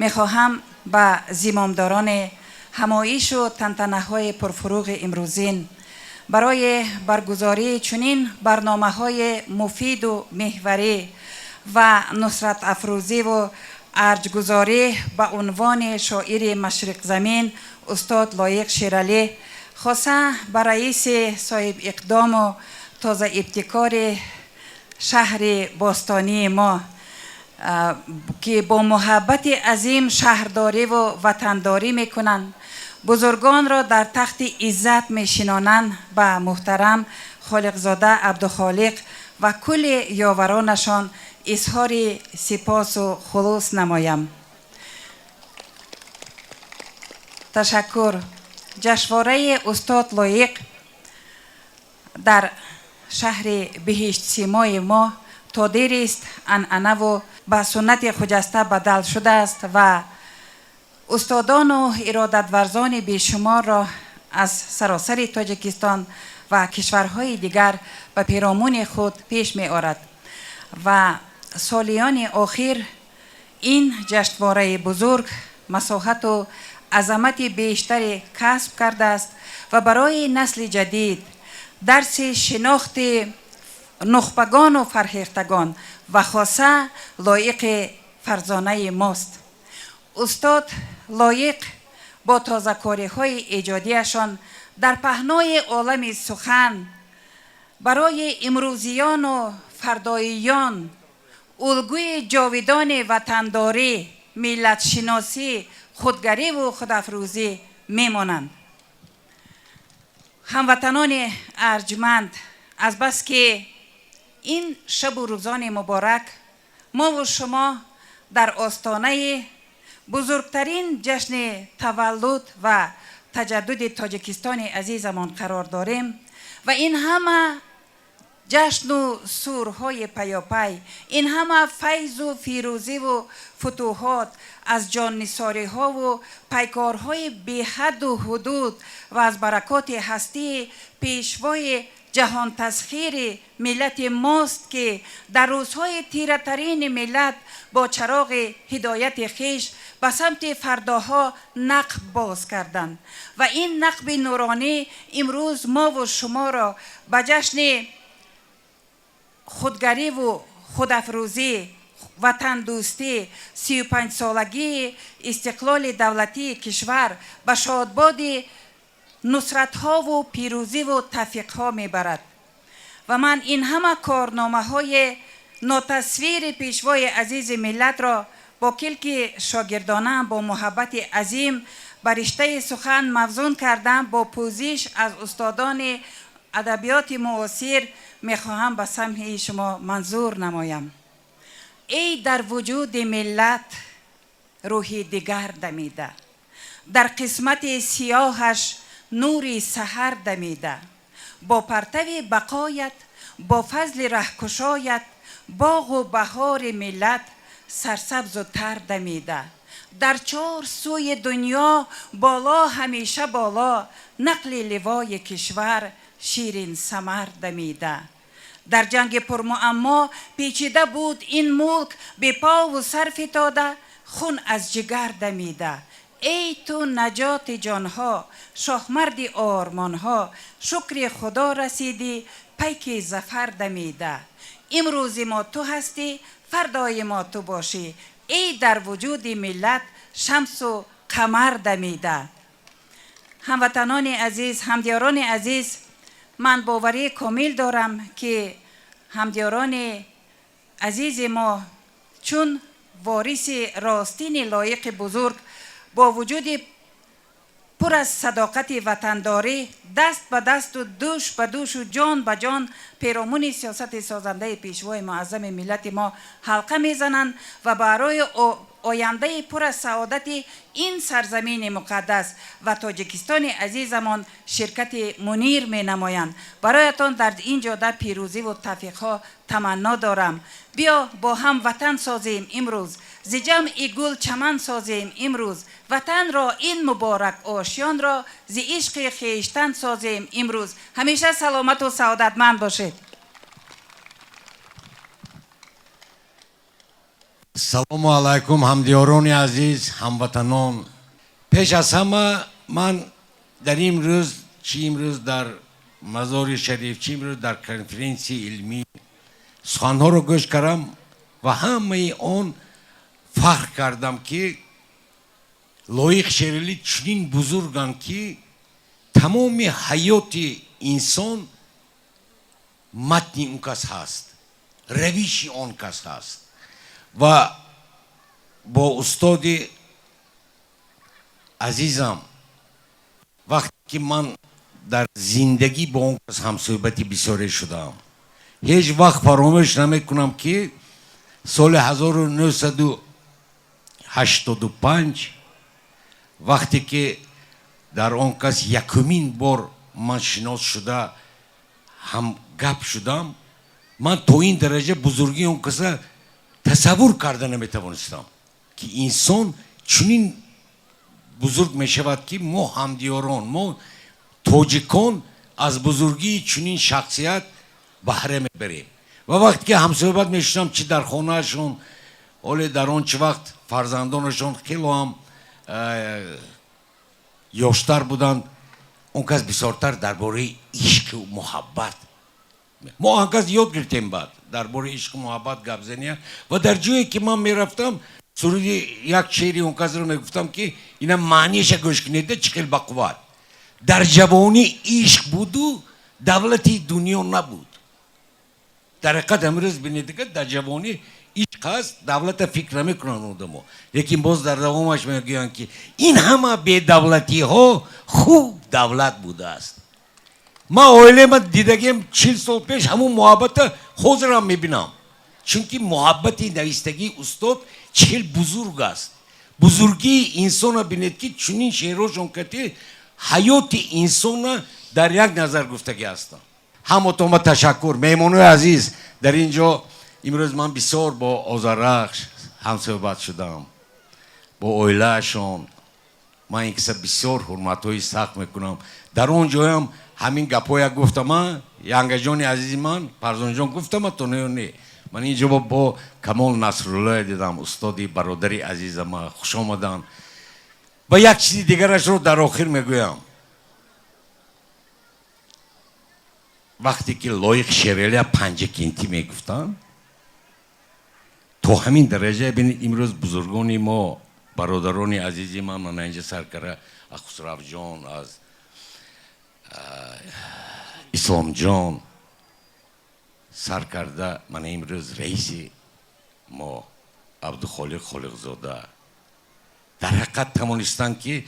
Мехоҳам ба зимомдорони ҳамоишу тантанаҳои пурфуруғи имрӯзин барои баргузории чунин барномаҳои муфиду меҳварӣ ва нусратафрӯзиву арҷгузорӣ ба унвони шоири машриқзамин устод Лоиқ Шералӣ, хоса ба раиси соҳибиқдому тозаибтикори шаҳри бостонии мо ки бо муҳаббати азим шаҳрдориву ватандорӣ мекунанд, бузургонро дар тахти иззат мешинонанд, ба муҳтарам Холиқзода Абдухолиқ ва кулли ёваронашон изҳори сипосу хулус намоям. Ташаккур. Ҷашнвораи устод Лоиқ дар шаҳри биҳиштсимои мо то дерист анъанаву ба суннати хуҷаста бадал шудааст ва устодону иродатварзони бешуморро аз саросари Тоҷикистон ва кишварҳои дигар ба перомуни худ пеш меорад ва солиёни охир ин ҷашнвораи бузург масоҳату азамати бештаре касб кардааст ва барои насли ҷадид дарси шинохти нухбагону фарҳехтагон ва хоса лоиқи фарзонаи мост. Устод Лоиқ бо тозакориҳои эҷодиашон дар паҳнои олами сухан барои имрӯзиёну фардоиён улгӯи ҷовидони ватандорӣ, миллатшиносӣ, худгариву худафрӯзӣ мемонанд. Ҳамватанони арҷманд, азбаски ин шабу рӯзони муборак мову шумо дар остонаи бузургтарин ҷашни таваллуд ва таҷаддуди Тоҷикистони азизамон қарор дорем ва ин ҳама ҷашну сурҳои паёпай, ин ҳама файзу фирӯзиву футуҳот аз ҷоннисориҳову пайкорҳои беҳадду ҳудуд ва аз баракоти ҳастии пешвои ҷаҳонтасхири миллати мост ки дар рӯзҳои тиратарини миллат бо чароғи ҳидояти хеш ба самти фардоҳо нақб боз карданд ва ин нақби нуронӣ имрӯз мову шуморо ба ҷашни худгариву худафрӯзӣ, Ватандӯстӣ, 35-солагии истиқлоли давлатии кишвар ба шодбоди нусратҳову пирӯзиву тавфиқҳо мебарад. Ва ман ин ҳама корномаҳои нотасвири пешвои азизи миллатро бо килки шогирдонаам, бо муҳаббати азим ба риштаи сухан мавзун кардам, бо пӯзиш аз устодони адабиёти муосир мехоҳам ба самъи шумо манзур намоям. Эй дар вуҷуди миллат рӯҳи дигар дамида, дар қисмати сиёҳаш нури саҳар дамида, бо партави бақоят, бо фазли раҳкушоят, боғу баҳори миллат сарсабзу тар дамида, дар чор сӯи дунё боло ҳамеша боло, нақли ливои кишвар ширин самар дамида. Дар ҷанги пурмуаммо печида буд ин мулк, бепову сар фитода, хун аз ҷигар дамида. Эй ту наҷоти ҷонҳо, шоҳмарди ормонҳо, шукри худо расидӣ, пайки зафар дамида. Имрӯзи мо ту ҳастӣ, фардои мо ту бошӣ, эй дар вуҷуди миллат шамсу қамар дамида. Ҳамватанони азиз, ҳамдиёрони азиз, ман боварии комил дорам, ки ҳамдиёрони азизи мо чун вориси ростини лоиқи бузург бо вуҷуди пур аз садоқати ватандорӣ даст ба дасту дӯш ба дӯшу ҷон ба ҷон перомуни сиёсати созандаи пешвои муаззами миллати мо ҳалқа мезананд ва барои ояндаи пур аз саодати ин сарзамини муқаддас ва Тоҷикистони азизамон ширкати мунир менамоянд. Бароятон дар ин ҷода пирӯзиву тавфиқҳо таманно дорам. Биё бо ҳам ватан созем имрӯз, зи ҷамъи гул чаман созем имрӯз, ватанро ин муборак ошёнро зи ишқи хештан созем имрӯз. Ҳамеша саломату саодатманд бошед. Салому алайкум, ҳамдиёрони азиз, ҳамватанон. Пеш аз ҳама ман дар имрӯз, чи имрӯз дар Мазори Шариф, чи имрӯз дар конференсияи илмӣ суханҳоро гӯш кардам ва ҳамаи он фахр кардам, ки Лоиқ Шералӣ чунин бузурганд, ки тамоми ҳаёти инсон матни он кас ҳаст, равиши он кас ҳаст. Ва бо устоди азизам вақте ки ман дар зиндагӣ бо он кас ҳамсӯҳбати бисёре шудаам, ҳеҷ вақт фаромӯш намекунам, ки соли 1985 вақте ки дар он кас якумин бор ман шинос шуда ҳамгап шудам, ман то ин дараҷа бузургии он каса тасаввур карда наметавонистам, ки инсон чунин бузург мешавад, ки мо ҳамдиёрон, мо тоҷикон аз бузургии чунин шахсият баҳра мебарем. Ва вақте ки ҳамсӯҳбат мешудам, чи дар хонаашон, оле дар он чи вақт фарзандонашон хело ҳам ёштар буданд, он кас бисёртар дар бораи ишқу муҳаббат. Мо он кас ёд гирифтем баъд дар бораи ишқу муҳаббат гап зания. Ва дар ҷое ки ман мерафтам, суруди як шеъри он касро мегуфтам, ки ина маъниша гӯш кунед, чӣ хел бақувват. Дар ҷавонӣ ишқ буду давлати дунё набуд. Дар ҳақиқат имрӯз бинед, дар ҷавонӣ ишқ ҳаст, давлата фикр намекунанд одамо, лекин боз дар давомаш мегӯянд, ки ин ҳама бедавлатиҳо хуб давлат будааст. Ман оилаама дидагиам 40 сол пеш, ҳамун муҳаббата ҳозирам мебинам, чунки муҳаббати навистагии устод чӣ хел бузург аст. Бузургии инсона бинед, ки чунин шеърҳошон кати ҳаёти инсона дар як назар гуфтагӣ ҳастанд. Ҳамотонба ташаккур. Меҳмонои азиз, дар ин ҷо имрӯз ман бисёр бо Озарахш ҳамсӯҳбат шудам, бо оилаашон. Ман ин киса бисёр ҳурматҳои сахт мекунам. Дар он ҷоям ҳамин гапҳоя гуфтам, янгаҷони азизи ман, Фарзонҷон, гуфтама то не, не. Ман ин ҷо бо Камол Насруллоя дидам, устоди бародари азизама, хуш омаданд. Ва як чизи дигарашро дар охир мегӯям. Вақте ки Лоиқ Шералия Панҷакентӣ мегуфтанд, То ҳамин дараҷа бинед, имрӯз бузургони мо, бародарони азизи ман, мана инҷа сар карда аз Хусравҷон, аз Исломҷон сар карда, мана имрӯз раиси мо Абдухолиқ Холиқзода дар ҳақиқат тавонистанд, ки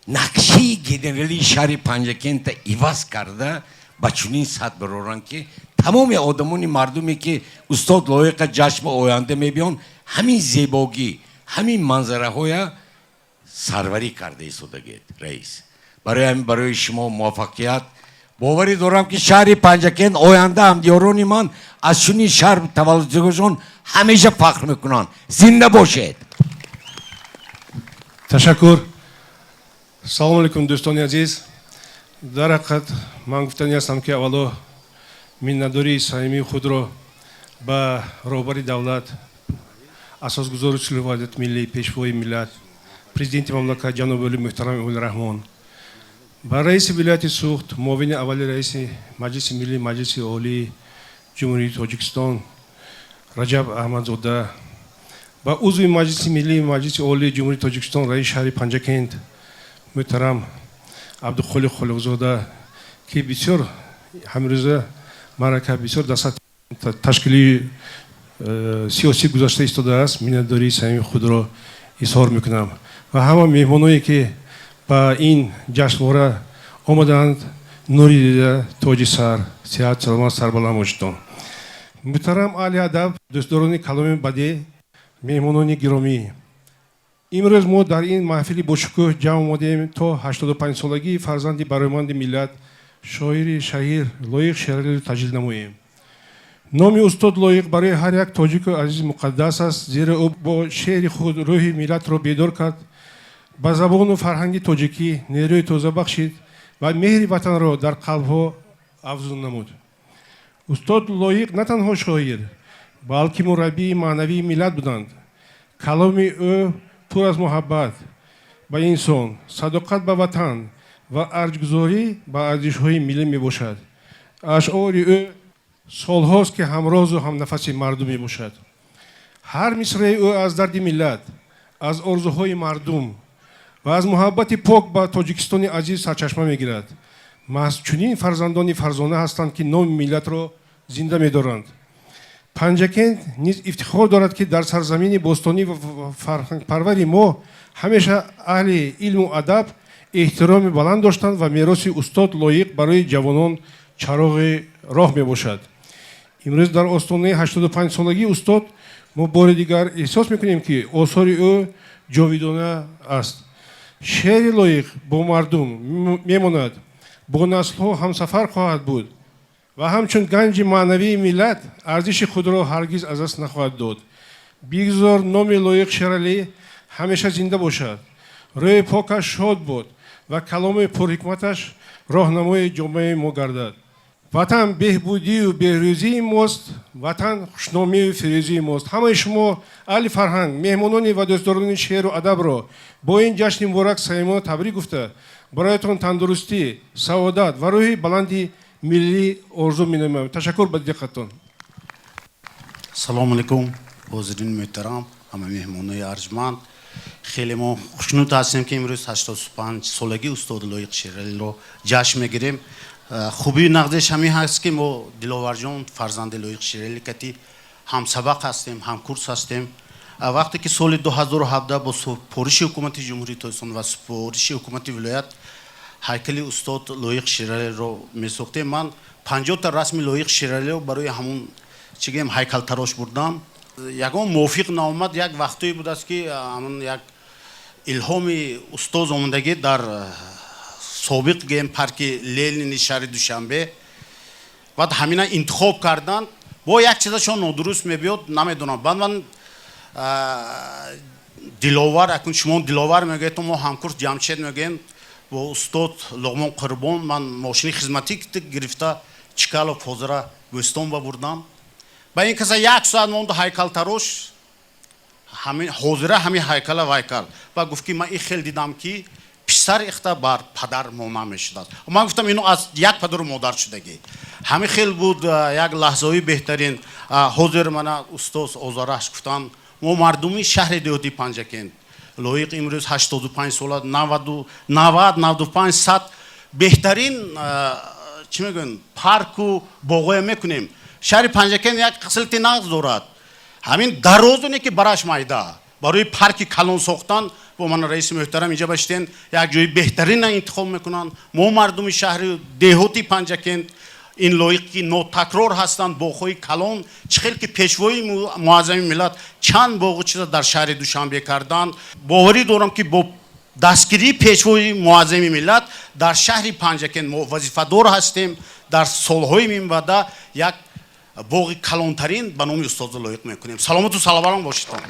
нақшаи генералии шаҳри Панҷакента иваз карда, ба чунин сатҳ бароранд, ки тамоми одамони мардуме, ки устод Лоиқа ҷашн ба оянда мебиён, ҳамин зебогӣ, ҳамин манзараҳоя сарварӣ карда истодагед, раис. Барои ҳамин барои шумо муваффақият. Боварӣ дорам, ки шаҳри Панҷакент оянда ҳамдиёрони ман аз чунин шаҳр таваллудшудагошон ҳамеша фахр мекунанд. Зинда бошед! Ташаккур. Салому алейкум, дӯстони азиз. Дар ҳақиқат ман гуфтанӣ ҳастам, ки аввало миннатдории самимии худро ба роҳбари давлат, асосгузори сулҳу ваҳдати миллӣ, пешвои миллат, президенти мамлакат ҷаноби олӣ муҳтарам Эмомалӣ Раҳмон, ба раиси вилояти Суғд, муовини аввали раиси Маҷлиси миллии Маҷлиси Олии Ҷумҳурии Тоҷикистон Раҷаб Аҳмадзода, ба узви Маҷлиси миллии Маҷлиси Олии Ҷумҳурии Тоҷикистон, раиси шаҳри Панҷакент муҳтарам Абдухолиқ Холиқзода, ки бисёр ҳамрӯза маърака бисёр дар сатҳи ташкилии сиёсӣ гузашта истодааст, миннатдории самимии худро изҳор мекунам ва ҳама меҳмоное, ки ба ин ҷашнвора омадаанд. Нури дида, тоҷи сар, сиҳат, саломат, сарбаланд бошедон. Муҳтарам аҳли адаб, дӯстдорони каломи бадеъ, меҳмонони гиромӣ, имрӯз мо дар ин маҳфили бошукӯҳ ҷамъ омадем, то 85-солагии фарзанди барояманди миллат, шоири шаҳир Лоиқ Шералиро таҷлил намоем. Номи устод Лоиқ барои ҳар як тоҷику азиз муқаддас аст, зеро ӯ бо шеъри худ рӯҳи миллатро бедор кард, ба забону фарҳанги тоҷикӣ нерӯи тоза бахшид ва меҳри ватанро дар қалбҳо афзун намуд. Устод Лоиқ на танҳо шоир, балки мураббии маънавии миллат буданд. Каломи ӯ пур аз муҳаббат ба инсон, садоқат ба ватан ва арҷгузорӣ ба арзишҳои миллӣ мебошад. Ашъори ӯ солҳост, ки ҳамрозу ҳамнафаси мардум мебошад. Ҳар мисраи ӯ аз дарди миллат, аз орзуҳои мардум ва аз муҳаббати пок ба Тоҷикистони азиз сарчашма мегирад. Маҳз чунин фарзандони фарзона ҳастанд, ки номи миллатро зинда медоранд. Панҷакент низ ифтихор дорад, ки дар сарзамини бостонӣ ва фарҳангпарвари мо ҳамеша аҳли илму адаб эҳтироми баланд доштанд ва мероси устод Лоиқ барои ҷавонон чароғи роҳ мебошад. Имрӯз дар остонаи 85-солагии устод мо бори дигар эҳсос мекунем, ки осори ӯ ҷовидона аст. Шеъри Лоиқ бо мардум мемонад, бо наслҳо ҳамсафар хоҳад буд ва ҳамчун ганҷи маънавии миллат арзиши худро ҳаргиз аз даст нахоҳад дод. Бигзор номи Лоиқ Шералӣ ҳамеша зинда бошад, рӯҳи покаш шод бод ва каломи пурҳикматаш роҳнамои ҷомеаи мо гардад. Ватан беҳбудию беҳрӯзии мост, ватан хушномию фирӯзии мост. Ҳамаи шумо аҳли фарҳанг, меҳмонони ва дӯстдорони шеъру адабро бо ин ҷашни муборак самимона табрик гуфта, бароятон тандурустӣ, саодат ва рӯҳи баланди миллӣ орзу менамоям. Ташаккур ба диққаттон. Салому алейкум, ҳозирини муҳтарам, ҳама меҳмонои арҷманд. Хеле мо хушнуд ҳастем, ки имрӯз 85-солагии устоди Лоиқ Шералиро ҷашн мегирем. Хубии нағзиш ҳамин ҳаст, ки мо Диловарҷон, фарзанди Лоиқ Шерали, кати ҳамсабақ ҳастем, ҳамкурс ҳастем. Вақте ки соли 2017 бо супориши ҳукумати Ҷумҳурии Тоҷикистон ва супориши ҳукумати вилоят ҳайкали устод Лоиқ Шералиро месохтем, ман 50-та расми Лоиқ Шералиро барои ҳамун чӣ гӯем ҳайкалтарош бурдам. Ягон мувофиқ наомад. Як вақтое будааст, ки ҳамун як илҳоми устоз омадагӣ дар собиқ гӯем парки Ленини шаҳри Душанбе, баъд ҳамина интихоб карданд. Бо як чизашон нодуруст мебиёд, намедонам. Баъд ман Диловар, акун шумо Диловар мегӯед, мо ҳамкурс Ҷамшед мегӯем, бо устод Луғмон Қурбон ман мошини хизматӣ гирифта Чкалов, ҳозира Бӯстон ба бурдам. Ба ин каса як соат монду, ҳайкалтарош ҳамин ҳозира ҳамин ҳайкала вай кард ва гуфт, ки ман ин хел дидам, ки писар ихта бар падар монанд мешудааст. Ман гуфтам, ино аз як падару модар шудагӣ. Ҳамин хел буд, як лаҳзаҳои беҳтарин. Ҳозир мана устоз Озарахш гуфтанд, мо мардуми шаҳри деҳоти Панҷакент Лоиқ имрӯз 85 сола, 90, 95, 100 беҳтарин чӣ мегӯянд, парку боғоя мекунем. Шаҳри Панҷакент як қислати нағз дорад, ҳамин дарозоне ки бараш майда барои парки калон сохтан. Бо мана раиси муҳтарам инҷа баштен, як ҷои беҳтарина интихоб мекунанд. Мо мардуми шаҳри деҳоти Панҷакент ин лоиқ ки нотакрор ҳастанд, боғҳои калон, чӣ хел ки пешвои муаззами миллат чанд боғу чиза дар шаҳри Душанбе карданд. Боварӣ дорам, ки бо дастгирии пешвои муаззами миллат дар шаҳри Панҷакент мо вазифадор ҳастем, дар солҳои минбаъда як боғи калонтарин ба номи устоди Лоиқ мекунем. Саломату салаварон бошедтон.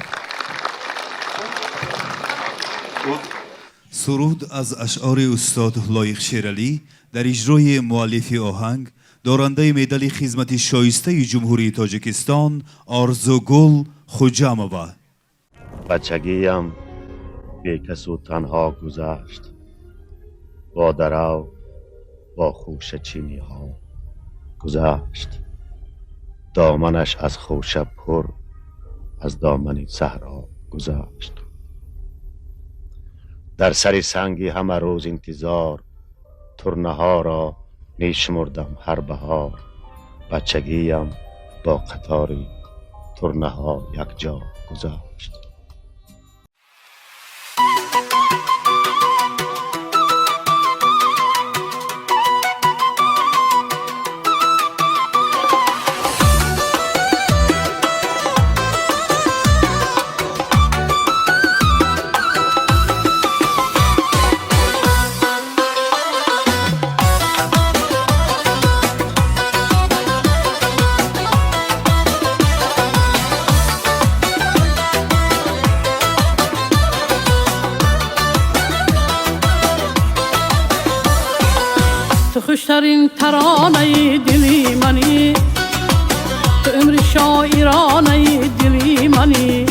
Суруд аз ашъори устод Лоиқ Шералӣ дар иҷрои муаллифи оҳанг, дорандаи медали хизмати шоистаи Ҷумҳурии Тоҷикистон Орзугул Хуҷамова. Бачагиям бекасу танҳо гузашт, бо дарав, бо хӯшачиниҳо гузашт. Доманаш аз хӯша пур, аз домани саҳро гузашт. Дар сари санги ҳама рӯз интизор, турнаҳоро мешумурдам ҳар баҳор. Бачагиям бо қатори турнаҳо якҷо гузашт. Хуштарин таронаи дили мани, ту умри шоиронаи дили мани.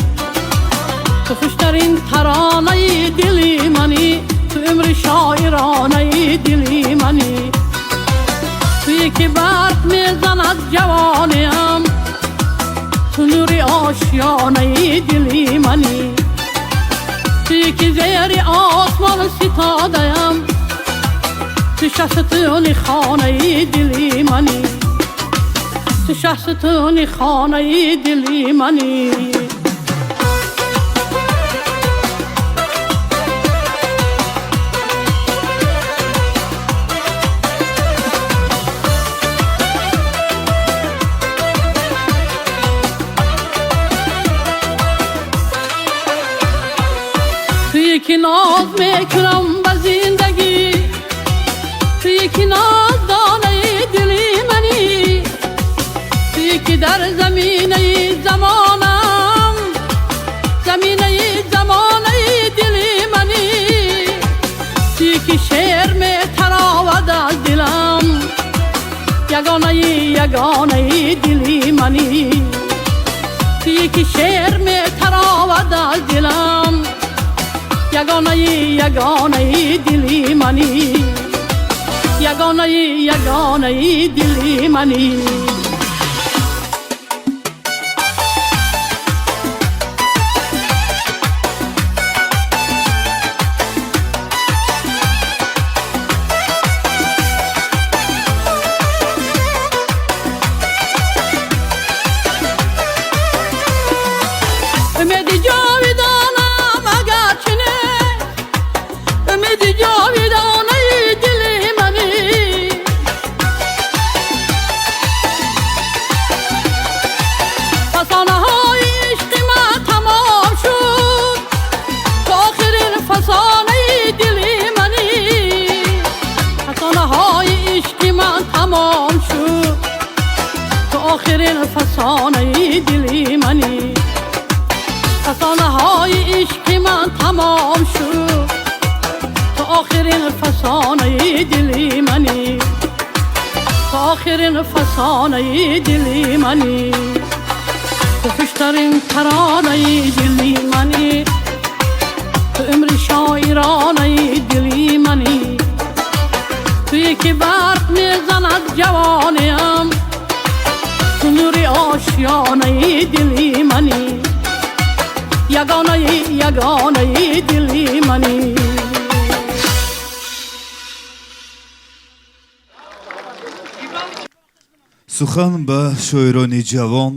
Ту хуштарин таронаи дили мани, ту умри шоиронаи дили мани. Туе ки барқ мезанад ҷавониам, ту нури ошёнаи дили мани. Туе ки зери осмон ситодаям, ту шаҳсутуни хонаи дили мани. Ту шаҳсутуни хонаи дили мани. Туе ки ноз мекунам ба зиндагӣ, туе ки ноздонаи дили мани. Туе ки дар заминаи замонам, заминаи замонаи дили мани. Туе ки шеър метаровад аз дилам, ягонаи ягонаи дили мани. Туе ки шеър метаровад аз дилам, ягонаи ягонаи дили мани. Ягонаи ягонаи дили мани. Умеди ҷовидонам агарчи не, умеди ҷовидонаи дили мани. Фасонаҳои ишқи ман тамом шуд, то охирин фасонаи дили мани. Фасонаҳои ишқи ман тамом шуд, то охирин фасонаи дили мани. Фасонаҳои ишқи ман тамом шуд, то охирин фасонаи дили мани. То охирин фасонаи дили мани. Ту хуштарин таронаи дили мани, ту умри шоиронаи дили мани. Туе ки барқ мезанад ҷавониам, ту нури ошёнаи Ошёнаи дили манӣ, ягонаи, ягонаи дили манӣ. Сухан ба шоирони ҷавон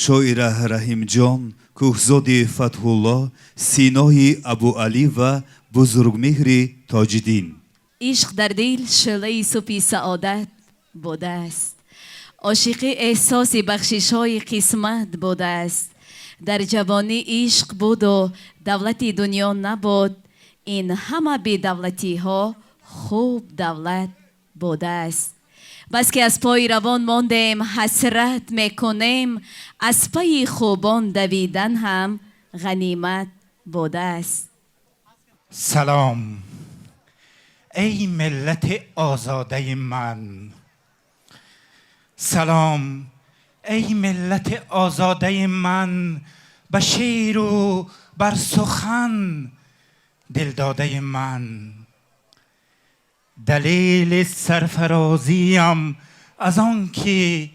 шоира Раҳимҷон, Кӯҳзоди Фатҳулло, Синои Абуалӣ ва Бузургмеҳри Тоҷиддин. Ишқ дар дил шӯълаи субҳи саодат будааст. Ошиқӣ эҳсоси бахшишҳои қисмат будааст. Дар ҷавонӣ ишқ буду давлати дунё набуд. Ин ҳама бедавлатиҳо хуб давлат будааст. Бас ки аз пои равон мондем, ҳасрат мекунем, аз пайи хубон давидан ҳам ғанимат будааст. Салом эй миллати озодаи ман, салом эй миллати озодаи ман, ба шеъру бар сухан дилдодаи ман. Далели сарфарозиям аз он ки,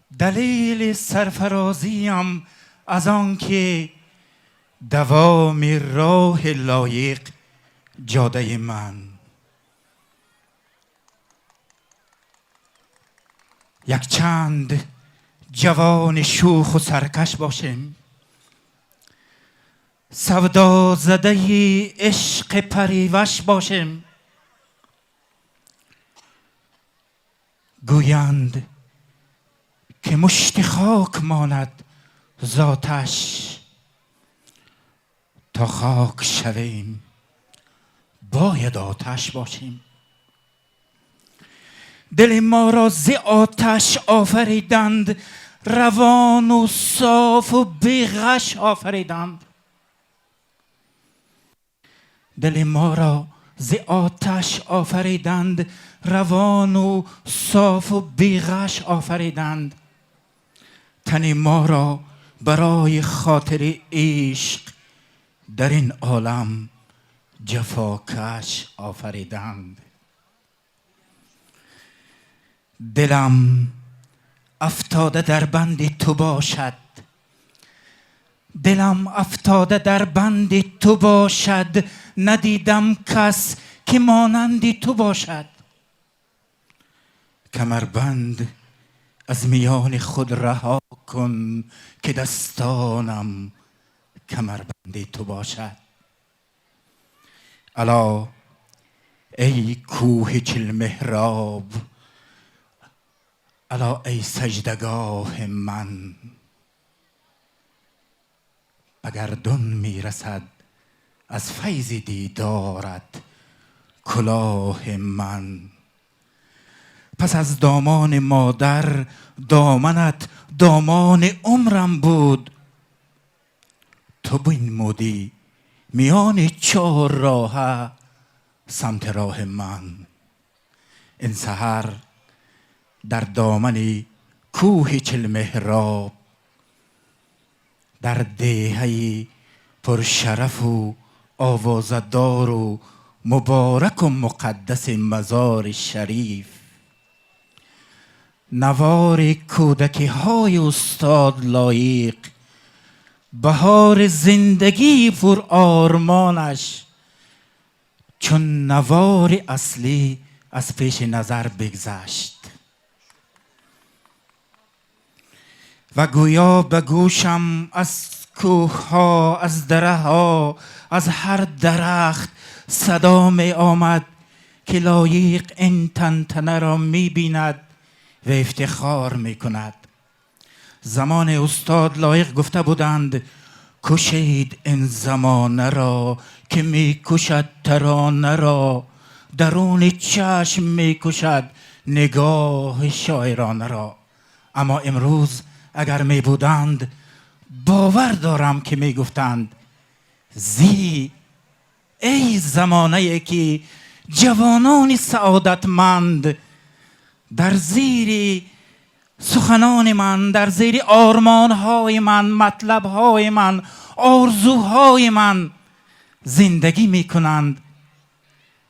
далели сарфарозиям аз он ки давоми роҳи лоиқ ҷодаи ман. Якчанд ҷавони шӯху саркаш бошем, савдозадаи ишқи париваш бошем. Гӯянд ки мушти хок монад зоташ, то хок шавем бояд оташ бошем. Дили моро зи оташ офариданд, равону софу беғаш офариданд. Дили моро зи оташ офариданд, равону софу беғаш офариданд. Тани моро барои хотири ишқ дар ин олам ҷафокаш офариданд. Дилам афтода дар банди ту бошад, дилам афтода дар банди ту бошад, надидам кас ки монанди ту бошад. Камарбанд аз миёни худ раҳо кун, ки дастонам камарбанди ту бошад. Ало эй кӯҳи чилмеҳроб, ало эй саҷдагоҳи ман, ба гардун мерасад аз файзи дидорат кулоҳи ман. Пас аз домони модар доманат домони умрам буд, ту бинмудӣ миёни чор роҳа самти роҳи ман. Ин саҳар дар домани кӯҳи чилмеҳроб, дар деҳаи пуршарафу овозадору мубораку муқаддаси Мазори Шариф, навори кӯдакиҳои устод Лоиқ, баҳори зиндагии пурормонаш чун навори аслӣ аз пеши назар бигзашт ва гӯё ба гӯшам аз кӯҳҳо, аз дараҳо, аз ҳар дарахт садо меомад ки Лоиқ ин тантанаро мебинад ва ифтихор мекунад. Замони устод Лоиқ гуфта буданд: кушед ин замонаро ки мекушад таронаро, даруни чашм мекушад нигоҳи шоиронаро. Аммо имрӯз агар мебуданд, бовар дорам ки мегуфтанд: зи эй замонае ки ҷавонони саодатманд дар зири суханони ман, дар зири ормонҳои ман, матлабҳои ман, орзуҳои ман зиндагӣ мекунанд.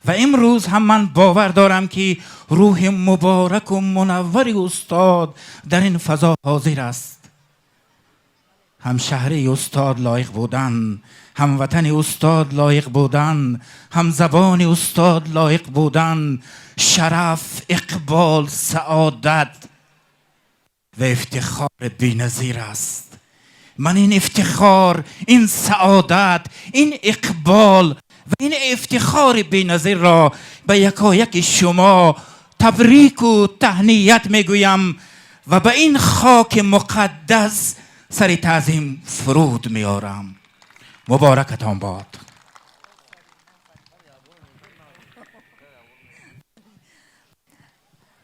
ва имрӯз ҳам ман бовар дорам, ки рӯҳи мубораку мунаввари устод дар ин фазо ҳозир аст. Ҳамшаҳрии устод лоиқ будан, ҳамватани устод лоиқ будан, ҳамзабони устод лоиқ будан, шараф, иқбол, саодат ва ифтихори беназир аст. Ман ин ифтихор, ин саодат, ин иқбол ва ин ифтихори беназирро ба якояки шумо табрику таҳният мегӯям ва ба ин хоки муқаддас сари таъзим фуруд меорам. Муборакатон бод.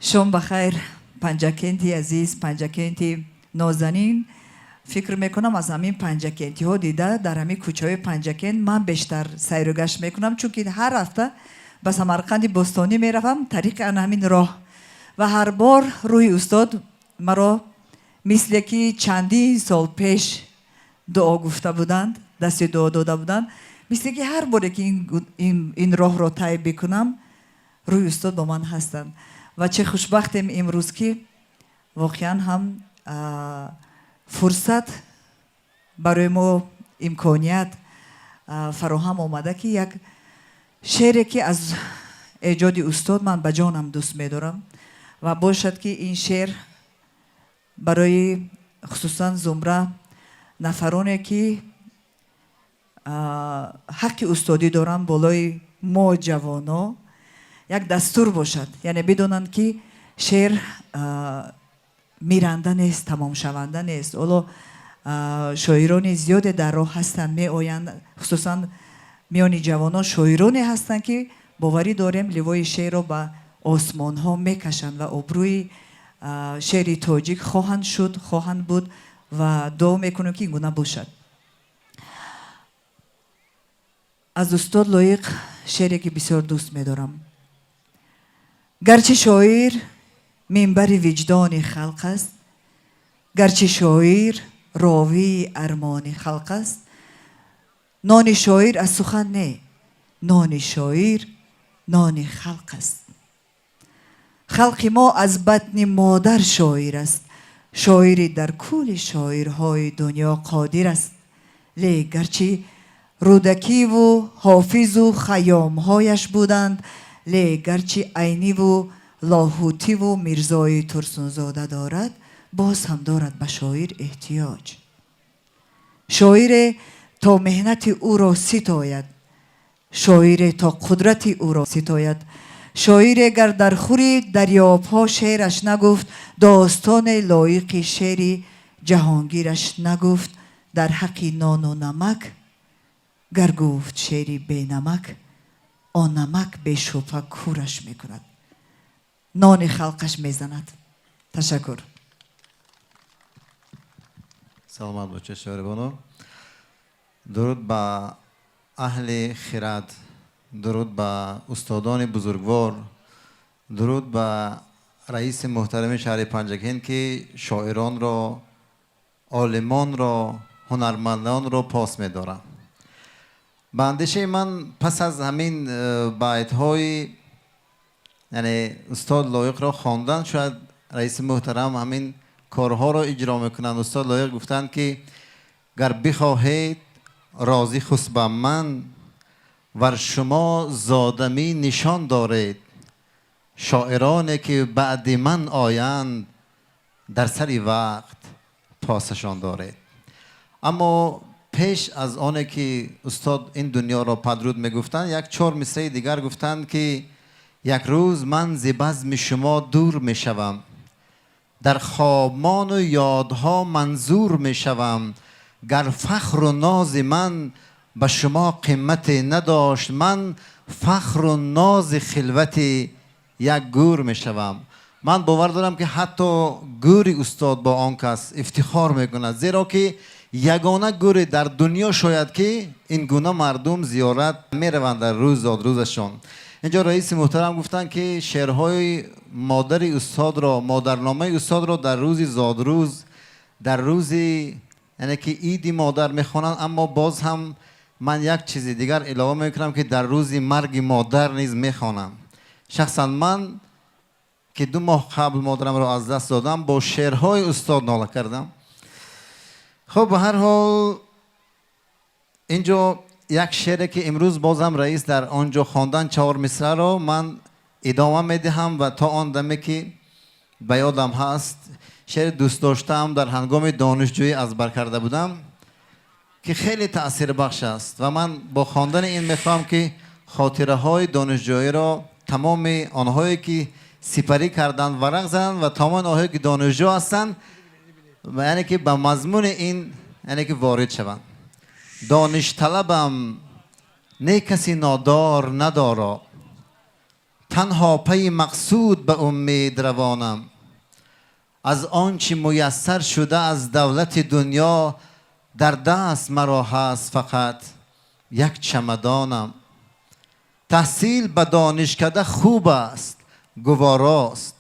Шом бахайр, Панҷакенти азиз, Панҷакенти нозанин. Фикр мекунам, аз ҳамин панҷакентиҳо дида, дар ҳамин кӯчаҳои Панҷакент ман бештар сайру гашт мекунам, чунки ҳар ҳафта ба Самарқанди бостонӣ меравам тариқи ана ҳамин роҳ, ва ҳар бор рӯҳи устод маро мисле ки чандин сол пеш дуо гуфта буданд, дасти дуо дода буданд, мисле ки ҳар боре ки ин роҳро тай бикунам, рӯҳи устод бо ман ҳастанд. Ва чӣ хушбахтем имрӯз, ки воқеан ҳам фурсат барои мо, имконият фароҳам омада, ки як шеъре, ки аз эҷоди устод ман ба ҷонам дӯст медорам, ва бошад, ки ин шеър барои хусусан зумра нафароне, ки ҳаққи устодӣ доранд болои мо ҷавоно, як дастур бошад, яъне бидонанд, ки шеър миранда нест, тамомшаванда нест. Ҳоло шоирони зиёде дар роҳ ҳастанд, меоянд, хусусан миёни ҷавонон шоироне ҳастанд, ки боварӣ дорем, ливои шеърро ба осмонҳо мекашанд ва обрӯи шеъри тоҷик хоҳанд шуд, хоҳанд буд, ва дуо мекунем, ки ин гуна бошад. Аз устод Лоиқ шеъре, ки бисёр дӯст медорам. Гарчи шоир минбари виҷдони халқ аст, гарчи шоир ровии армони халқ аст, нони шоир аз сухан не, нони шоир нони халқ аст. Халқи мо аз батни модар шоир аст, шоири дар кули шоирҳои дунё қодир аст. Ле гарчи Рӯдакиву Ҳофизу Хайёмҳояш буданд, ле гарчи Айниву Лоҳутиву Мирзои Турсунзода дорад, боз ҳам дорад ба шоир эҳтиёҷ. Шоире то меҳнати ӯро ситояд, шоире то қудрати ӯро ситояд, шоире гар дар хури дарёбҳо шеъраш нагуфт, достоне лоиқи шеъри ҷаҳонгираш нагуфт, дар ҳаққи нону намак гар гуфт шеъри бенамак, он намак бешубҳа кӯраш мекунад, нони халқаш мезанад. Ташаккур. Саломат бошед, Шоирбону. Дуруд ба аҳли хирад, дуруд ба устодони бузургвор, дуруд ба раиси муҳтарами шаҳри Панҷакент, ки шоиронро, олимонро, ҳунармандонро пос медоранд. Ба андешаи ман, пас аз ҳамин байтҳои, яъне устод Лоиқро хондан, шояд раиси муҳтарам ҳамин корҳоро иҷро мекунанд. Устод Лоиқ гуфтанд, ки гар бихоҳед розӣ хусбам ман, вар шумо зодамӣ нишон доред, шоироне ки баъди ман оянд, дар сари вақт посашон доред. Аммо пеш аз оне ки устод ин дунёро падруд мегуфтанд, як чор мисраи дигар гуфтанд, ки як рӯз ман зи базми шумо дур мешавам, дар хобмону ёдҳо манзур мешавам, гар фахру нози ман ба шумо қимате надошт, ман фахру нози хилвати як гӯр мешавам. Ман бовар дорам, ки ҳатто гӯри устод бо он кас ифтихор мекунад, зеро ки ягона гӯре дар дунё шояд, ки ин гуна мардум зиёрат мераванд дар рӯз зодрӯзашон. Инҷо раиси муҳтарам гуфтанд, ки шеърҳои модари устодро, модарномаи устодро дар рӯзи зодрӯз, дар рӯзи, яъне ки иди модар мехонанд, аммо боз ҳам Ман як чизи дигар илова мекунам, ки дар рӯзи марги модар низ мехонам. Шахсан ман, ки 2 моҳ қабл модарамро аз даст додам, бо шеърҳои устод нола кардам. Хуб, ба ҳар ҳол инҷо як шеъре, ки имрӯз бозам раис дар он ҷо хондан, 4 мисраъро ман идома медиҳам ва то он даме, ки ба ёдам ҳаст, шеъри дӯст доштаам дар ҳангоми донишҷӯӣ аз бар карда будам, ки хеле таъсирбахш аст ва ман бо хондани ин мехоҳам, ки хотираҳои донишҷӯиро тамоми онҳое, ки сипарӣ карданд, варақ заданд ва тамоми онҳое, ки донишҷӯ ҳастанд, яъне ки ба мазмуни ин, яъне ки ворид шаванд. Доништалабам не, касе нодор надоро, танҳо пайи мақсуд ба умед равонам. Аз он чи муяссар шуда аз давлати дунё, дар даст маро ҳаст фақат як чамадонам. Таҳсил ба донишкада хуб аст, гуворост,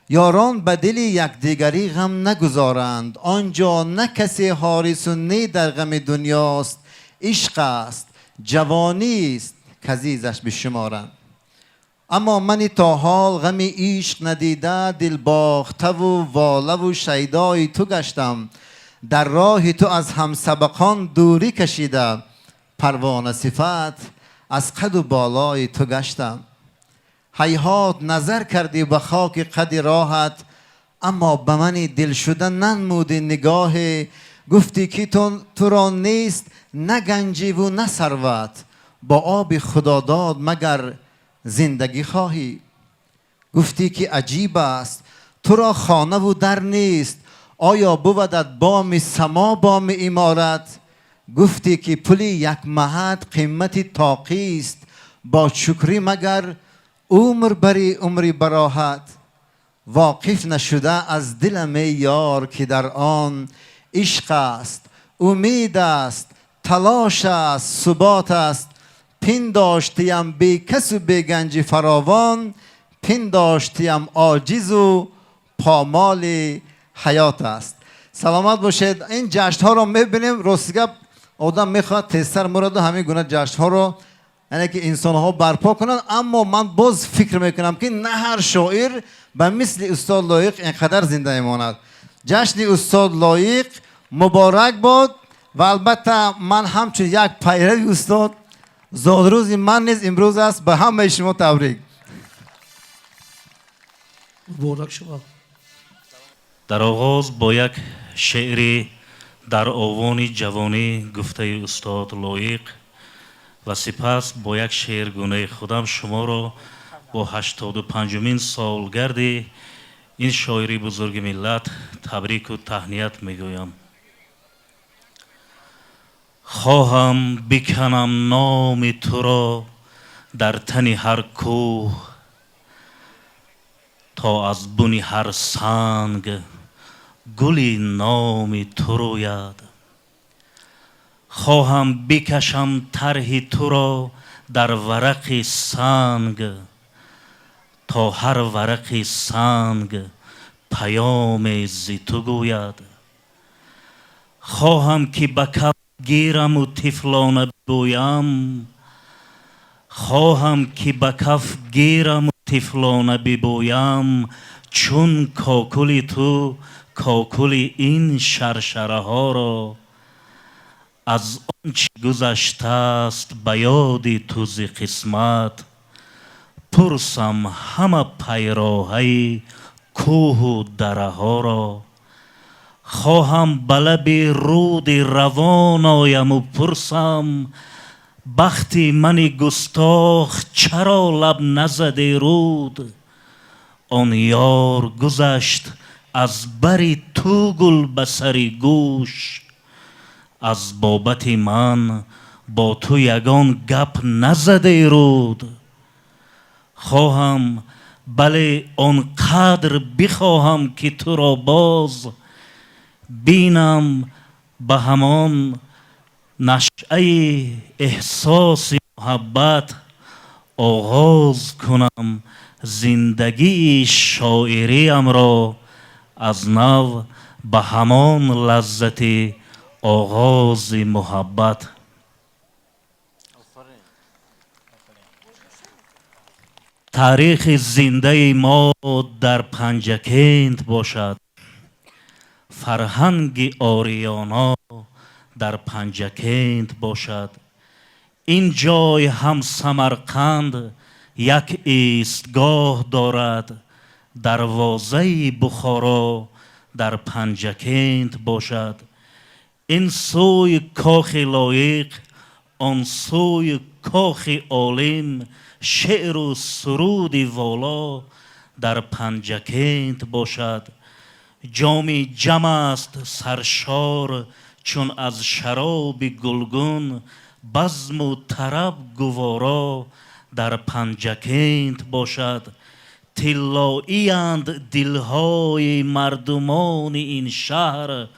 ёрон ба дили якдигарӣ ғам нагузоранд. Он ҷо на касе ҳорису не дар ғами дунёст, ишқ аст, ҷавонист, к-азизаш бишуморанд. Аммо мани то ҳол ғами ишқ надида, дилбохтаву волаву шайдои ту гаштам. Дар роҳи ту аз ҳамсабақон дурӣ кашида, парвона сифат аз қаду болои ту гаштам. Ҳайҳот назар кардӣ ба хоки қади роҳат, аммо ба мани дилшуда нанмудӣ нигоҳе. Гуфтӣ, ки туро нест на ганҷиву на сарват, бо оби худодод магар зиндагӣ хоҳӣ. Гуфтӣ, ки аҷиб аст, туро хонаву дар нест, оё бувадат боми само боми иморат. Гуфтӣ, ки пули як маҳат қимати тоқист, бо шукрӣ магар умр бари умри бароҳат. Воқиф нашуда аз дилам, эй ёр, ки дар он ишқ аст, умед аст, талош аст, субот аст. Пиндоштиям бекасу беганҷи фаровон, пиндоштиям оҷизу помоли ҳаёт аст. Саломат бошед. Ин ҷашнҳоро мебинем, рости гап, одам мехоҳад тезтар мураду ҳамин гуна ҷашнҳоро, яъне ки инсонҳо барпо кунанд. Аммо ман боз фикр мекунам, ки на ҳар шоир ба мисли устод Лоиқ инқадар зинда мемонад. Ҷашни устод Лоиқ муборак бод ва албатта ман ҳамчун як пайрави устод, зодрӯзи ман низ имрӯз аст. Ба ҳамаи шумо табрик. Муборак шумо. Дар оғоз бо як шеъри дар овони ҷавонӣ гуфтаи устод Лоиқ ва сипас бо як шеъргунаи худам шуморо бо 85-умин солгарди ин шоири бузурги миллат табрику таҳният мегӯям. Хоҳам биканам номи туро дар тани ҳар кӯҳ, то аз буни ҳар санг гули номи ту рӯяд. Хоҳам бикашам тарҳи туро дар варақи санг, то ҳар варақи санг паёме зи ту гӯяд. Хоҳам ки ба каф гираму тифлона бибӯям, хоҳам ки ба каф гираму тифлона бибӯям, чун кокули ту кокули ин шаршараҳоро. Аз он чӣ гузаштааст ба ёди ту зи қисмат, пурсам ҳама пайроҳаи кӯҳу дараҳоро. Хоҳам ба лаби руди равон ояму пурсам, бахти мани густох чаро лаб назади руд? Он ёр гузашт аз бари ту гул ба сари гӯш, аз бобати ман бо ту ягон гап назади руд. Хоҳам, бале, он қадр бихоҳам, ки туро боз бинам, ба ҳамон нашъаи эҳсоси муҳаббат оғоз кунам зиндагии шоириамро аз нав, ба ҳамон лаззати оғози муҳаббат. Таърихи зиндаи мо дар Панҷакент бошад, фарҳанги ориёно дар Панҷакент бошад. Ин ҷой ҳам Самарқанд як истгоҳ дорад, дарвозаи Бухоро дар Панҷакент бошад. Ин сӯи кохи Лоиқ, он сӯи кохи олим, шеъру суруди воло дар Панҷакент бошад. Ҷоми ҷам аст саршор чун аз шароби гулгун, базму тараб гуворо дар Панҷакент бошад. Тиллоиянд дилҳои мардумони ин шаҳр,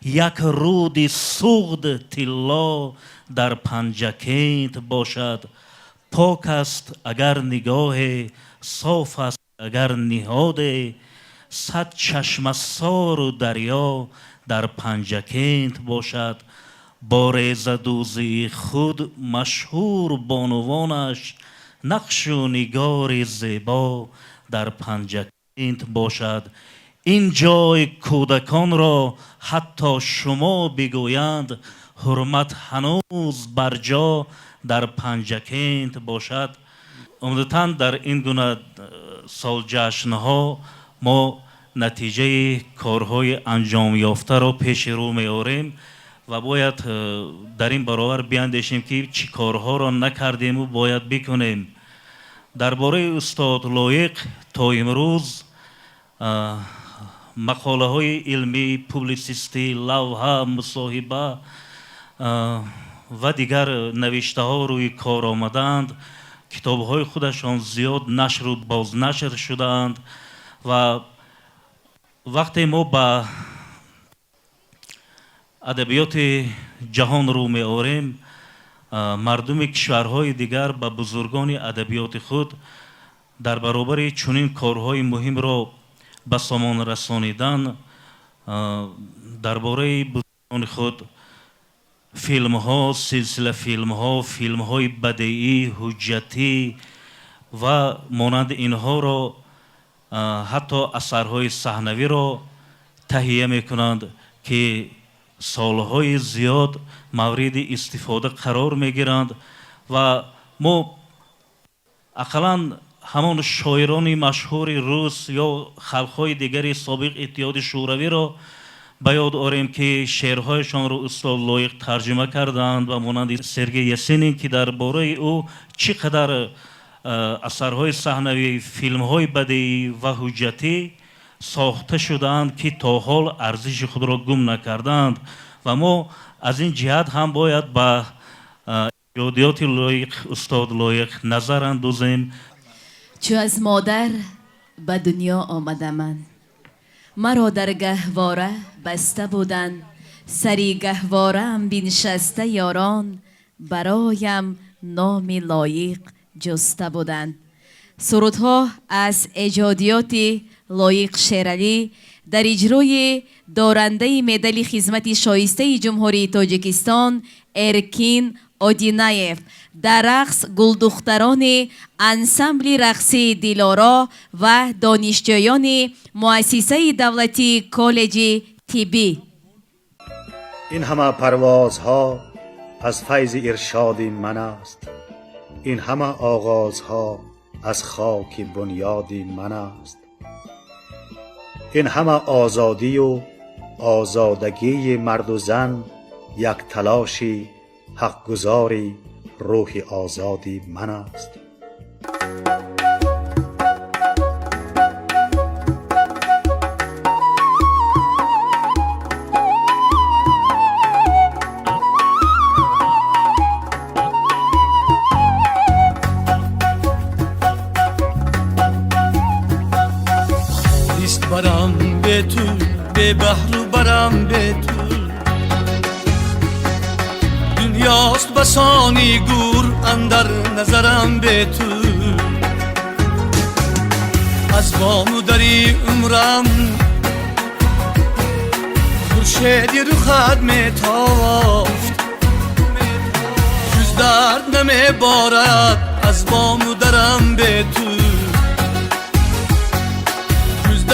як руди Суғд тилло дар Панҷакент бошад. Пок аст агар нигоҳе, соф аст агар ниҳоде, сад чашмасору дарё дар Панҷакент бошад. Бо резадӯзии худ машҳур бонувонаш, нақшу нигори зебо дар Панҷакент бошад. Ин ҷой кӯдаконро ҳатто шумо бигӯянд, ҳурмат ҳанӯз барҷо дар Панҷакент бошад. Умдатан дар ин гуна солҷашнҳо мо натиҷаи корҳои анҷомёфтаро пеши рӯ меорем ва бояд дар ин баробар биандешем, ки чӣ корҳоро накардему бояд бикунем. Дар бораи устод Лоиқ то имрӯз мақолаҳои илмӣ, публитсистӣ, лавҳа, мусоҳиба ва дигар навиштаҳо рӯи кор омадаанд. Китобҳои худашон зиёд нашру бознашр шудаанд ва вақте мо ба адабиёти ҷаҳон рӯ меорем, мардуми кишварҳои дигар ба бузургони адабиёти худ дар баробари чунин корҳои муҳимро ба сомон расонидан, дар бораи бузургони худ филмҳо, силсила филмҳо, филмҳои бадеӣ, ҳуҷҷатӣ ва монанди инҳоро, ҳатто асарҳои саҳнавиро таҳия мекунанд, ки солҳои зиёд мавриди истифода қарор мегиранд. Ва мо ақаллан ҳамон шоирони машҳури рус ё халқҳои дигари собиқ Иттиҳоди Шӯравиро ба ёд орем, ки шеърҳояшонро устод Лоиқ тарҷума карданд, ва монанди Сергей Есенин, ки дар бораи ӯ чӣ қадар асарҳои саҳнавӣ, филмҳои бадеӣ ва ҳуҷҷатӣ сохта шудаанд, ки то ҳол арзиши худро гум накардаанд. Ва мо аз ин ҷиҳат ҳам бояд ба эҷодиёти Лоиқ, устод Лоиқ назар андозем. Чу аз модар ба дунё омада ман, маро дар гаҳвора баста буданд, сари гаҳвораам биншаста ёрон, бароям номи Лоиқ ҷуста буданд. Сурудҳо аз эҷодиёти Лоиқ Шералӣ дар иҷрои дорандаи медали хизмати шоистаи Ҷумҳурии Тоҷикистон Эркин Одинаев, дар рақс гулдухтарони ансамбли рақсии Дилоро ва донишҷӯёни муассисаи давлатии коллеҷи тиббӣ. Ин ҳама парвозҳо аз файзи иршоди ман аст, ин ҳама оғозҳо аз хоки бунёди ман аст, ин ҳама озодию озодагии марду зан як талоши ҳақгузори рӯҳи озоди ман аст. Барам бе ту, бе баҳру барам бе ту, дунёст басони гур андар назарам бе ту. Аз бому дари умрам хуршеди рухат метофт, ҷуз дард намеборад аз бому дарам бе ту.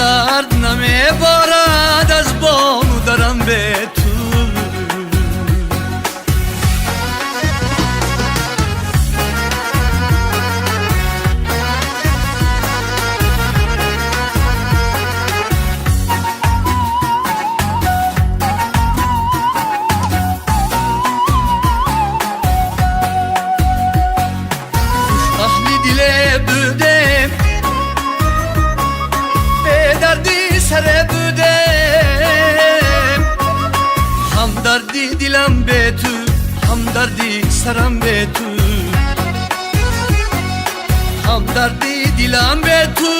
درد نمیبارد از بام و درم به تو. سر بودم هم دردی دلم به تو هم دردی سرم به تو هم دردی دلم به تو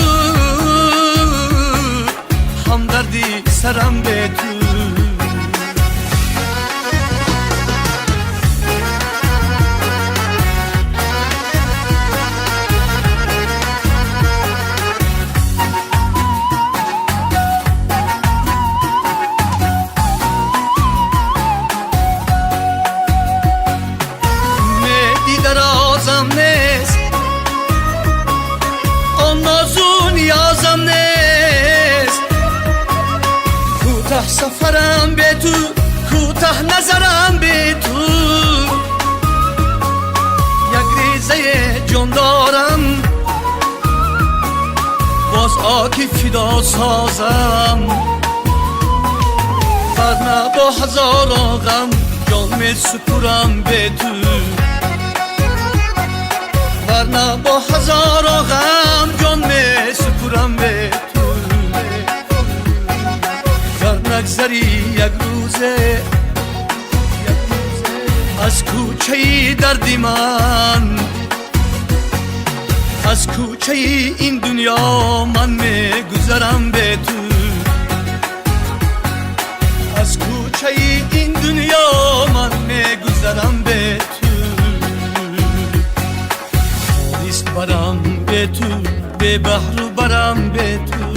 هم دردی سرم به تو. سفرم به تو کوتاه نظرم به تو یک ریزه جان دارم باز آکی فدا سازم ورنه با هزار غم جان می سپرم به تو ورنه با هزار غم جان می سپرم به تو. نگذری یک روزه از کوچه دردی من از کوچه این دنیا من میگذرم به تو از کوچه این دنیا من میگذرم به تو. نیست برم به تو به بحر و برم به تو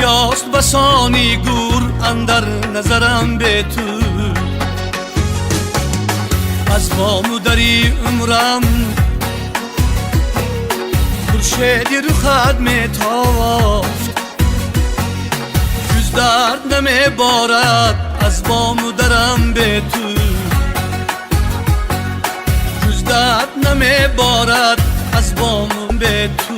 دنیاست بسانی گور اندر نظرم به تو از بام و دری عمرم خورشیدی رخت میتافت جز درد نمیبارد از بام و درم به تو جز درد نمیبارد از بام به تو.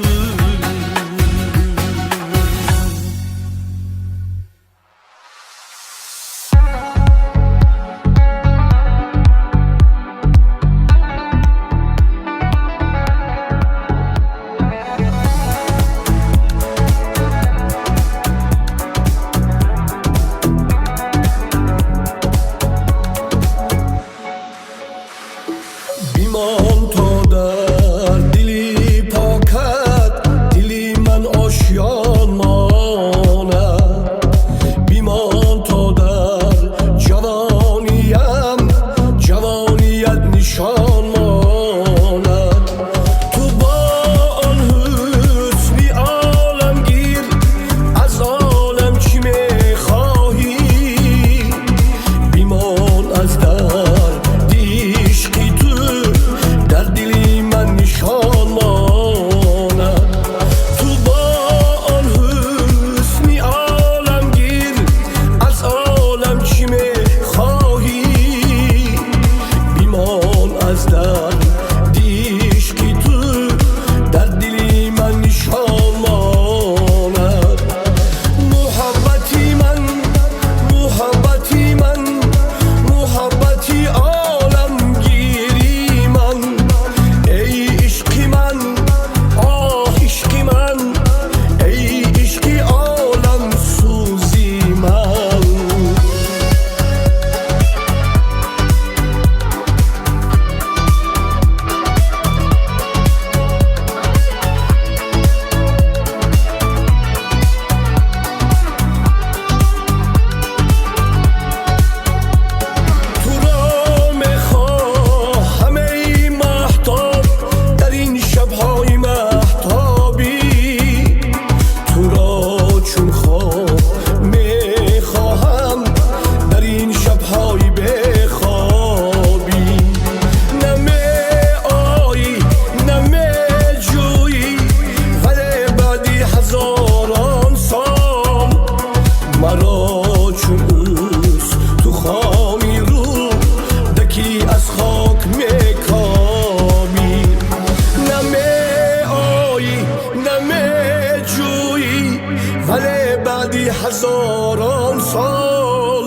баъди ҳазорон сол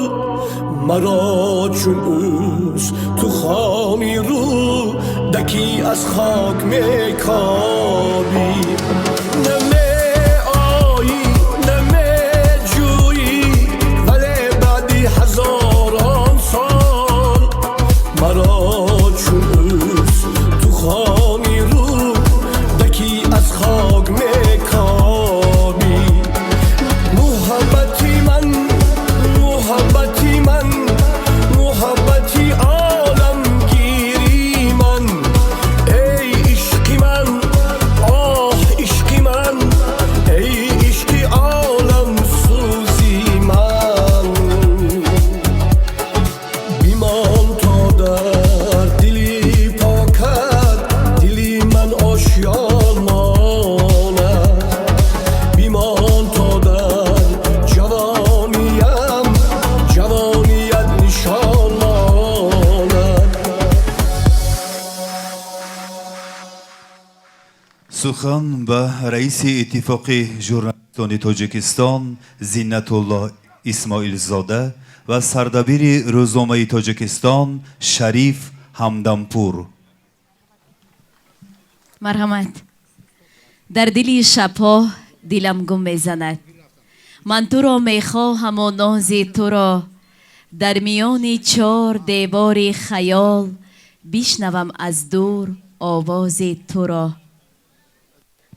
маро чун устухони рӯдакӣ аз хок мекобӣ. Намеоӣ, намеҷӯӣ, вале баъди ҳазорон сол маро чун устухони рӯдакӣ аз хок мекобӣ. Муҳаббати ман, муҳаббати ман, муҳаббати оламгири ман, эй ишқи ман, оҳ ишқи ман, эй ишқи оламсӯзи ман. Бимон то дар дили покат дили ман ошён монад, бимон то дар ҷавониям ҷавоният нишон монад. Сухан ба раиси Иттифоқи журналистони Тоҷикистон Зиннатулло Исмоилзода ва сардабири рӯзномаи Тоҷикистон Шариф Ҳамдампур. Марҳамат. Дар дили шабҳо дилам гум мезанад. Ман туро мехоҳаму нози туро дар миёни чор девори хаёл бишнавам аз дур овози туро.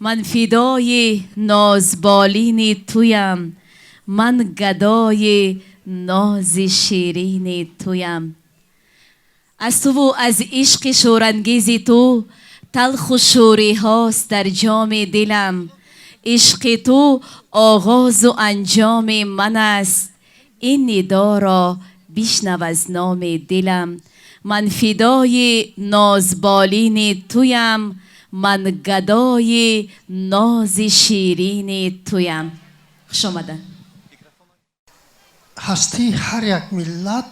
Ман фидои нозболини туям, ман гадои нози ширини туям. Аз туву аз ишқи шӯрангези ту талху шӯриҳост дар ҷоми дилам. Ишқи ту оғозу анҷоми ман аст, ин нидоро бишнав аз номи дилам. Ман фидои нозболини туям, ман гадои нози ширини туям. Хуш омаданд. Ҳастии ҳар як миллат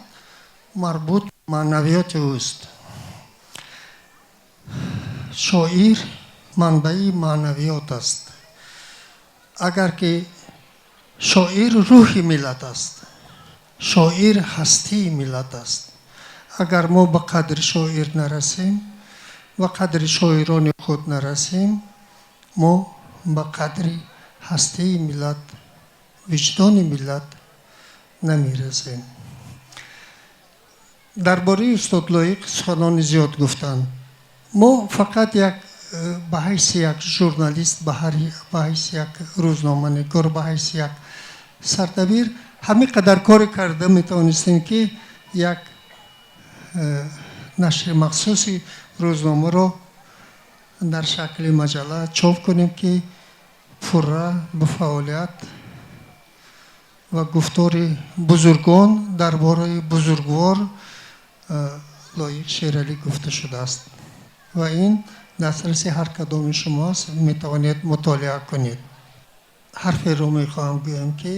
марбут маънавиёти ӯст. Шоир манбаи маънавиёт аст. Агар ки шоир рӯҳи миллат аст, шоир ҳастии миллат аст. Агар мо ба қадри шоир нарасем, ба қадри шоирони худ нарасем, мо ба қадри ҳастии миллат, виҷдони миллат намерасем. Дар бораи устод Лоиқ суханони зиёд гуфтанд. Мо фақат як ба ҳайси як журналист, ба ҳайси як рӯзноманигор, ба ҳайси як сардабир ҳамин қадар коре карда метавонистем, ки як нашри махсуси рӯзномаро дар шакли маҷалла чоп кунем, ки пурра ба фаъолият ва гуфтори бузургон дар бораи бузургвор Лоиқ Шералӣ гуфта шудааст ва ин дастраси ҳар кадоми шумоаст, метавонед мутолиа кунед. Ҳарферо мехоҳам гӯям, ки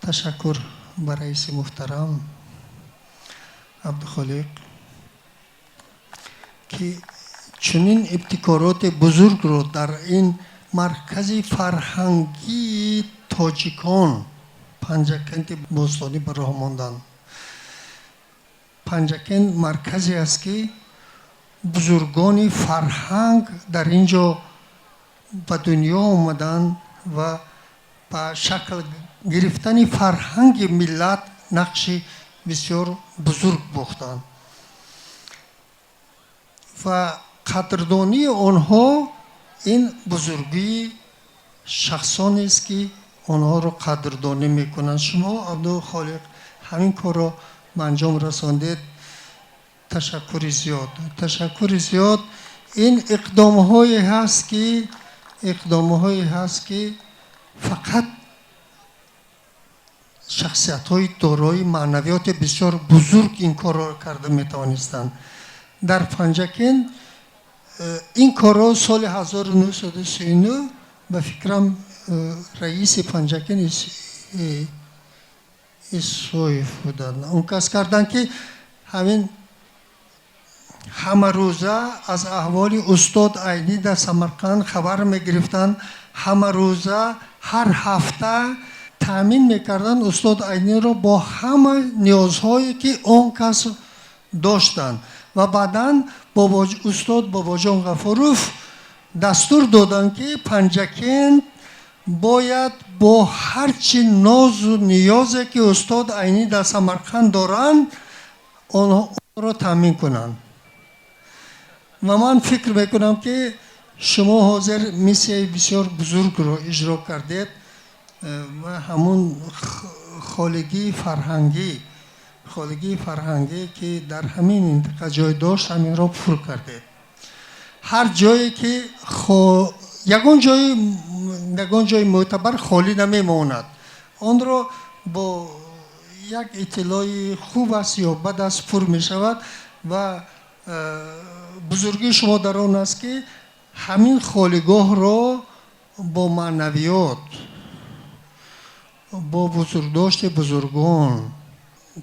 ташаккур ба раиси муҳтарам Абдухолиқ, ки чунин ибтикороти бузургро дар ин маркази фарҳангии тоҷикон Панҷакенти бостонӣ ба роҳ монданд. Панҷакент марказе аст, ки бузургони фарҳанг дар ин ҷо ба дунё омаданд ва ба шакл гирифтани фарҳанги миллат нақши бисёр бузург бохтанд ва қадрдонии онҳо ин бузургии шахсонест, ки онҳоро қадрдонӣ мекунанд. Шумо, Абдухолиқ, ҳамин корро ба анҷом расондед. Ташаккури зиёд, ташаккури зиёд. Ин иқдомҳое ҳаст, ки иқдомҳое ҳаст, ки фақат шахсиятҳои дорои маънавиёти бисёр бузург ин корро карда метавонистанд. Дар Панҷакент ин корро соли 1939 ба фикрам раиси Панҷакент Исоев буданд. Он кас карданд, ки ҳамин ҳамарӯза аз аҳволи устод Айнӣ дар Самарқанд хабар мегирифтанд. Ҳамарӯза, ҳар ҳафта Таъмин мекарданд устод Айниро бо ҳама ниёзҳое, ки он кас доштанд. Ва баъдан устод Бобоҷон Ғафуров дастур доданд, ки Панҷакент бояд бо ҳарчи нозу ниёзе, ки устод Айнӣ дар Самарқанд доранд, онро таъмин кунанд. Ва ман фикр мекунам, ки шумо ҳозир миссияи бисёр бузургро иҷро кардед ва ҳамун холигии фарҳангӣ, ки дар ҳамин минтақа ҷой дошт, ҳаминро пур кардед. Ҳар ҷое ки ягон ҷои мӯътабар холӣ намемонад, онро бо як иттилои хуб аст ё бад аст, пур мешавад. Ва бузургии шумо дар он аст, ки ҳамин холигоҳро бо маънавиёт, бо бузургдошти бузургон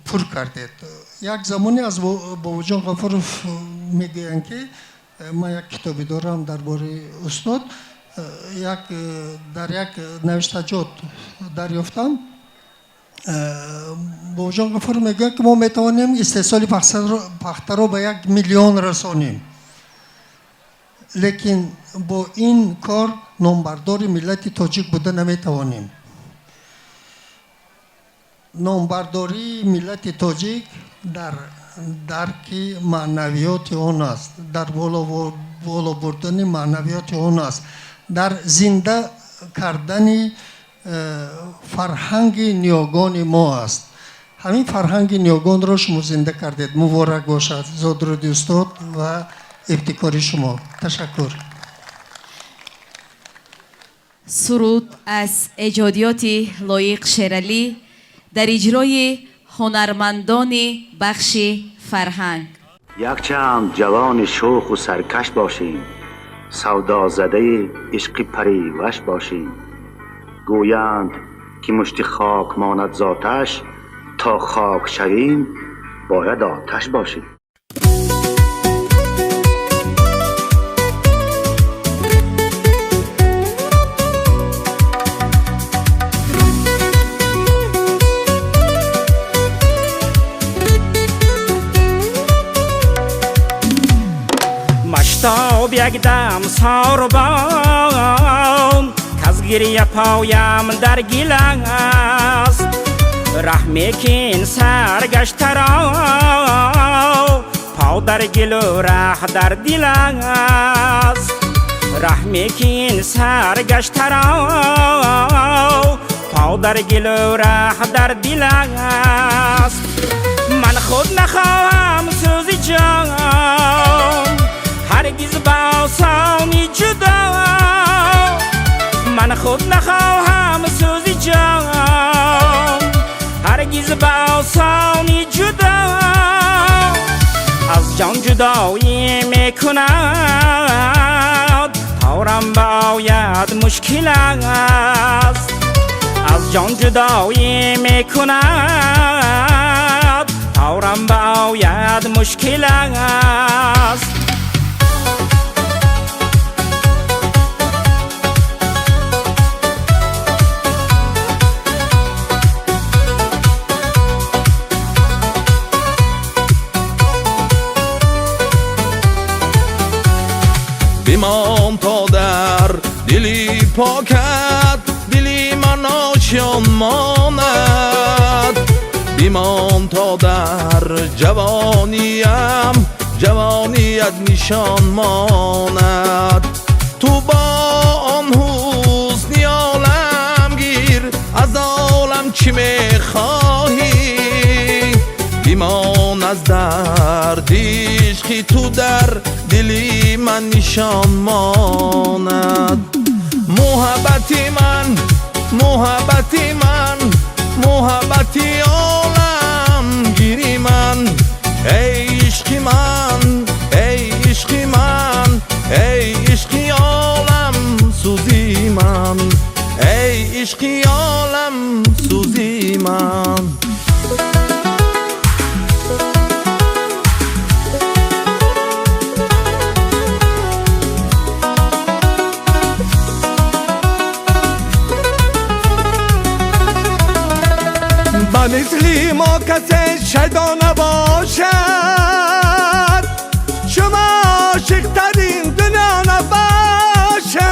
пур кардед. Як замоне аз Бобоҷон Ғафуров мегӯянд, ки ман як китобе дорам дар бораи устод, як дар як навиштаҷот дарёфтам. Бобоҷон Ғафуров мегӯяд, ки мо метавонем истеҳсоли пахтаро ба 1 миллион расонем, лекин бо ин кор номбардори миллати тоҷик буда наметавонем. Номбардории миллати тоҷик дар дарки маънавиёти он аст, дар боло бурдани маънавиёти он аст, дар зинда кардани фарҳанги ниёгони мо аст. Ҳамин фарҳанги ниёгонро шумо зинда кардед. Муборак бошад зодрӯзи устод ва ибтикори шумо. Ташаккур. Суруд аз эҷодиёти Лоиқ Шералӣ дар иҷрои ҳунармандони бахши фарҳанг. Якчанд ҷавони шӯху саркаш бошем, савдозадаи ишқи париваш бошем. Гӯянд, ки мушти хок монад зоташ, то хок шавем, бояд оташ бошем. Маштоб якдам сорбон, каз гиря поям дар гил аст. Раҳм мекин саргаштаро, по дар гилу раҳ дар дил аст. Раҳм мекин саргаштаро, по дар гилу раҳ дар дил аст. Ман худ нахоҳам сӯзи ҷон ҳаргиз ба осонӣ ҷудо. Ман худ нахоҳам сӯзи ҷон ҳаргиз ба осонӣ ҷудо. Аз ҷон ҷудоӣ мекунад, торам ба ояд мушкил аст. Аз ҷон ҷудоӣ мекунад, торам ба ояд мушкил аст. Бимон то дар дили покат дили ман ошён монад. Бимон то дар ҷавониям ҷавоният нишон монад. Ту бо он ҳусни оламгир аз олам чӣ мехоҳӣ? Бимон, аз дарди ишқи ту дар дили ман нишон монад. Муҳаббати ман, муҳаббати ман, муҳаббати оламгири ман, эй ишқи ман, эй ишқи ман, эй ишқи олам сӯзи ман, эй ишқи олам сӯзи ман. Ба мисли мо касе шайдо набошад, шумо ошиқтарин дунё набошад.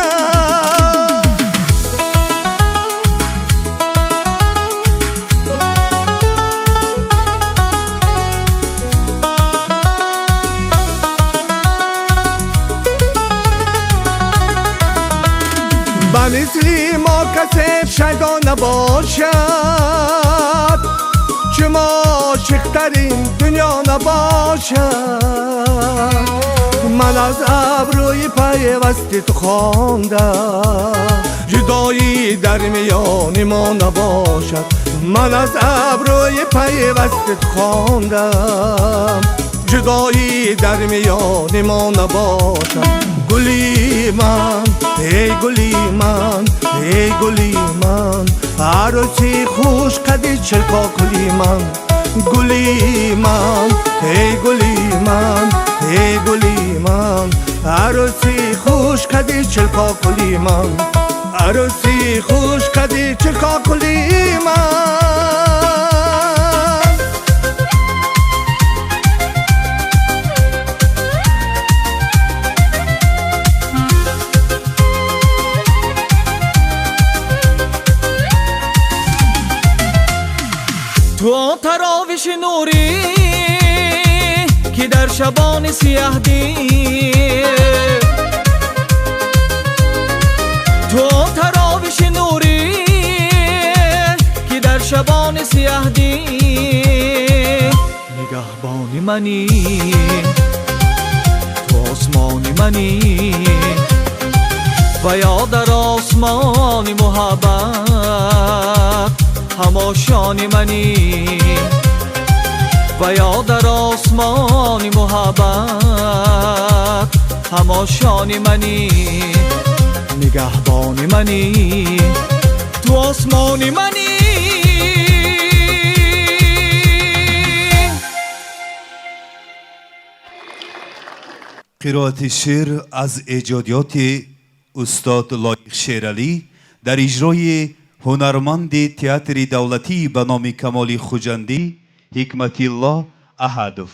Ба мисли мо касе шайдо набошад, шумо ошиқтарин дунё набошад. Ман аз абрӯи пайвасти ту хондам, ҷудоӣ дар миёни мо набошад. Ман аз абрӯи пайвасти ту хондам, ҷудоӣ дар миёни мо набошад. Гули ман, эй гули ман, эй гули ман, арӯси хушқади чилкокули ман. Гули ман, эй гули ман, эй гули ман, арӯси хушқади чилкокули ман, арӯси хушқади чилкокули ман. Ту таровиши нурӣ ки дар шабони сиёҳ дид, ту таровиши нурӣ ки дар шабони сиёҳ дид. Нигаҳбони манӣ, ту осмони манӣ, ва ё дар осмони муҳаббат ҳамошони манӣ, ва ё дар осмони муҳаббат ҳамошони манӣ. Нигаҳбони манӣ, ту осмони манӣ. Қироати шеър аз эҷодиёти устод Лоиқ Шералӣ дар иҷрои ҳунарманди театри давлатӣ ба номи Камоли Хуҷандӣ Ҳикматилло Аҳадов.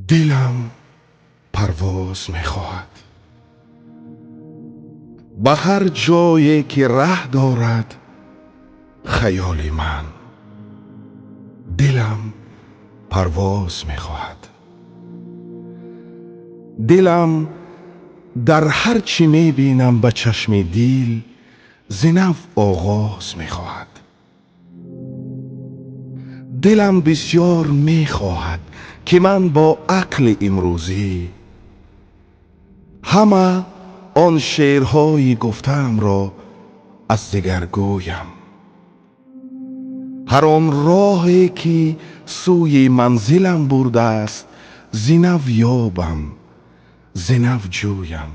Дилам парвоз мехоҳад ба ҳар ҷое ки раҳ дорад хаёли ман. Дилам парвоз мехоҳад. Дилам дар ҳар чӣ мебинам ба чашми дил зи нав оғоз мехоҳад. Дилам бисёр мехоҳад ки ман бо ақли имрӯзӣ ҳама он шеърҳои гуфтаамро аз дигар гӯям. Ҳар он роҳе ки сӯи манзилам бурдааст зи нав ёбам, зи нав ҷӯям.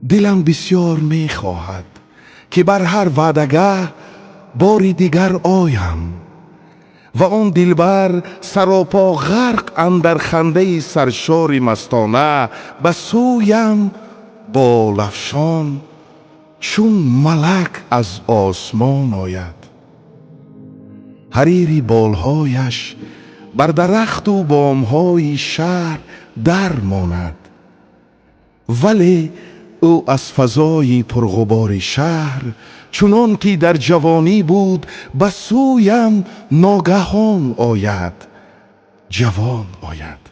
Дилам бисёр мехоҳад ки бар ҳар ваъдагаҳ бори дигар оям ва он дилбар саропо ғарқ андар хандаи саршори мастона ба сӯям болафшон чун малак аз осмон ояд. Ҳарири болҳояш бар дарахту бомҳои шаҳр дар монад, вале ӯ аз фазои пурғубори шаҳр чунон ки дар ҷавонӣ буд ба сӯям ногаҳон ояд, ҷавон ояд.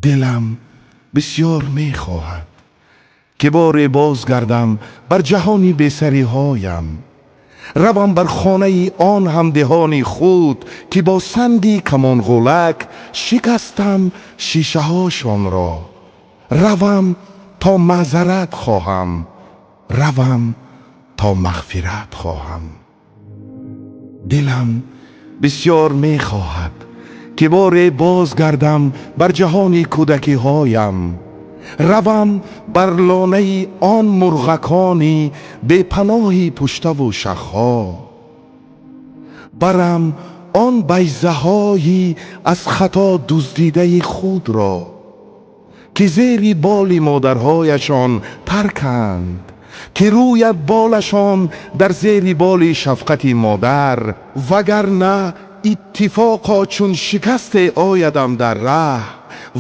Дилам бисёр мехоҳад ки боре бозгардам бар ҷаҳони бесариҳоям, равам бар хонаи он ҳамдеҳони худ ки бо санги камонғулак шикастам шишаҳошонро. Равам то маъзарат хоҳам, равам то мағфират хоҳам. Дилам бисёр мехоҳад ки боре бозгардам бар ҷаҳони кӯдакиҳоям, равам бар лонаи он мурғакони бепаноҳи пуштаву шахҳо, барам он байзаҳои аз хато дуздидаи худро. Ки зери боли модарҳояшон тарканд, ки рӯяд болашон дар зери боли шафқати модар, вагарна иттифоқо чун шикасте оядам дар раҳ,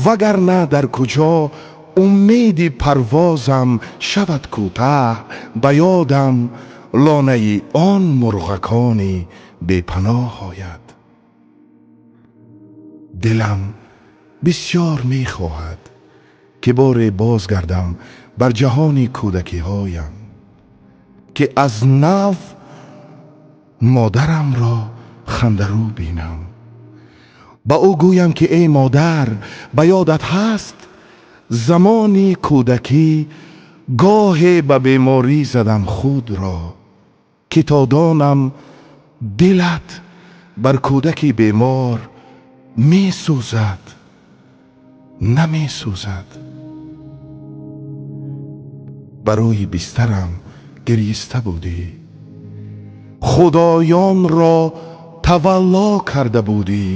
вагарна дар куҷо умеди парвозам шавад кӯтаҳ, ба ёдам лонаи он мурғакони бепаноҳ ояд. Дилам бисёр мехоҳад, ки боре бозгардам бар ҷаҳони кӯдакиҳоям, ки аз нав модарамро хандарӯ бинам, ба ӯ гӯям, ки эй модар, ба ёдат ҳаст замони кӯдакӣ гоҳе ба беморӣ задам худро, ки то донам дилат бар кӯдаки бемор месӯзад, намесӯзад. Барои бистарам гириста будӣ, худоёнро тавалло карда будӣ,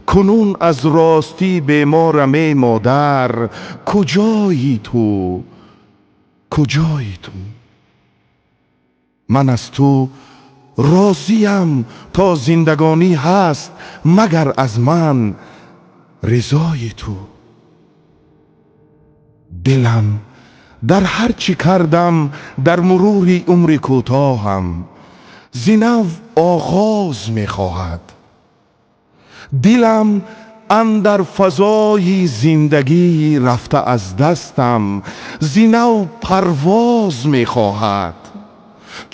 кунун аз ростӣ беморам, эй модар, куҷои ту, куҷои ту? Ман аз ту розиям то зиндагонӣ ҳаст, магар аз ман ризои ту. Дилам дар ҳар чӣ кардам дар мурури умри кӯтоҳам зи нав оғоз мехоҳад. Дилам андар фазои зиндагӣ рафта аз дастам зи нав парвоз мехоҳад.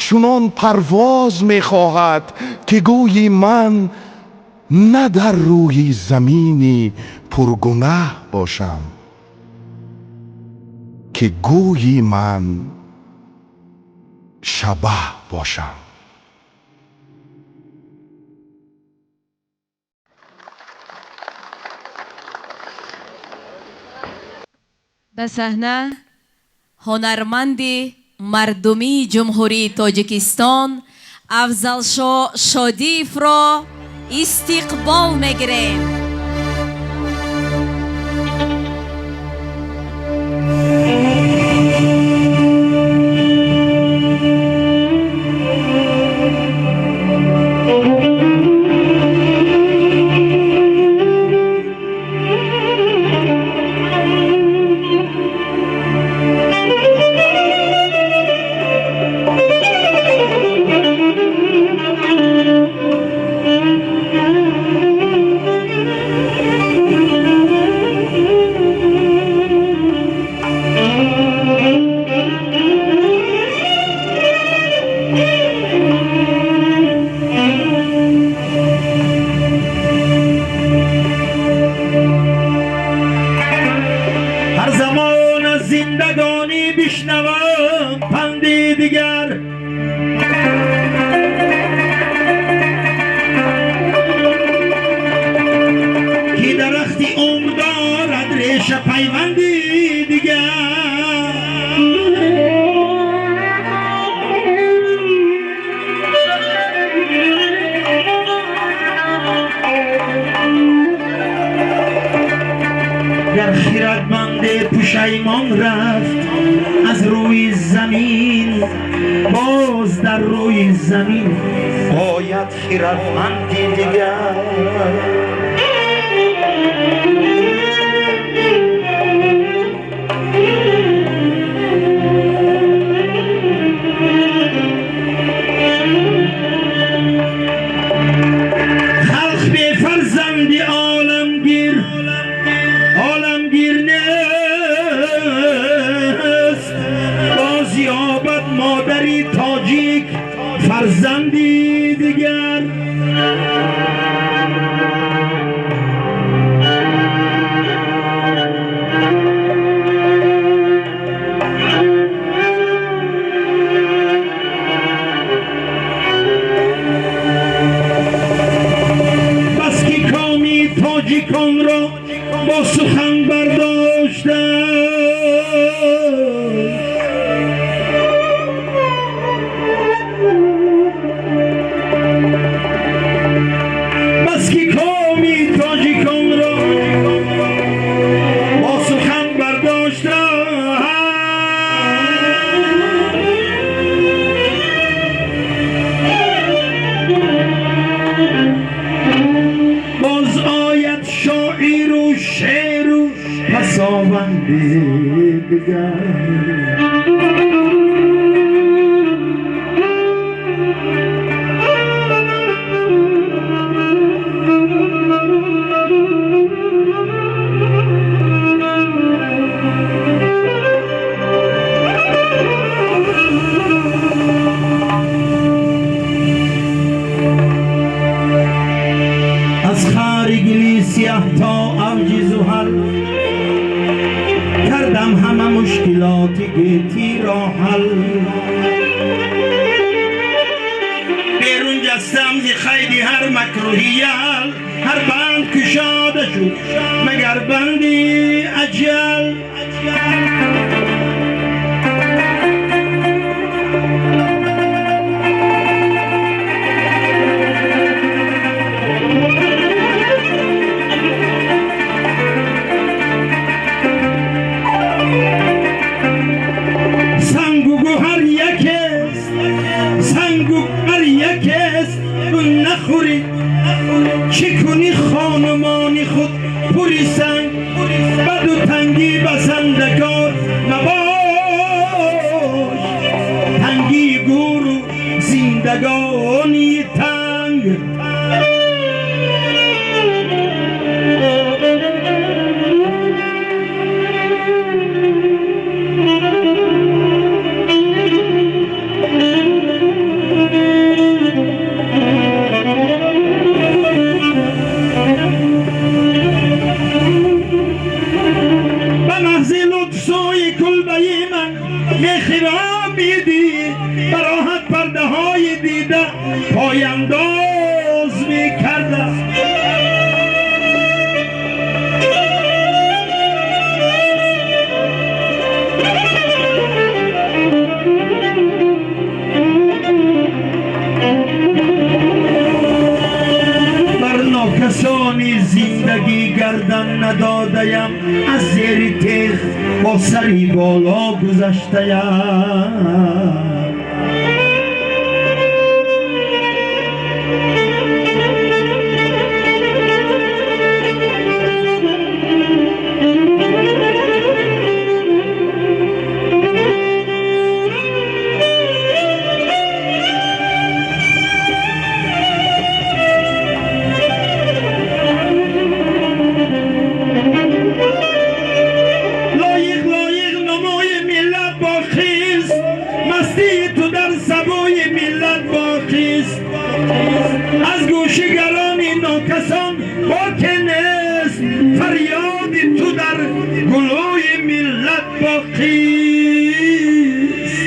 Чунон парвоз мехоҳад, ки гӯйи ман на дар рӯи замини пургунаҳ бошам, ки гӯйи ман шабаҳ бошам. Ба саҳна ҳунарманди мардумии Ҷумҳурии Тоҷикистон Афзалшо Шодиевро истиқбол мегирем. پساوندی دگر. از خار گلی سیاه تا اوج زحل کردم همه مشکلات گیتی را حل. بیرون جستم ز خیلی هر مکروهیل، هر بند کشاده شد مگر بندی اجل. نخوری چه کنی خانمانی خود پوری سنگ، بد و تنگی بسندگار مباش، تنگی گور و زندگانی تنگ. براحت پرده های دیده پاینداز می کرده. بر ناکسانی زندگی گردن ندادیم، از زیر تیغ با سری بالا گذشتیم. از گوشگران ناکسان باک نیست، فریاد تو در گلوی ملت باقی است.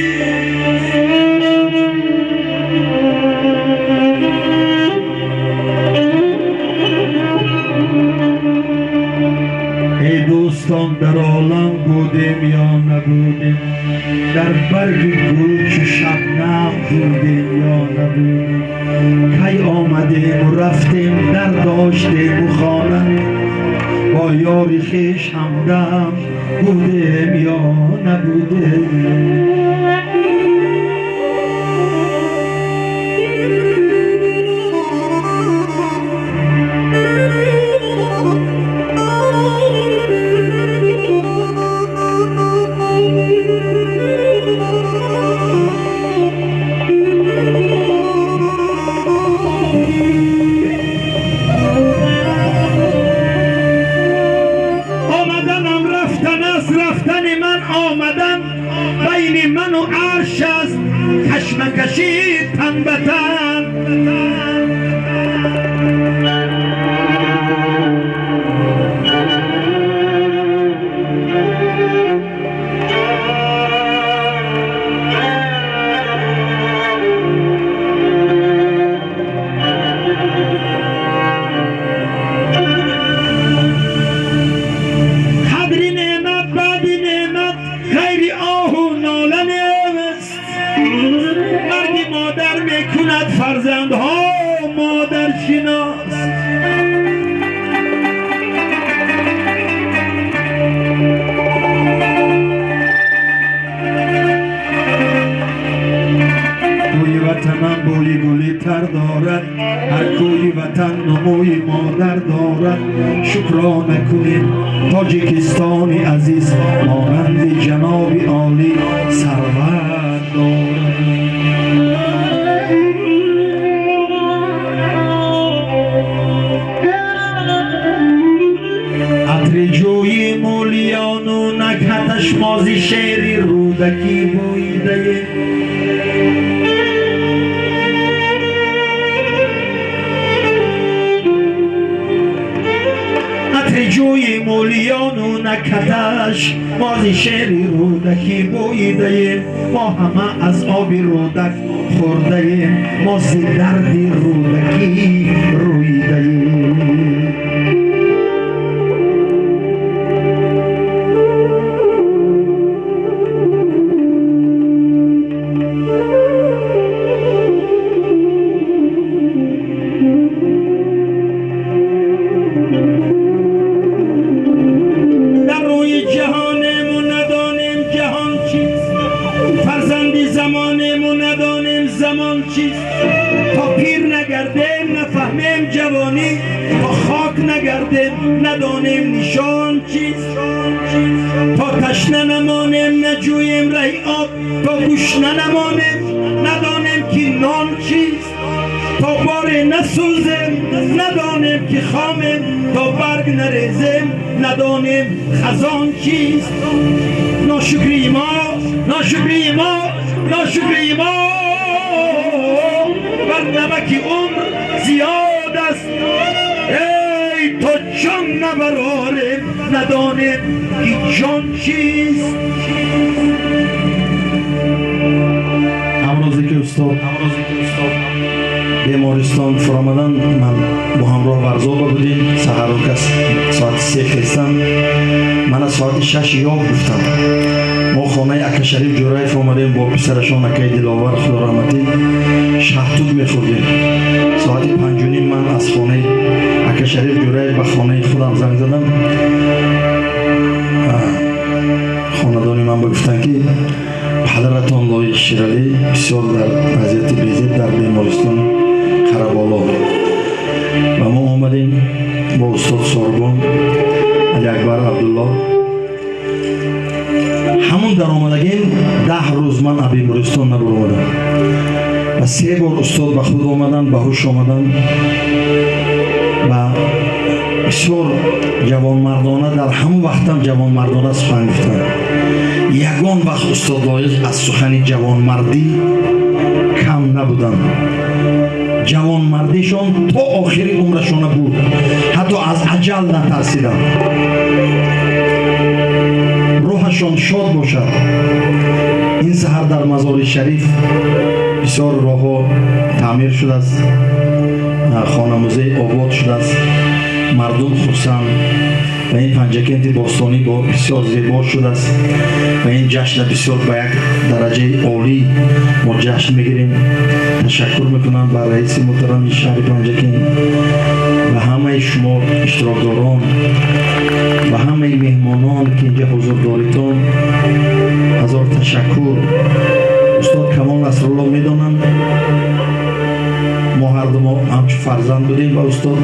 ای دوستان در عالم بودیم یا نبودیم، در برگ گل چو شبنم بودیم یا نبودیم، کی آمدیم و رفتیم در داشتیم و خانه، با یار خویش همدم بودیم یا نبودیم. کشمکشی تن به تن، قدر نعمت بعد نعمت غیر آه و ناله نیست. مرگ مادر میکند فرزندها مادر شناس. بوی وطنم بوی گلی تر دارد، هر کوی وطن نموی مادر دارد. дорад. Шукрона кунем Тоҷикистони азиз, монанди ҷаноби олӣ сарват дорад. Атри ҷӯи мӯлиёну накҳаташ мози шеъри Рӯдакӣ бӯидаем. Атри ҷӯи мӯлиёну накҳаташ мози шеъри Рӯдакӣ бӯидаем. Мо ҳама аз оби Рӯдак хӯрдаем, мо зи дарди Рӯдакӣ рӯидаем. Дар рӯи ҷаҳонему надонем ҷаҳон чист, фарзанди замонему надонем замон чист. То пир нагардем нафаҳмем ҷавонӣ, то хок нагардем надонем нишон чист. То ташна намонем наҷӯем раҳи об, то гушна намонем надонем ки нон чист. То боре насӯзем надонем ки хомем, то барг нарезем надонем хазон чист. Ношукрии мо, ношукрии мо, ношукрии мо бар намаки умр зиёд аст. Эй то ҷон набарорем надонем ки ҷон чист. Ҳамрӯзе ки устод бемористон фуромадан, ман бо ҳамроҳ Варзоба будем. Саҳарон кас соати 3 хестам, мана соати 6 ёб гуфтам. Мо хонаи ака Шариф Ҷураев омадем бо писарашон акаи Диловар худо раҳматӣ, шаҳтут мехӯрдем. Соати 5:30 ман аз хонаи ака Шариф Ҷураев ба хонаи худам занг задам. Хонадони ман ба гуфтанд ки падаратон Лоиқ Шералӣ бисёр дар вазъияти безеб дар бемористони Қараболо. Ва мо омадем бо устод Сорбон Алиакбар Абдулло. Ҳамун даромадагин 10 рӯз ман аз бемористон набаромадам ва 3 бор устод ба худ омаданд, ба ҳуш омаданд ва бисёр ҷавонмардона дар ҳамон вақтам ҷавонмардона сухан гуфтанд. Ягон вақт устод Лоиқ аз сухани ҷавонмардӣ кам набуданд. Ҷавонмардишон то охири умрашона буд, ҳатто аз аҷал натарсиданд. Рӯҳашон шод бошад. Ин саҳар дар Мазори Шариф бисёр роҳҳо таъмир шудааст, хонамузей обод шудааст, мардум хурсанд ва ин Панҷакенти бостонӣ бисёр зебо шудааст ва ин ҷашна бисёр ба як дараҷаи олӣ мо ҷашн мегирем. Ташаккур мекунам ба раиси муҳтарами шаҳри Панҷакент ва ҳамаи шумо иштирокдорон ва ҳамаи меҳмонон ки инҷа ҳузур доритон. Ҳазор ташаккур. Устод Камол Насрулло медонанд, мо ҳарду мо ҳамчун фарзанд будем ба устод.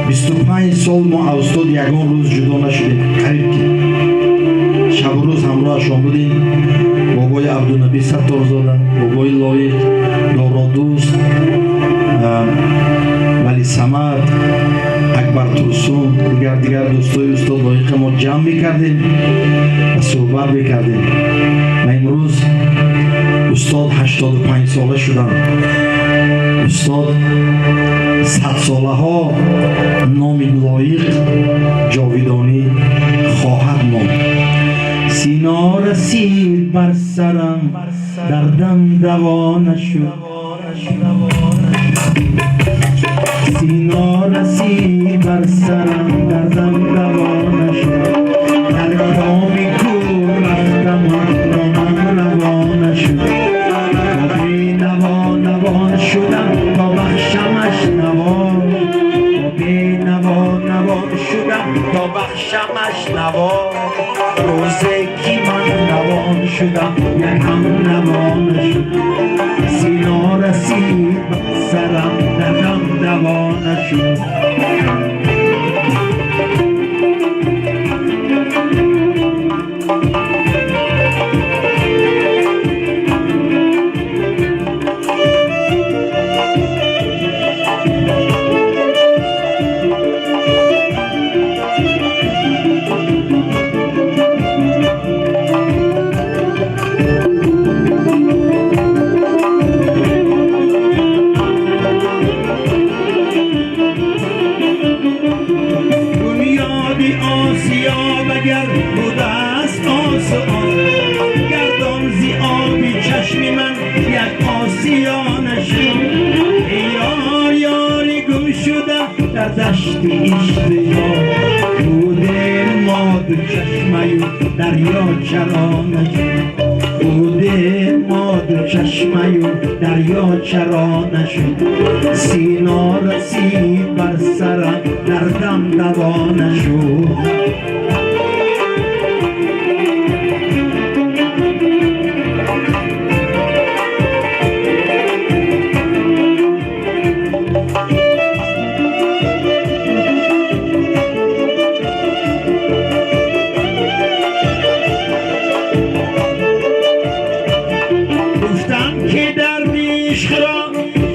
25 сол мо аз устод ягон рӯз ҷудо нашудем, қариб ки шабу рӯз ҳамроҳашон будем. Бобои Абдунабӣ Сатторзода, бобои Лоиқ, Дородӯст, Вали Самад, Акбар Турсун, дигар дӯстои устод Лоиқа мо ҷамъ мекардем ва суҳбат мекардем. Ва имрӯз устод 85 сола шуданд. Устод 100 солаҳо номи Лоиқ ҷовидонӣ хоҳад монд. Сино расид бар сарам, дардам даво нашуд. Сино расид бар сарам, дардам даво нашуд. Дар коми кӯр рафтам, ромам раво нашуд. То бенаво навон шудам, то бахшамаш наво. То бенаво навон шудам, то бахшамаш наво. Рӯзе ки ман навон шудам, якам наво нашуд. Сино расид бар сарам, дардам даво нашуд. Агар будааст осу он, гардон зи оби чашми ман як осиё нашуд. Эй ёр, ёри гум шуда дар дашти иштиёқ, будем мо ду чашмаю дарё чаро нашуд? Будем мо ду чашмаю дарё чаро нашуд? Сино расид бар сарам, дардам даво нашуд. Гуфтам ки дарди ишқро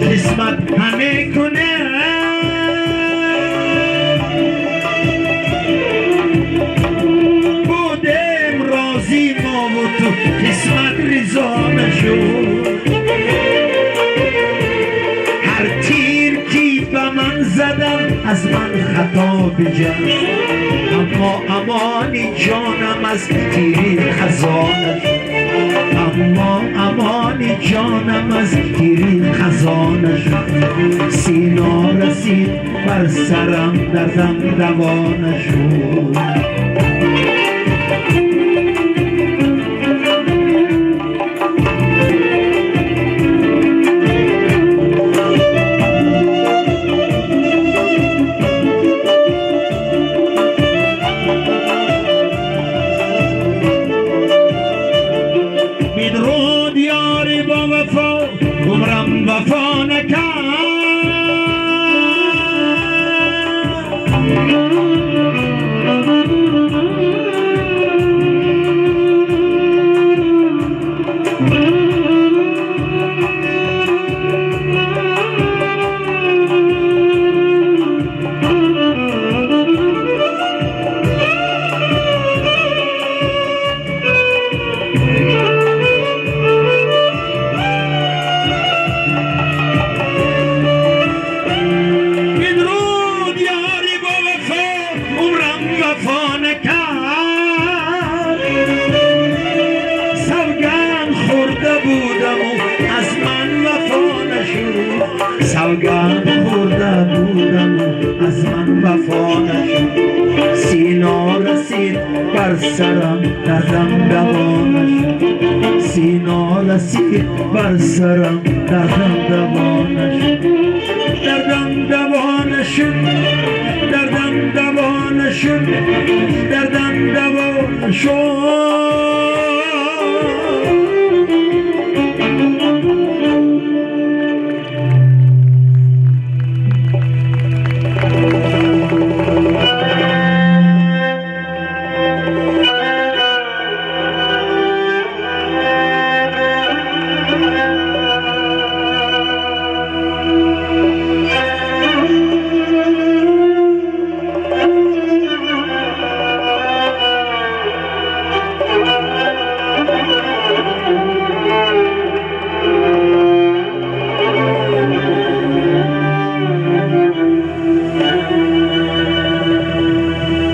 қисмат ҳаме кунад, будем розӣ мову ту, қисмат ризо нашуд. Ҳар тир ки ба ман задам, аз ман хато биҷаст, аммо амони ҷонам аз тири қазо нашуд. Аммо амони ҷонам аз тири қазо нашуд. Сино расид бар сарам, дардам даво нашуд. Бидруд ёри бо вафо, умрам вафо накард. Бидруд ёри бо вафо, умрам вафо накард. Савганд хӯрда будаму аз ман вафо нашуд. Савганд хӯрда будаму аз ман вафо нашуд. Сино расид бар сарам, дардам даво нашуд. Сино расид бар сарам, дардам даво нашуд. Дардам даво нашуд, дардам даво нашуд, дардам даво нашуд.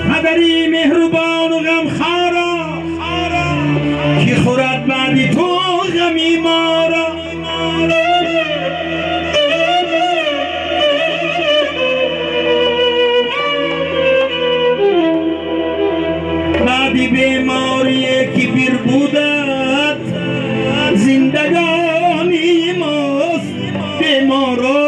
Падари меҳрубону ғамхоро, ки хӯрад баъди ту ғами моро. Баъди беморие ки пир будад, зиндагонии мост беморо.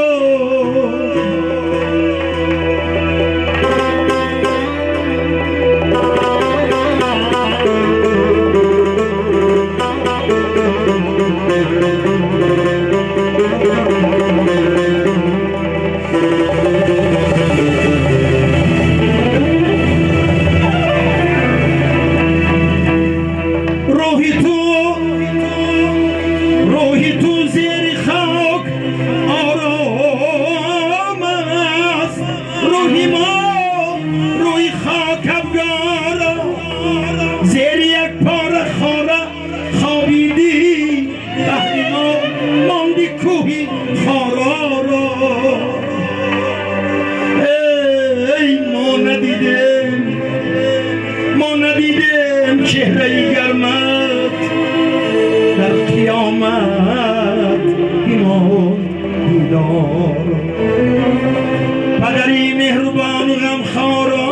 Рӯҳи ту, рӯҳи ту зери хок ором. Чеҳраи гармат дар қиёмат бимон дидор. Падари меҳрубону ғамхоро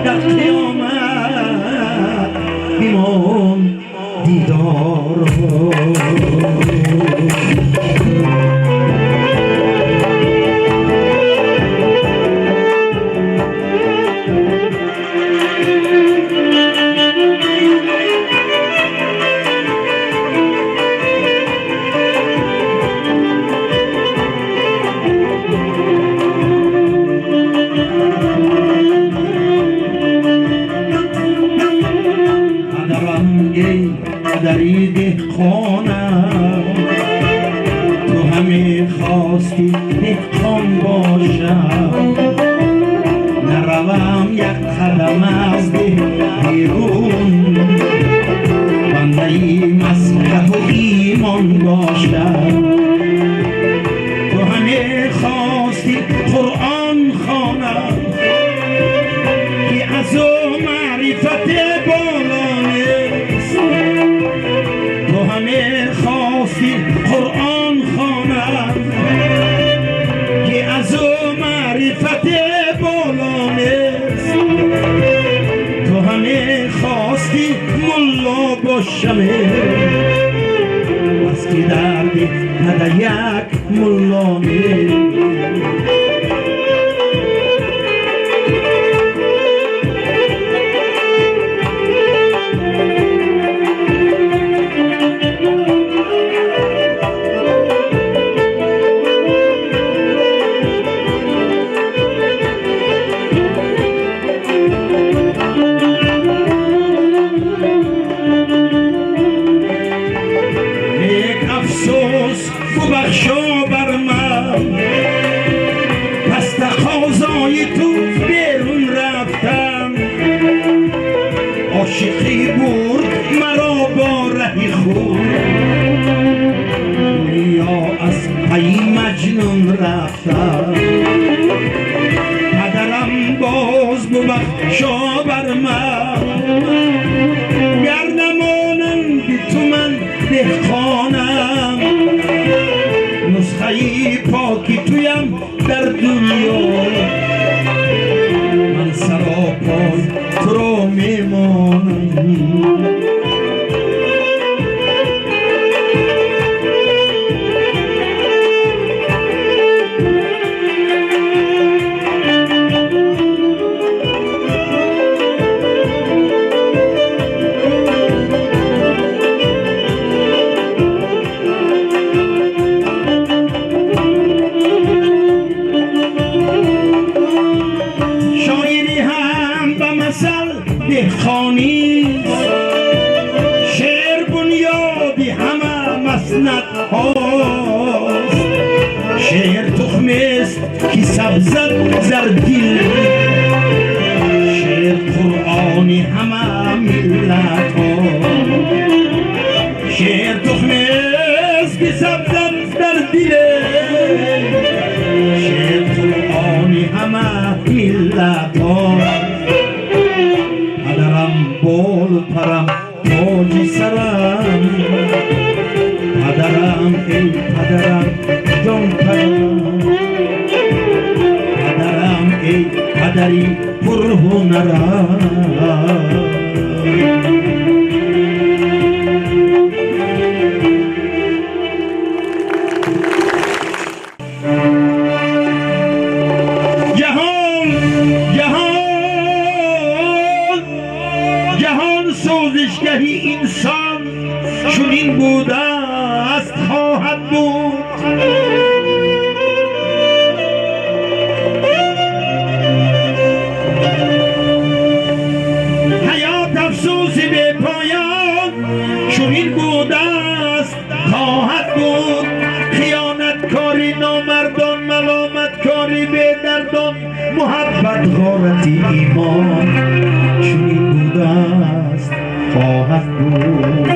дар қиёмат бимон дидор. Падари деҳқонам, ту ҳаме хости деҳқон бошам. Наравам як қадам аз деҳ берун, бандаи мазҳабу имон бошам. Ту ҳаме хости Қуръон хонам, ки аз ӯ маърифат боло нест. Ту ҳаме хости Қуръон хонам, ки аз ӯ маърифат боло нест. Ту ҳаме хости мулло бошам, бас ки дар деҳ як мулло нест. Бубахшо бар ман, пас тақозои ту берун рафтам. Ошиқӣ бурд маро бо раҳи худ, гӯё аз пайи Маҷнун рафтам. Падарам боз бубахшо бар ман, гар намонанди ту ман деҳқонам. Нусхаи поки туям дар дунё, ман саропой туро мемонам. Деҳқонист, шеър бунёди ҳама маснадҳост. Шеър тухмест ки сабзад зар дил, шеър Қуръони ҳама миллатҳо. Шеър тухмест ки сабзад дар дил, шеър Қуръони ҳама миллатҳо. Падарам болу парам тоҷи сарам, падарам эй падарам ҷон падарам, падарам эй падари пурҳунарам. Ҷаҳон ҷаҳон ҷаҳон сӯзишгаҳи инсон чунин будааст, хоҳад буд. Ҳаёт афсӯси бепоён чунин будааст, хоҳад буд. Хиёнаткори номардон, маломаткори бедардон, муҳаббат ғорати имон чунин будааст, хоҳад буд.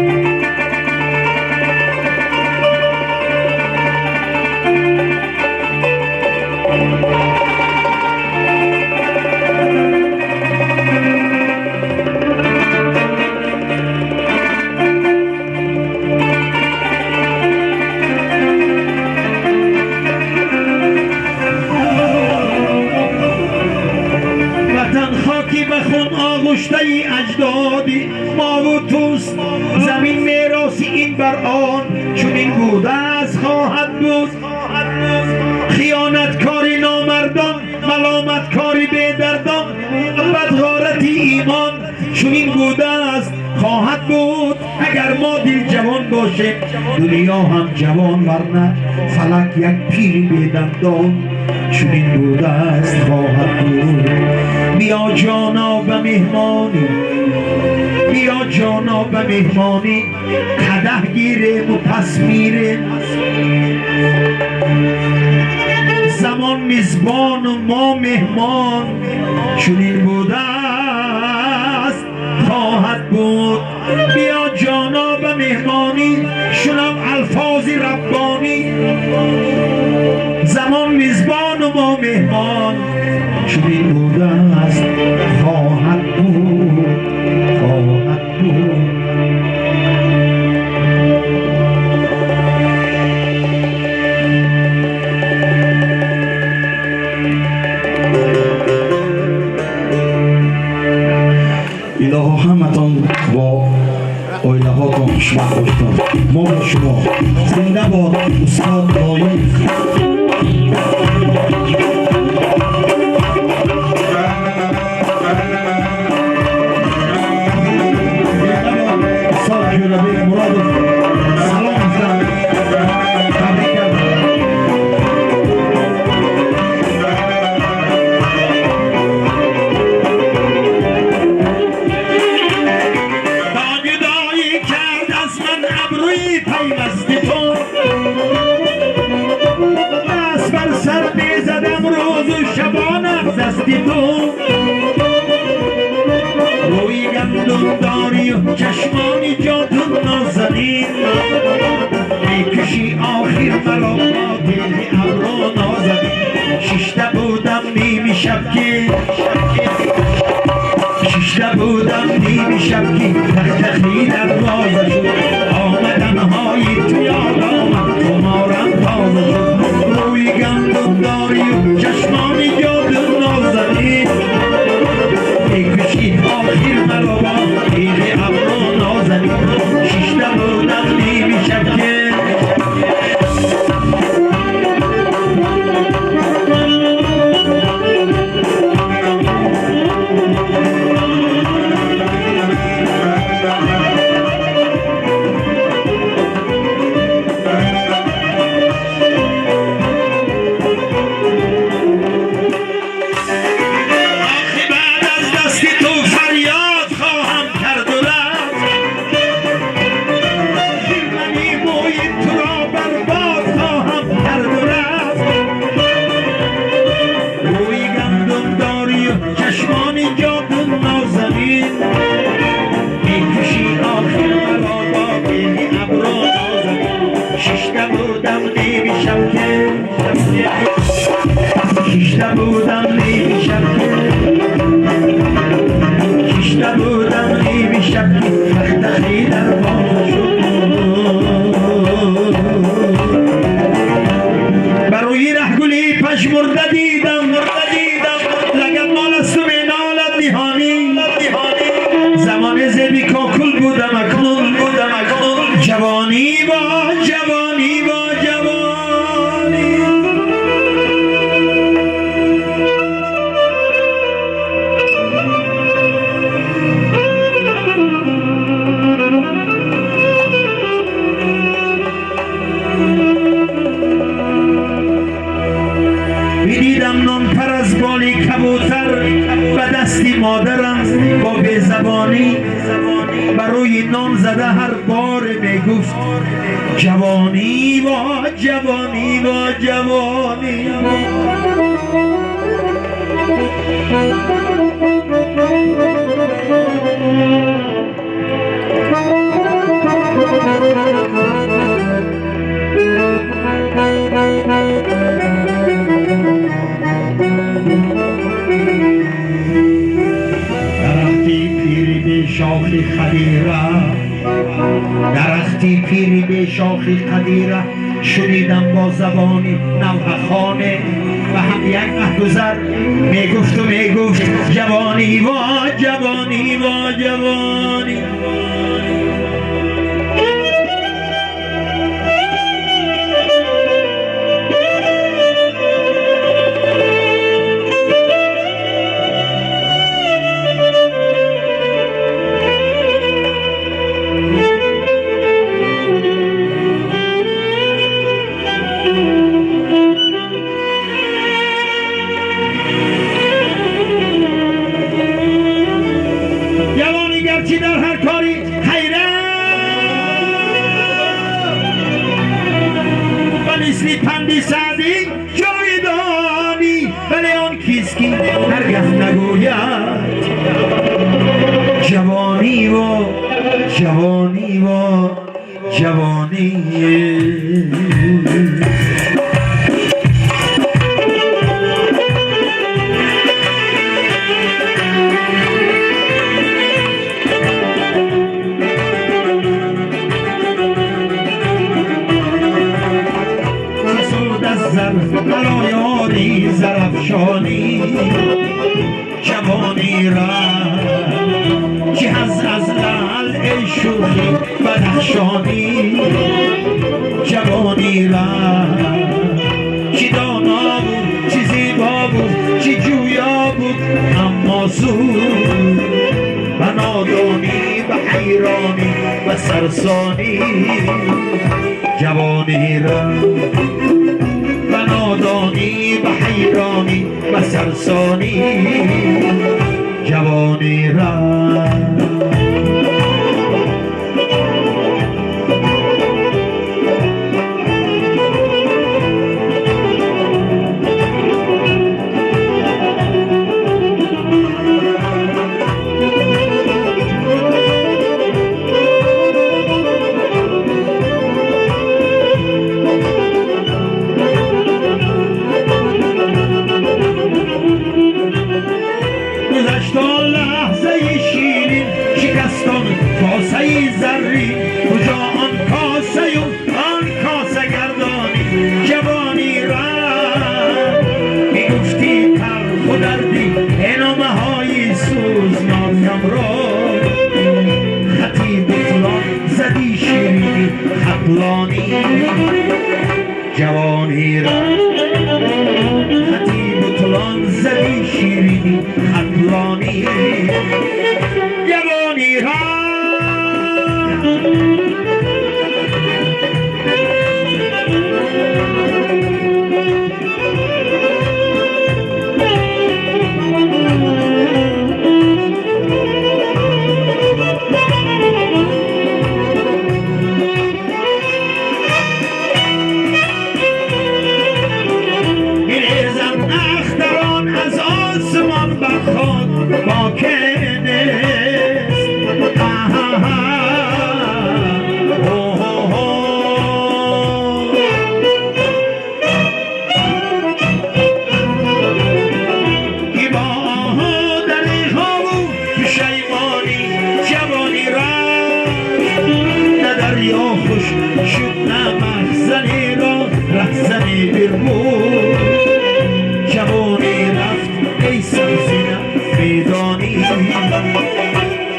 آغشته اجدادی ما و توست. زمین میراث این بر آن چنین بوده است خواهد بود. خیانتکاری نامردان، ملامتکاری بی‌دردان، بدغارتی ایمان چنین بوده است خواهد بود. اگر ما دل جوان باشیم دنیا هم جوان، ورنه فلک یک پیر بی‌دندان چنین بوده است خواهد بود. بیا جانا به مهمانی، بیا جانا به مهمانی، قدح گیریم و پس میریم. زمان میزبان و ما مهمان چنین بوده است خواهد بود. بیا جانا به مهمانی، شنو الفاظ ربانی. زمان میزبان و ما مهمان چنین بوده است خواهد بود، خواهد بود. Илоҳо ҳаматон бо оилаҳотон хушбахт бошед. Мо бо шумо. Зинда бод устод Лоиқ. Устод Ҷӯрабек Муродов салом гуфтам, табрик кардам. جدایی کرد از من ابروی پیوسته تو، دست بر سر میزدم روز و شبانم دست تو. روی گندم داری و چشمانی جادو نازنین، میکشی آخر مرا با تیغ ابرو نازنین. شیشته بودم نیمی شب که، شیشته بودم نیمی شب که تختخی دروازه شد. آمدنهای تو یاد آمد خمارم تازه شد. روی گندم داری و چشمانی جادو نازنین، میکشی آخر مرا با تیغ ابرو نازنین. شیشته بودم نیمی شب که. شیشته بودم نیمی شب که، شیشته بودم نیمی شب که تختخی دروازه شد. بر روی رهگلی پژمرده دیدم، لگد مال است و مینالد نهانی. زمان زیبی کاکل بودم اکنون، جوانی با جوانی با جوانی. می‌دیدم نان پر از بالی کبوتر به دستی مادرم با بی‌زبانی، بر روی نان زده هر بار میگفت جوانی با جوانی با جوانی. درختی پیری به شاخی خدیره، درختی پیری به شاخی قدیره، شنیدم با زبانی نوحه خانه. Ба ҳам як раҳгузар мегуфт ва мегуфт ҷавонӣ во ҷавонӣ во ҷавонӣ. جوانی و جوانی و جوانی. چه سود از زر برای آری زرافشانی جوانی را چه از لعل ای شوخی بدخشانی جوانی را چه دانا بود چه زیبا بود چه جویا بود اما زود به نادانی به حیرانی به سرسانی جوانی را به نادانی به حیرانی به سرسانی جوانی را. جوانی را خطی بطلان زدی شیرینی خطلانی جوانی را.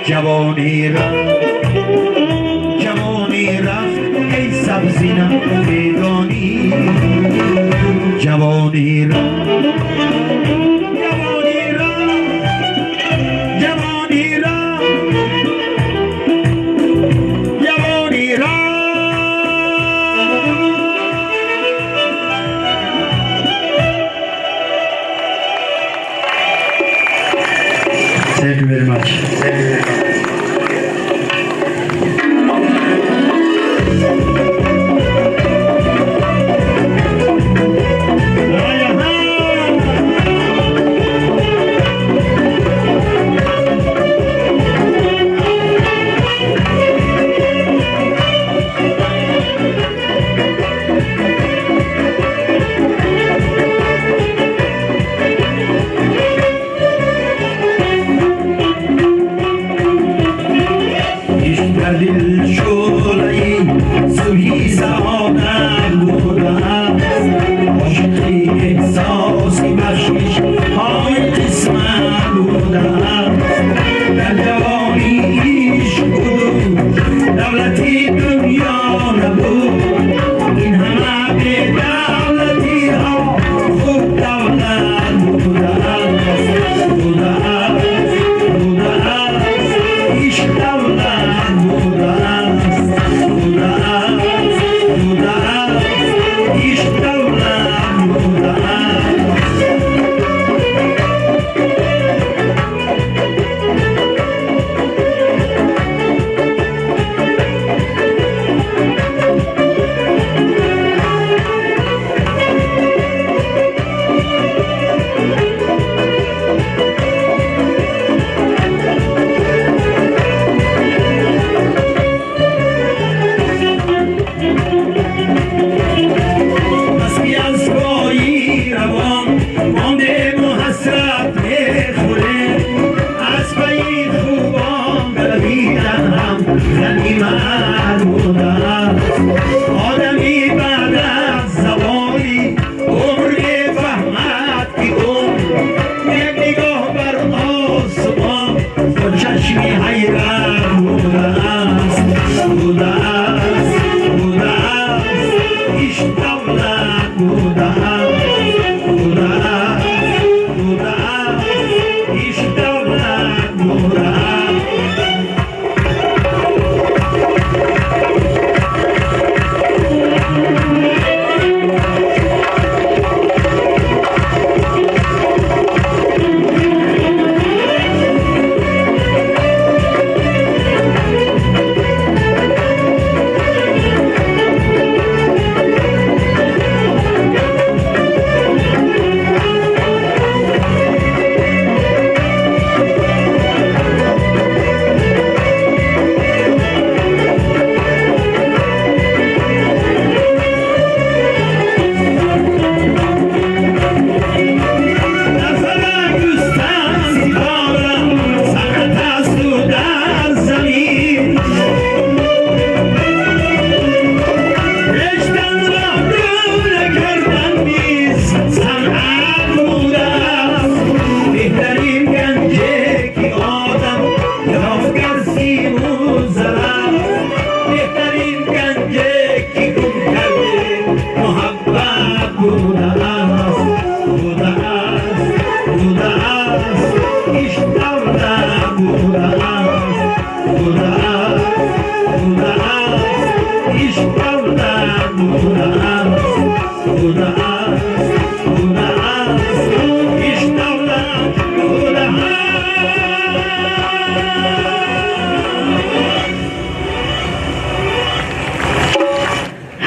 جوانی رفت جوانی رفت ای سبزینه میدانی جوانی رفت جوانی رفت جوانی رفت جوانی رفت. Thank you very much. Thank you very much. در دل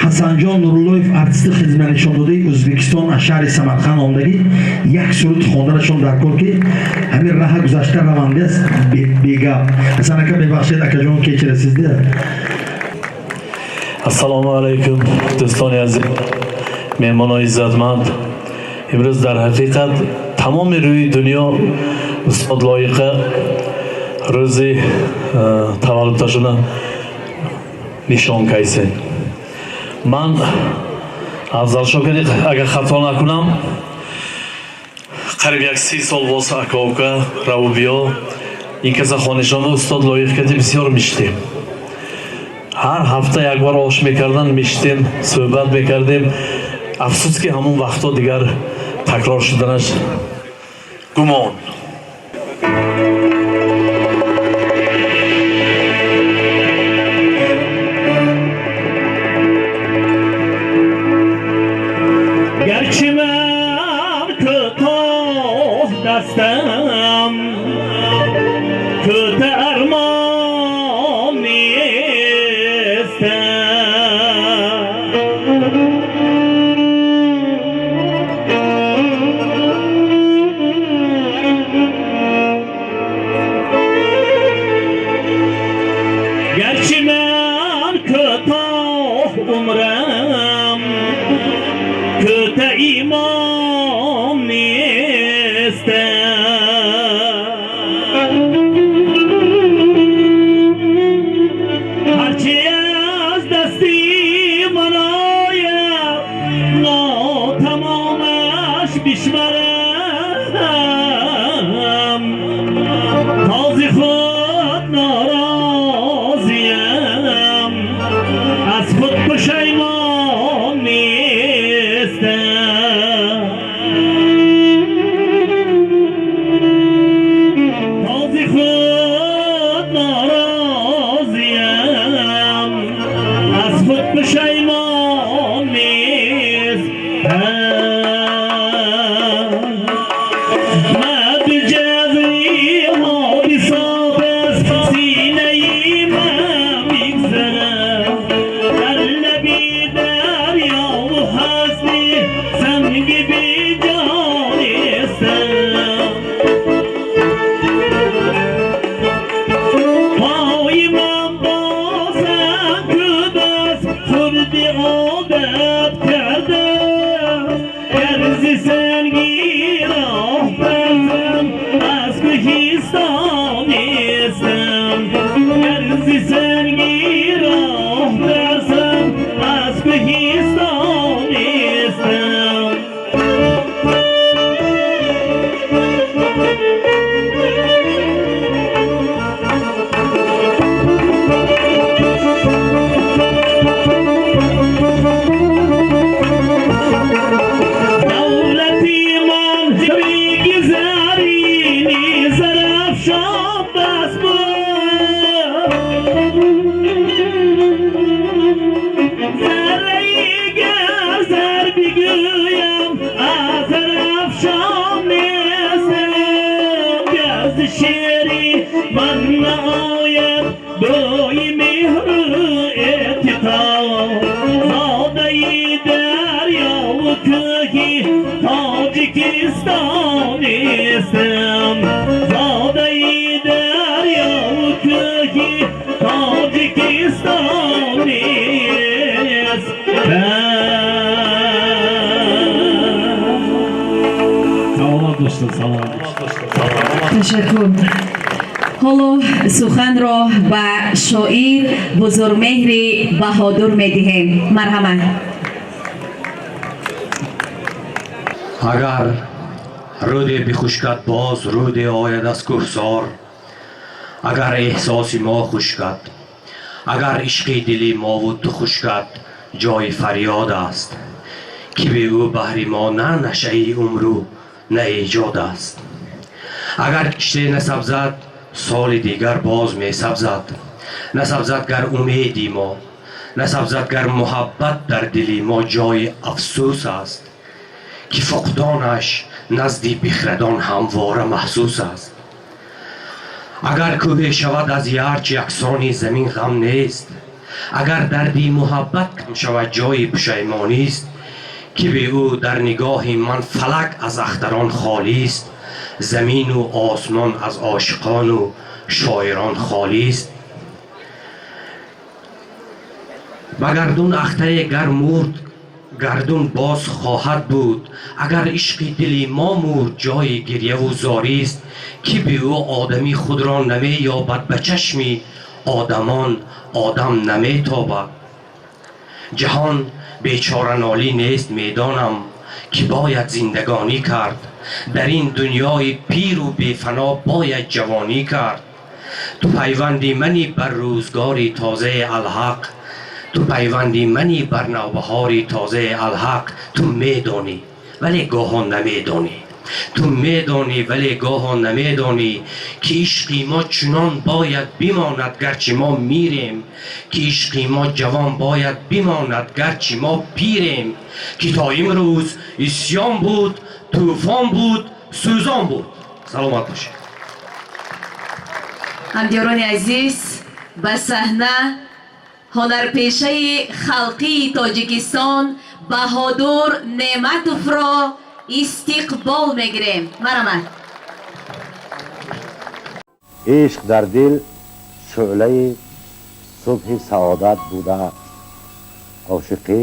Ҳасанҷон Нуруллоев, артисти хизматнишондодаи Ӯзбекистон, аз шаҳри Самарқанд омдагӣ, як суруд хонданашон дар кор, ки ҳамин раҳа гузашта равандааст бегап. Ҳасан ака, мебахшед, акаҷон, кечирасиз. Ассалому алайкум, дӯстони азиз, меҳмонои иззатманд. Имрӯз дар ҳақиқат тамоми рӯи дунё устод Лоиқа рӯзи таваллудашона нишон кайсем. Ман Афзалшо кади, агар хато накунам, қариб як 30 сол боз ака ука раву биё ин каса хонишона устод Лоиқ кади бисёр миштем. Ҳар ҳафта як бор ош мекардан, миштем, суҳбат мекардем. Афсӯс, ки ҳамон вақтҳо дигар такрор шуданаш гумон. Гарчи ман кӯтоҳ дастам, кӯта армон нестам. кӯҳи Тоҷикистон нест. Саломат бошед, саломат бошед. Ташаккур. Ҳоло суханро ба шоир Бузургмеҳри Баҳодур медиҳем. Марҳамат. Агар рӯде бихушкад, боз рӯде ояд аз кӯҳсор. Агар эҳсоси мо хушкад, агар ишқи дили мову ту хушкад, ҷои фарёд аст, ки бе ӯ баҳри мо на нашъаи умру на эҷод аст. Агар киште насабзад, соли дигар боз месабзад. Насабзад гар умеди мо, насабзад гар муҳаббат дар дили мо, ҷои афсӯс аст, ки фуқдонаш назди бихрадон ҳамвора маҳсус аст. Агар кӯҳе шавад аз ярч яксони замин, ғам нест. Агар дарди муҳаббат кам шавад, ҷои пушаймонист, ки бе ӯ дар нигоҳи ман фалак аз ахтарон холист, замину осмон аз ошиқону шоирон холист. Ба гардун ахтаре гар мурд, гардун боз хоҳад буд. Агар ишқи дили мо мурд, ҷои гирьяву зорист, ки бе ӯ одамӣ худро намеёбад, ба чашми одамон одам наметобад. Ҷаҳон бечоранолӣ нест, медонам, ки бояд зиндагонӣ кард. Дар ин дунёи пиру бефано бояд ҷавонӣ кард. Ту пайванди мани бар рӯзгори тозаи алҳақ, ту пайванди мани бар навбаҳори тозаи алҳақ. Ту медонӣ, вале гоҳо намедонӣ, ту медонӣ, вале гоҳо намедонӣ, ки ишқи мо чунон бояд бимонад, гарчи мо мирем, ки ишқи мо ҷавон бояд бимонад, гарчи мо пирем, ки то имрӯз исьён буд, тӯфон буд, сӯзон буд. Саломат бошед. Ҳамдиёрони азиз, ба саҳна ҳунарпешаи халқии Тоҷикистон Баҳодур Неъматовро истиқбол мегирем. Марҳамат. Ишқ дар дил шӯълаи субҳи саодат буда, ошиқӣ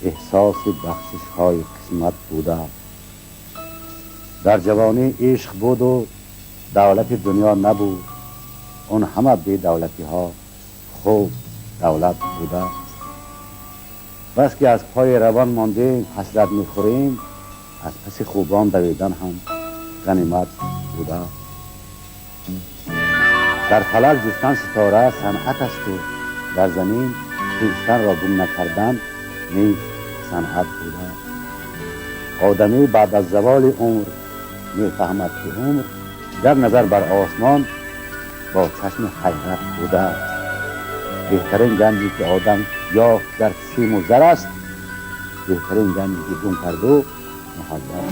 эҳсоси бахшишҳои қисмат буда. Дар ҷавонӣ ишқ буду давлати дунё набуд, он ҳама бедавлатиҳо хуб давлат буда. Бас ки аз пои равон мондем, ҳасрат мехӯрем, аз паси хубон давидан ҳам ғанимат буда. Дар фалак ҷустан ситора санъат асту дар замин хиштанро гум накардан низ санъат буда. Одамӣ баъд аз заволи умр мефаҳмад, ки умр гар назар бар осмон бо чашми ҳайрат буда. Беҳтарин ганҷе ки одам ёфт дар симу зар аст, беҳтарин ганҷе ки гум карду муҳаббат.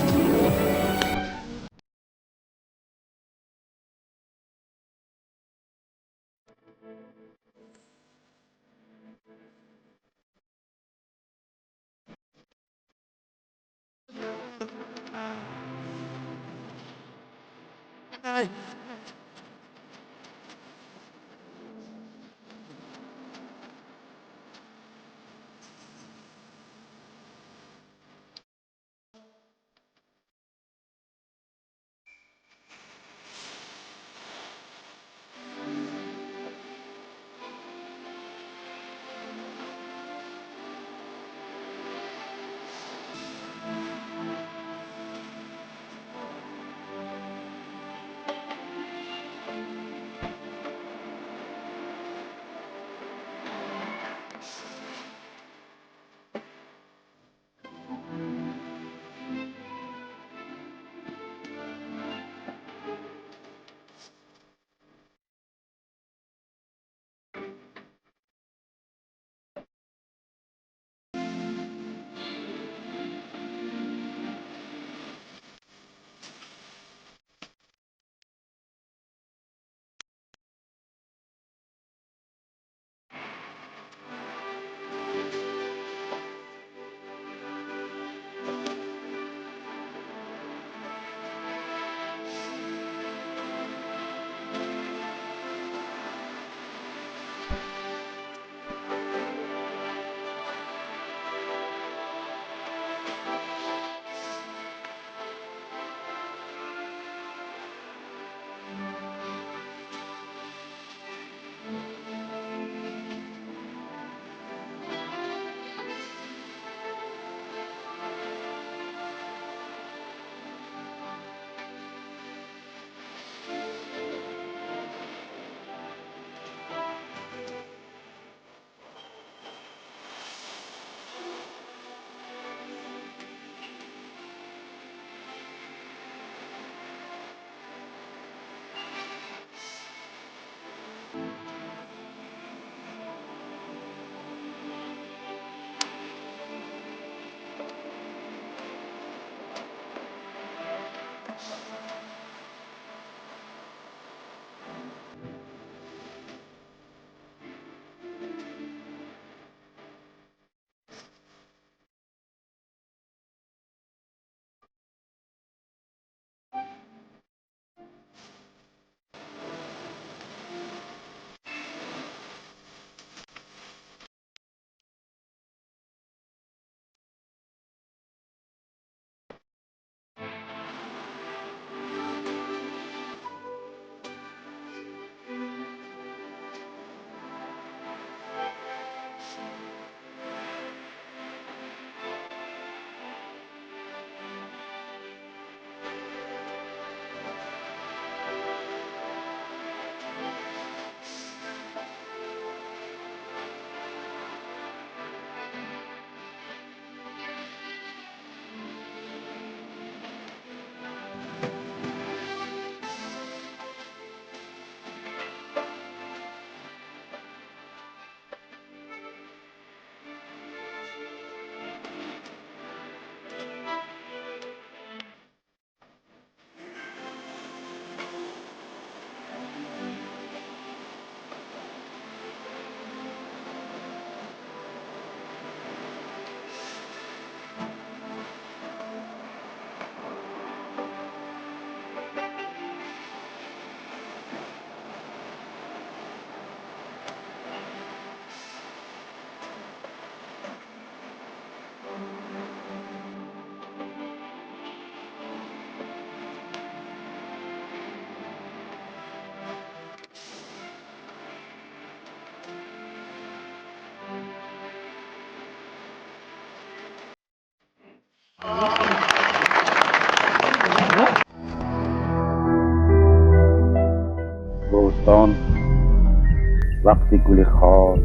Вақти гули хор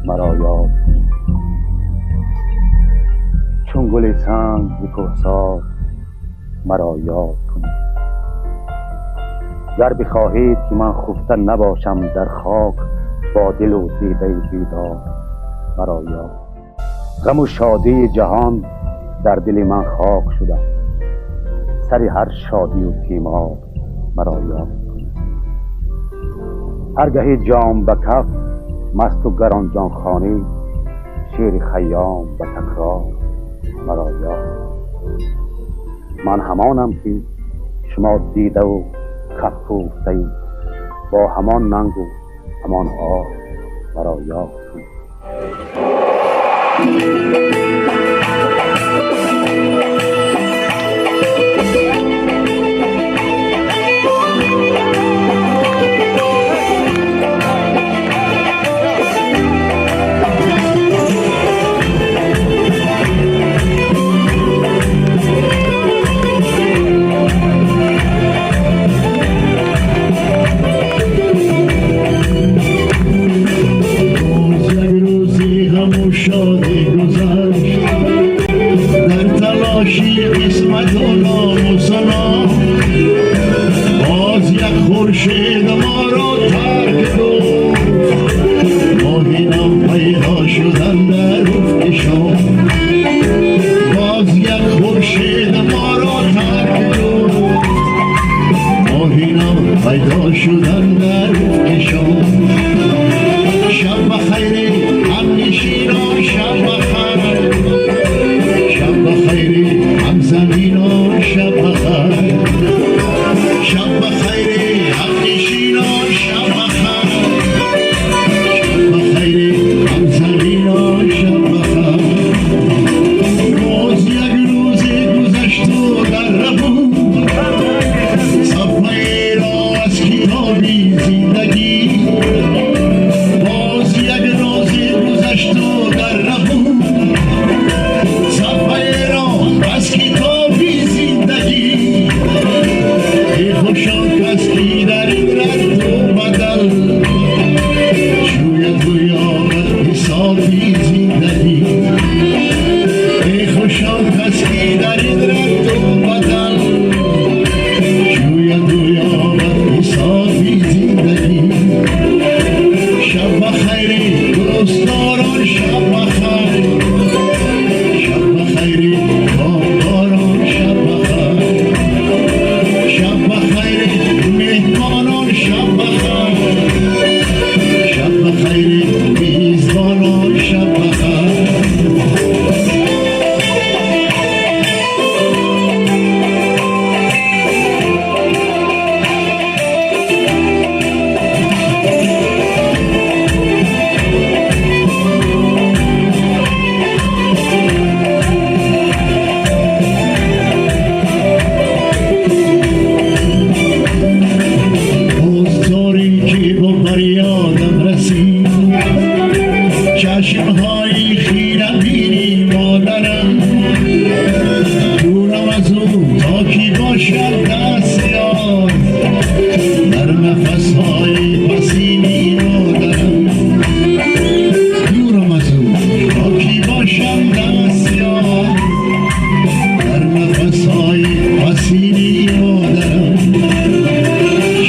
маро ёд кунед. Чун гули санг зи кӯҳсор маро ёд кунед. Гар бихоҳед ки ман хуфта набошам дар хок, бо дилу дидаи бедор маро ёд. Ғаму шодии ҷаҳон дар дили ман хок шуда, сари ҳар шодию тимор маро ёд кунед. Ҳар гаҳи ҷом ба каф масту гаронҷон хонӣ, шеъри Хайём ба такрор маро ёд. Ман ҳамонам ки шумо дидаву каф кӯфтаед, бо ҳамон нангу ҳамон ор маро ёд кунед.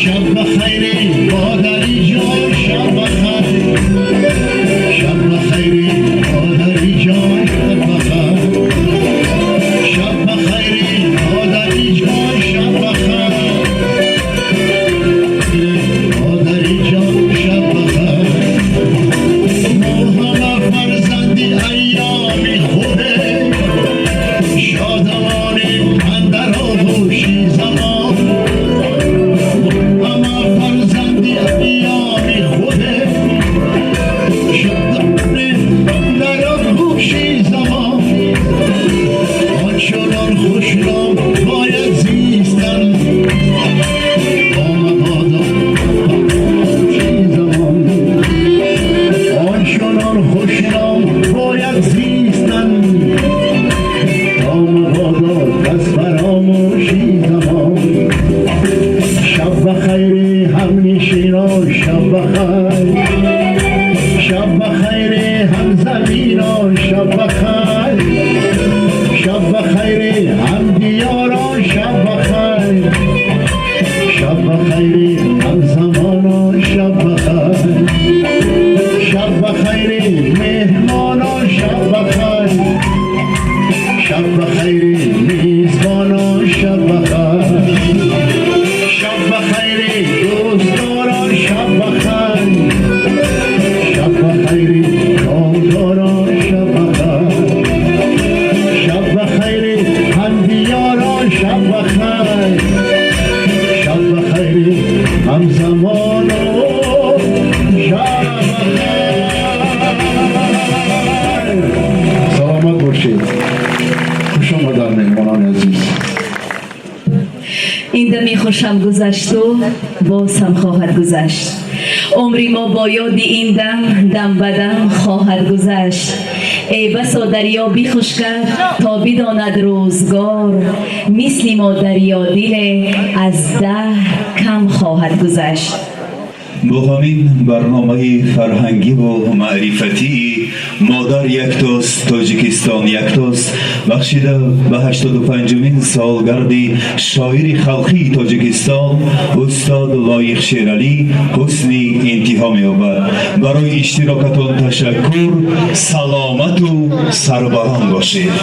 Шаб бахайр, модари ҷон, шаб бахайр, шаб бахайр. Шаб бахайр, шаб бахайр, ҳамзаминон, шаб бахайр, шаб бахайр, ҳамдиёрон, шаб бахайр, шаб бахайр, ҳамзамонон, шаб бахайр, шаб бахайр, меҳмонон, шаб бахайр, шаб бахайр, мизбонон, шаб бахайр, шаб бахайр, дӯстдорон, шаб бахайр, шаб бахайр, кордорон, шаб бахайр, шаб бахайр, ҳамдиёрон, шаб бахайр, шаб бахайр, ҳамзамонон, шаб бахайр. Саломат бошед, хуш омадан, меҳмонони азиз. Ин дами хушам гузашту боз ҳам хоҳад гузашт. Умри мо бо ёди ин дам дам ба дам хоҳад гузашт. Эй басо дарё бихушкад, то бидонад рӯзгор, мисли мо дарёдиле аз даҳр кам хоҳад гузашт. Бо ҳамин барномаи фарҳангиву маърифатии «Модар яктост, Тоҷикистон яктост», бахшида ба 85-умин солгарди шоири халқии Тоҷикистон устод Лоиқ Шералӣ ҳусни интиҳо меёбад. Барои иштирокатон ташаккур, саломату сарбаланд бошед.